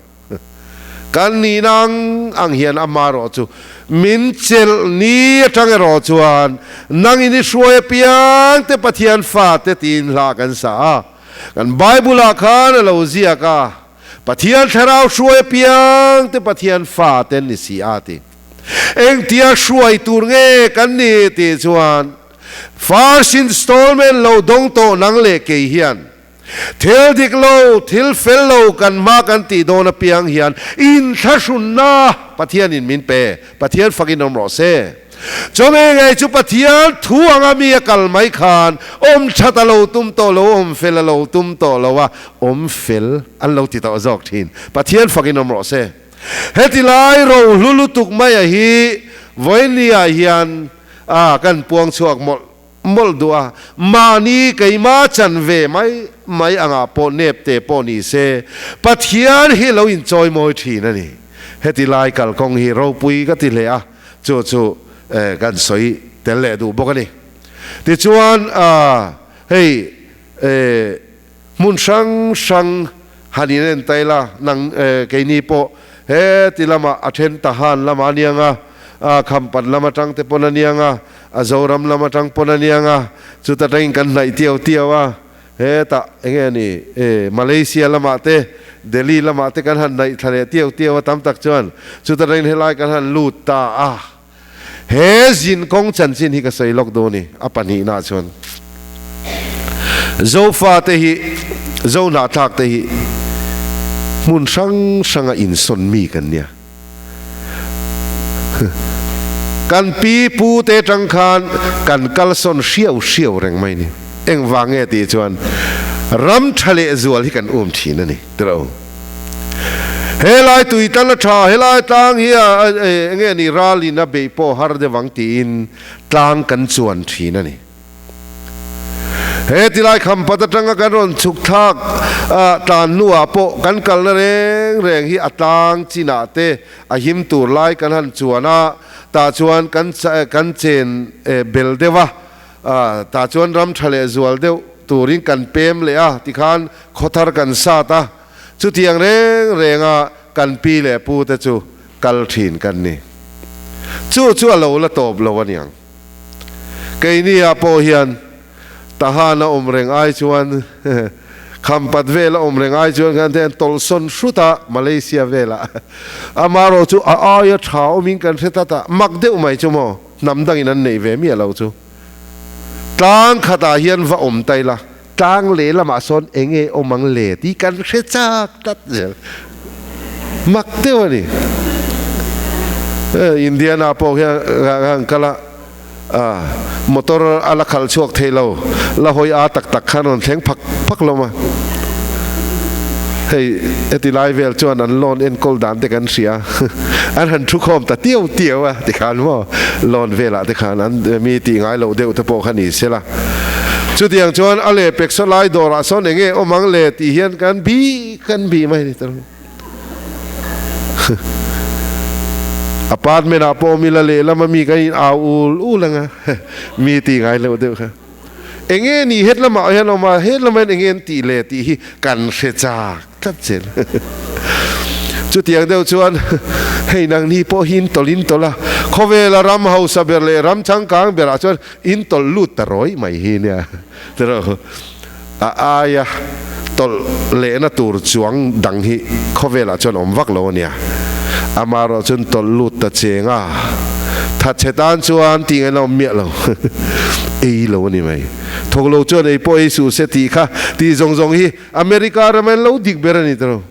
Kan nihna ang ang hian amarawh chu min chelh ni atang erawh chuan nangin i hruai apiang te Pathian fate tiin hla kan sa a. Kan Bible-ah khan a lo ziak a, Pathian thlarau hruai apiang te Pathian fate an ni si a ti. Engtia hruai tur nge kan ni tih chuan first installment lo dawng tawh nang leh kei hian Thil dik lo, thil fel lo kan hma kan tih dawn apiang hian inthlahrunna Pathianin min pe. Pathian fakin awm rawh se. Chawhmeh ngei chu Pathian thu anga mi a kal mai khan awm that a lo tum tawh lo, awm fel a lo tum tawh lo a, awm fel an lo ti tawh zawk thin. Pathian fakin awm rawh se. Heti lai rohlu lutuk maia hi vawinia hian a kan puang chhuak mawlh Mawlh duh a, mahni keima chan ve mai mai angah pawh nep te pawh ni se, Pathian hi lo inchawi mawi thin a ni. Heti lai kalkawng hi ropui ka ti hle a, chu chu kan sawi tel leh duh bawk a ni. Tichuan, hei hmun hrang hrang han in en ta ila, nang keini pawh heti lamah a then Tahan lamah a niang a, Khampat lam atang te pawn a niang a, A Zoram lam atang pawn a niang a, chuta tangin kan hnaih tiau tiau a, hetah eng nge ni e Malaysia lamah te, Delhi lamah te kan han hnaih thla leh tiau tiau a tam tak chuan chuta tangin helai kan han lut ta a. He zin kawng chanchin hi ka sawi lawk dawn i, a pahnihna chuan Zofa te hi, Zohnahthlak te hi hmun hrang hranga insawn mi kan nia. Kan pi pu te tang khan kan kalsawn hriau hriau reng mai ni. Engvang nge tih chuan ram tha leh zual hi kan um thin a ni tilo. Helai tui tan a tha, helai tlang hi a enge ni ralin a beih pawh har deuh ang tiin tlang kan chuan thin a ni. He tilai khampat atanga kan rawn chhuk thlak tlan hnuah pawh kan kalna reng reng hi a tlang chinah te a him tur lai kan han chuan a, tah chuan kan kan chen bel deuh a, tah chuan ram tha leh zual deuh turin kan pem leh a, tikhan khawthar kan sat a, chutiang reng renga kan pi leh pu te chu kal thin kan ni. Chu chu a lo la tawp lo aniang. Keini ah pawh hian Tahan a awm reng ai chuan Khampat vel a awm reng ai chuan khan te an tawlhsawn hrut a Malaysia velah amarawh chu a aia tha awmin kan hre tlat a, mak deuh mai chu maw hnam dangin an neih ve miah lo chu. Tlang khatah hian va awm ta ila tlang lehlamah sawn eng nge awm ang le tih kan hre chak tlat zel. Mak deuh a ni. Indiana pawh hian an kal a, motor a la khalh chhuak thei lo, la hawi a tak tak khan rawn thleng phak phak lo ma. Hei heti lai vel chuan an loan enkawl dan te kan hria, an han thu khawm ta tiau tiau a tikhan maw loan velah te khan an mi tih ngai loh deuh te pawh kha ni se la. Chutiang chuan a lehpek saw lai dawrah sawn eng nge awm ang le tih hian kan bih kan bih mai a ni ta lo. Apartment ah pawh awm ila lehlam a mi kan in au ul ul ang a, mi tih ngai loh deuh kha. Eng nge ni het lamah hian awm a, het lamah hian eng nge an tih le tih hi kan hre chak tlat zel. Chutiang deuh chuan hei nangni pawh hi in tawlh in tawlh a, khawvela ram hausa ber leh ram changkang berah chuan In tawlh lut ta rawih mai hi nia tiraw a aia tawlh lehna tur chuang dang hi khawvelah chuan awm vak lo ania. Amaherawh chuan tawlh lut ta cheng a, thatchhe tan chuan tih ngaihna awm miah lo ei lo a ni mai. Thawk lo chuan ei pawh ei suh se tih kha tih zawng zawng hi America rama in lo dik ber a ni tiraw.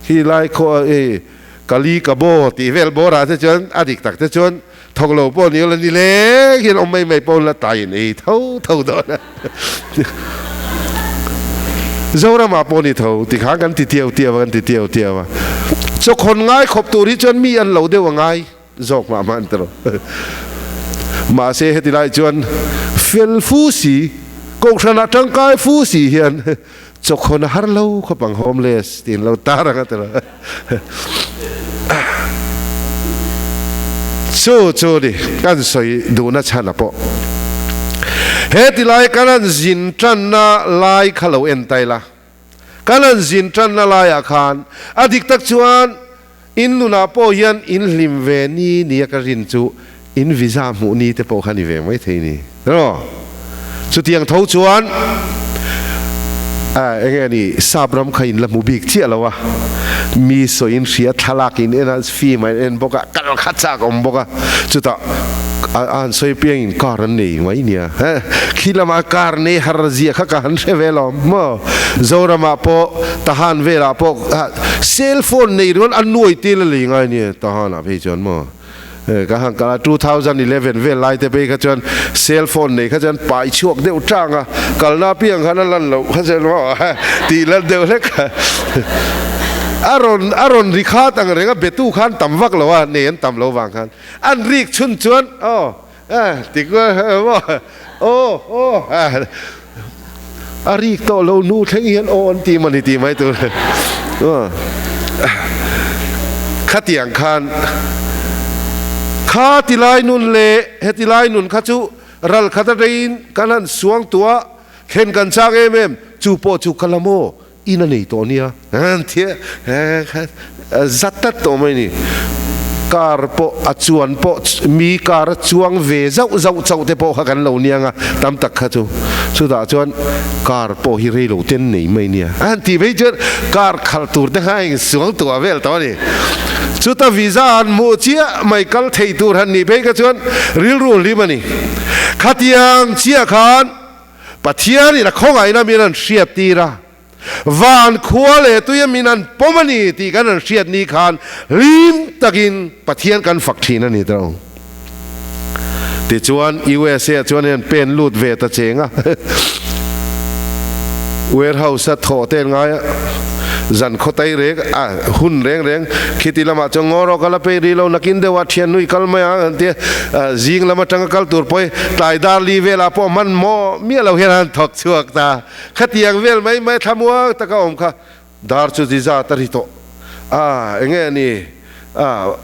Khi lai khaw ei Kali Kabo tih vel bawrah te chuan a dik tak te chuan Thawk lo pawh ni ula ni leng hian awm mai mai pawh la tain ei tho tho dawn a. Zoramah pawh ni tho tikhan kan ti tiau tiau a, kan ti tiau tiau a. Chawkhawn ngai khawp tur hi chuan mi an lo deuh a ngai zawk mah mah an ti lo. Mahse heti lai chuan fel fu si, kohhranah tangkai fu si hian chawkhawn a har lo khawp ang homeless tiin lo tar ang a ti lo. Chu chu ni kan sawi duhna chhan a pawh. He tilai kan han zin tanna lai kha lo en ta ila. Kan han zin tanna laiah khan a dik tak chuan in nunah pawh hian in hlim ve ni nia ka rin chu in visa hmuh ni te pawh kha ni ve mai thei ni. Emaw? Chutiang tho chuan eng nge ni sap ram kha in la hmu bik chiah lo a, mi sawi in hria thlalak in en a, film a in en bawk a, kal kha chak awm bawk a, chutah a han sawi piang in car an nei mai nia, khi lama car nei har zia kha ka han hre ve lo maw, Zoramah pawh Tahan velah pawh cell phone nei rual a nuai tel a lei ngai nia Tahanah phei chuan maw. Ka han kal a, 2011 vel lai te phei kha chuan cell phone nei kha chuan pai chhuak deuh tang a, kalna apiang khan a lan loh kha chuan maw tih lan deuh hlek a, a rawn a rawn ri khat ang reng a, betu khan tam vak lo a, nei an tam lo vang khan an rik chhun chuan aw ti maw aw aw a rik tawh lo nu thleng hian aw an ti mawni tih mai tur khatiang khan kha ti lai nun leh heti lai nun kha chu ral khat atangin kan han suang tua thlen kan chak em em chu pawh chu ka la maw in a nei tawh nia an ti a zat tlat tawh mai ni car pawh a chuan pawh mi car a chuang ve zauh zauh chauh te pawh kha kan lo niang a tam tak kha chu chutah chuan car pawh hi rei lo ten nei mai nia a han tih mai chuan car khalh tur te kha a insuang tuah vel tawh a ni chuta visa han hmuh chiah mai kal thei tur han nih phei kha chuan rilru hlim a ni khatiang chiah khan Pathianin a khawngaihna min an hriattir a, van khua leh tuia min an pawm a ni tih kan han hriat ni khan hlim takin Pathian kan fak thin a ni tawh. Tichuan USA ah chuan hian pen lut ve ta cheng a, warehouse a thawh te an ngai a, Zan khawtai reng a hun reng reng khiti lamah chuan ngaw rawh ka la peih rih lo nakin deuhah thian nui kal mai ang an ti a, zing lam atanga kal tur pawh hi tlai dar li velah pawh hman maw miah lo hian an thawk chhuak ta. Khatiang vel mai mai thlamuang taka awm kha dar chu ti zat a ri tawh a, enge a ni a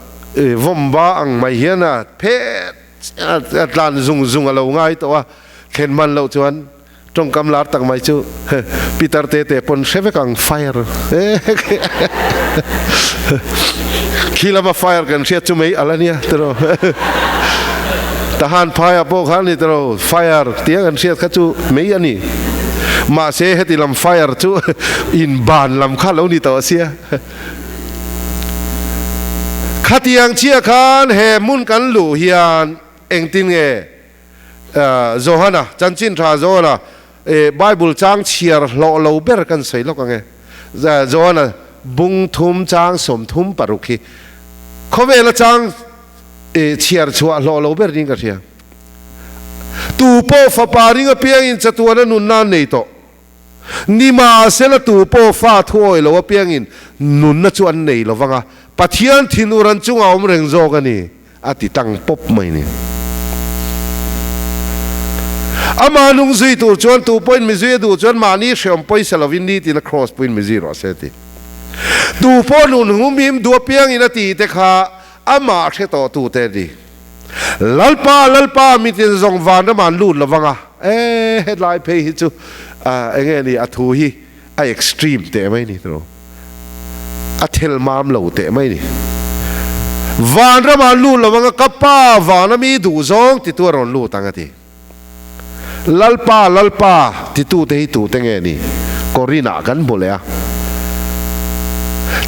vawm ba ang mai hian a phet a tlan zung zung a lo ngai tawh a, thlen man loh chuan Tawngkam lar tak mai chu Peter te te pawn hre vek ang fire khi lama fire kan hriat chu mei ala nia tiraw Tahan phaiah pawh khan ni tiraw fire tia kan hriat kha chu mei a ni mahse heti lam fire chu in ban lam kha lo ni tawh sia khatiang chiah khan he hmun kan luh hian engtin nge Johana, Chanchin Tha Johana, Bible chang chhiar hlawh lo ber kan sawi lawk ang e. Johana bung thum chang 36 hi khawvela chang chhiar chhuah hlawh lo ber niin ka hria. Tu pawh fapa ring apiangin chatuana nunna an nei tawh. Nimahsela tu pawh fa thuawi lo apiangin nunna chu an nei lo vang a, Pathian thinur an chungah awm reng zawk a ni. A ti tang pawp mai ni. Amah nung zui tur chuan tu pawhin mi zui a duh chuan mahni hreawm pawisa lovin nitin a cross puiin mi zui rawh se a ti. Tu pawh nun humhim duh apiangin a ti te kha amah hre tawh tu te a ni. Lalpa, Lalpa, mitin zawng vanram ah an lut lovang a. E, hetlai phei hi chu enge ni a thu hi. A extreme teh mai ni tiraw? A thel mam lo teh mai ni. Vanram ah lut lo anga ka pa vana mi duh zawng titu a rawn lut ang a ti. Lalpa, Lalpa titu te hi tute nge ni? Korin ah kan hmu leh a.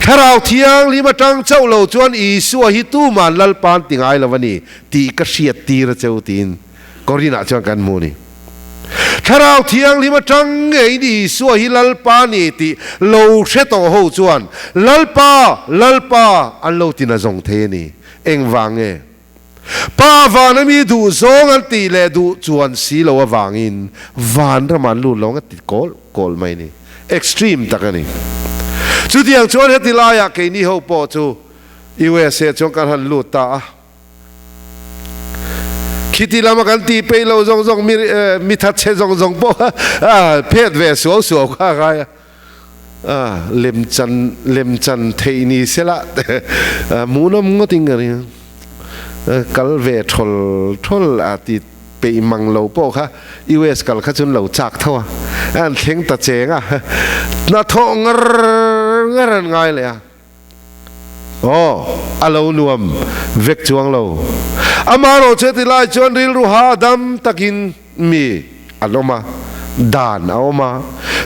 Thlarau Thianghlim atang chauh lo chuan Isua hi tuman Lalpa an ti ngai lo a ni tih ka hriat tir a cheu tiin Korin ah chuan kan hmu a ni. Thlarau Thianghlim atang ngeiin Isua hi Lalpa ni tih lo hre tawh ho chuan Lalpa, Lalpa an lo ti nazawng thei a ni. Engvang nge? Pa vana mi duh zawng an tih leh duh chuan si lo avangin vanram an lut lo ang a ti kawl kawl mai a ni. Extreme tak a ni. Chutiang chuan heti laiah keini ho pawh chu USA chuan kan han lut ta a. Khiti lama kan tih peih lo zawng zawng mi mi thatchhe zawng zawng pawh kha phet ve suau suau kha a ngai a, lemchan lemchan theih ni sela hmuhnawm ngawtin ka ring a, kal ve thawl thawl a ti. peih mang lo pawh kha US kal kha chuan lo chak tho a, an thleng ta cheng a, hnathawh ngar ngar an ngai leh a. Aw, a lo nuam vek chuang lo. Amaherawh chu heti lai chuan rilru ha dam takin mi an awm a, dan a awm a.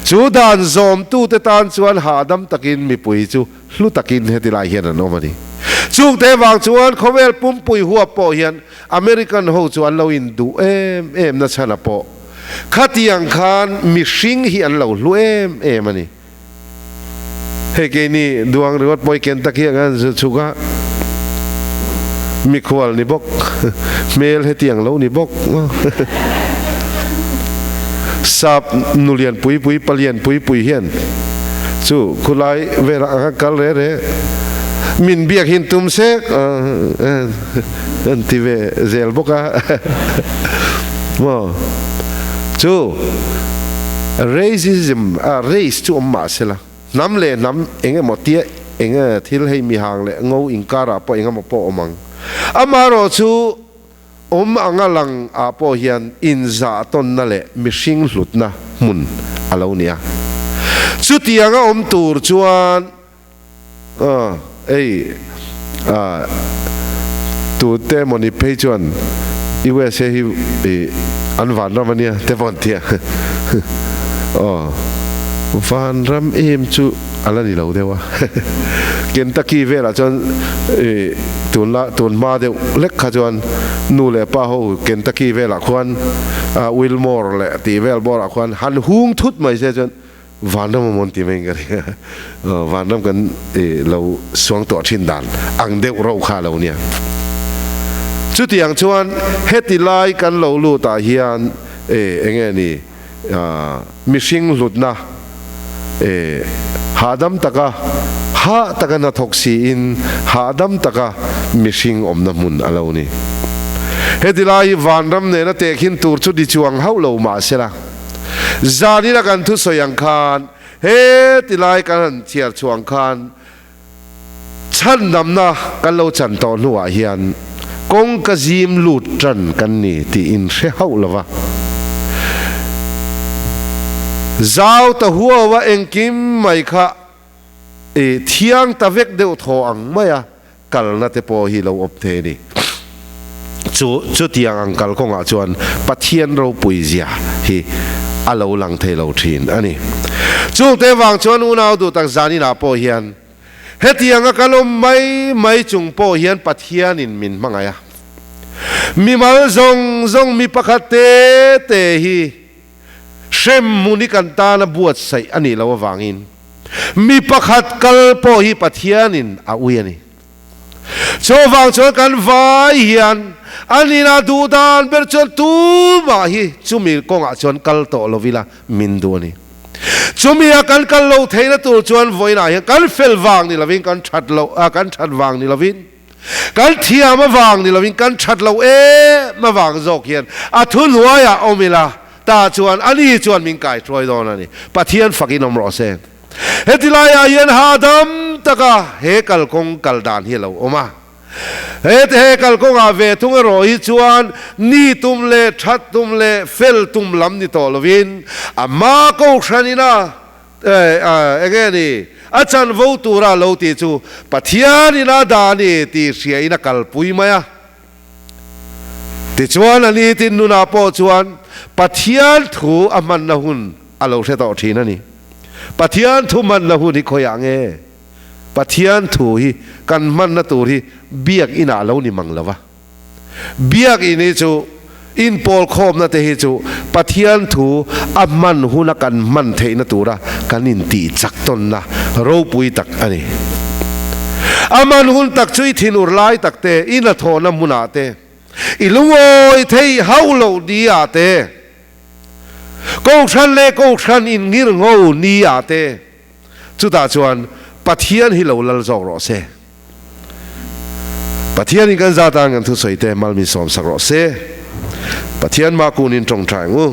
Chu dan zawmtute tan chuan hahdam takin mipui chu hlu takin heti lai hian an awm a ni. Chungte vang chuan khawvel pumpui huap pawh hian American ho chu an lo induh em em na chhan a pawh khatiang khan mihring hi an lo hlu em em a ni. Hei keini duang ringawt pawh i ken tak hi ang a chhuk a, mikhual ni bawk, hmel hetiang lo ni bawk. Sap nulian pui pui palian pui pui hian chu khulai velah ang a kal re re min biak hin tum sek an ti ve zel bawk a maw chu racism a race chu awm mah sela hnam leh hnam eng emaw tia eng thil hei mihang leh ngo inkarah pawh eng emaw pawh awm ang amaherawh chu awm anga lang ah pawh hian inzah tawnna leh mihring hlutna hmun a lo ni a chutianga awm tur chuan Aw, ei, ah, tute emawni phei chuan USA hi i an vanram a nia te pawh an ti a. Aw, vanram em chu a la ni lo deuh a. Kentucky velah chuan i tunla tun hma deuh lek kha chuan nu leh pa ho Kentucky velah khuan Wilmore leh tih vel bawrah khuan han hung thut mai se chuan Vanram a mawn ti mai in ka ring a, vanram kan lo suang tawh thin dan ang deuh rauh kha a lo nia. Chutiang chuan heti lai kan lo lut ah hian eng nge ni mihring hlutna hahdam taka hah taka hnathawk siin hahdam taka mihring awmna hmun a lo ni. Heti lai hi vanram nena tehkhin tur chu ni chuang hauh lo mahsela, Zanina kan thusawi ang khan, he tilai kan han chhiar chhuah ang khan chhandamna kan lo chan tawh hnuah hian kawngka zim lut tan kan ni tiin hre hauh lo va. Zau ta huau a engkim mai kha i thiang ta vek deuh thaw ang mai a. Kalna te pawh hi lo awm thei a ni. Chu chutiang ang kalkawngah chuan Pathian ropui zia hi a lo lang thei lo thin a ni. Chungte vang chuan unau duh tak zaninah pawh hian hetianga kan awm mai mai chung pawh hian Pathianin min hmangaih a. Mimal zawng zawng mi pakhat te te hi hrem hmun hi kan tana buatsaih a nih loh avangin Mi pakhat kal pawh hi Pathianin a ui a ni. Chuvang chuan kan vai hian an inah duh dan ber chuan tumah hi chumi kawngah chuan kal tawh lo ila min duh a ni. Chumi a kan kal lo theihna tur chuan vawiinah hian kan fel vang ni lovin kan that loh a kan that vang ni lovin kan thiam avang ni lovin kan that loh em avang zawk hian a thuhnuaiah awm ila Ta chuan ani chuan min kaihruai dawn a ni. Pathian fakin awm rawh se. Heti laiah hian hahdam taka he kalkawng kal dan hi a lo awm a. He he kalkawngah ve thung erawh hi chuan ni tum leh that tum leh fel tum lam ni tawh lovin ama kohhran ina eng nge ni a chanvo tura a lo tih chu Pathian ina dah a ni tih hriain a kalpui mai a. Tichuan a nitin nunah pawh chuan Pathian thu a hmanna hun a lo hre tawh thin a ni. Pathian thu hmanna hun hi khawiah nge? Pathian thu hi kan hmanna tur hi biakinah lo ni mang lo va. Biakin hi chu inpawl khawmna te hi chu Pathian thu a hman huna kan hman theihna tura kan intih chak tawnna ropui tak a ni. A man hun tak chu i thinur lai tak te, i hnathawhna hmunah te, i lungawi theih hauh loh ni ah te, Kohhran leh Kohhran inngir ngo ni ah te, chutah chuan Pathian hi lo lal zawk rawh se. Pathianin kan zat ang kan thusawi te malmin sawmsak rawh se. Pathian mah kunin tawngtai ang u.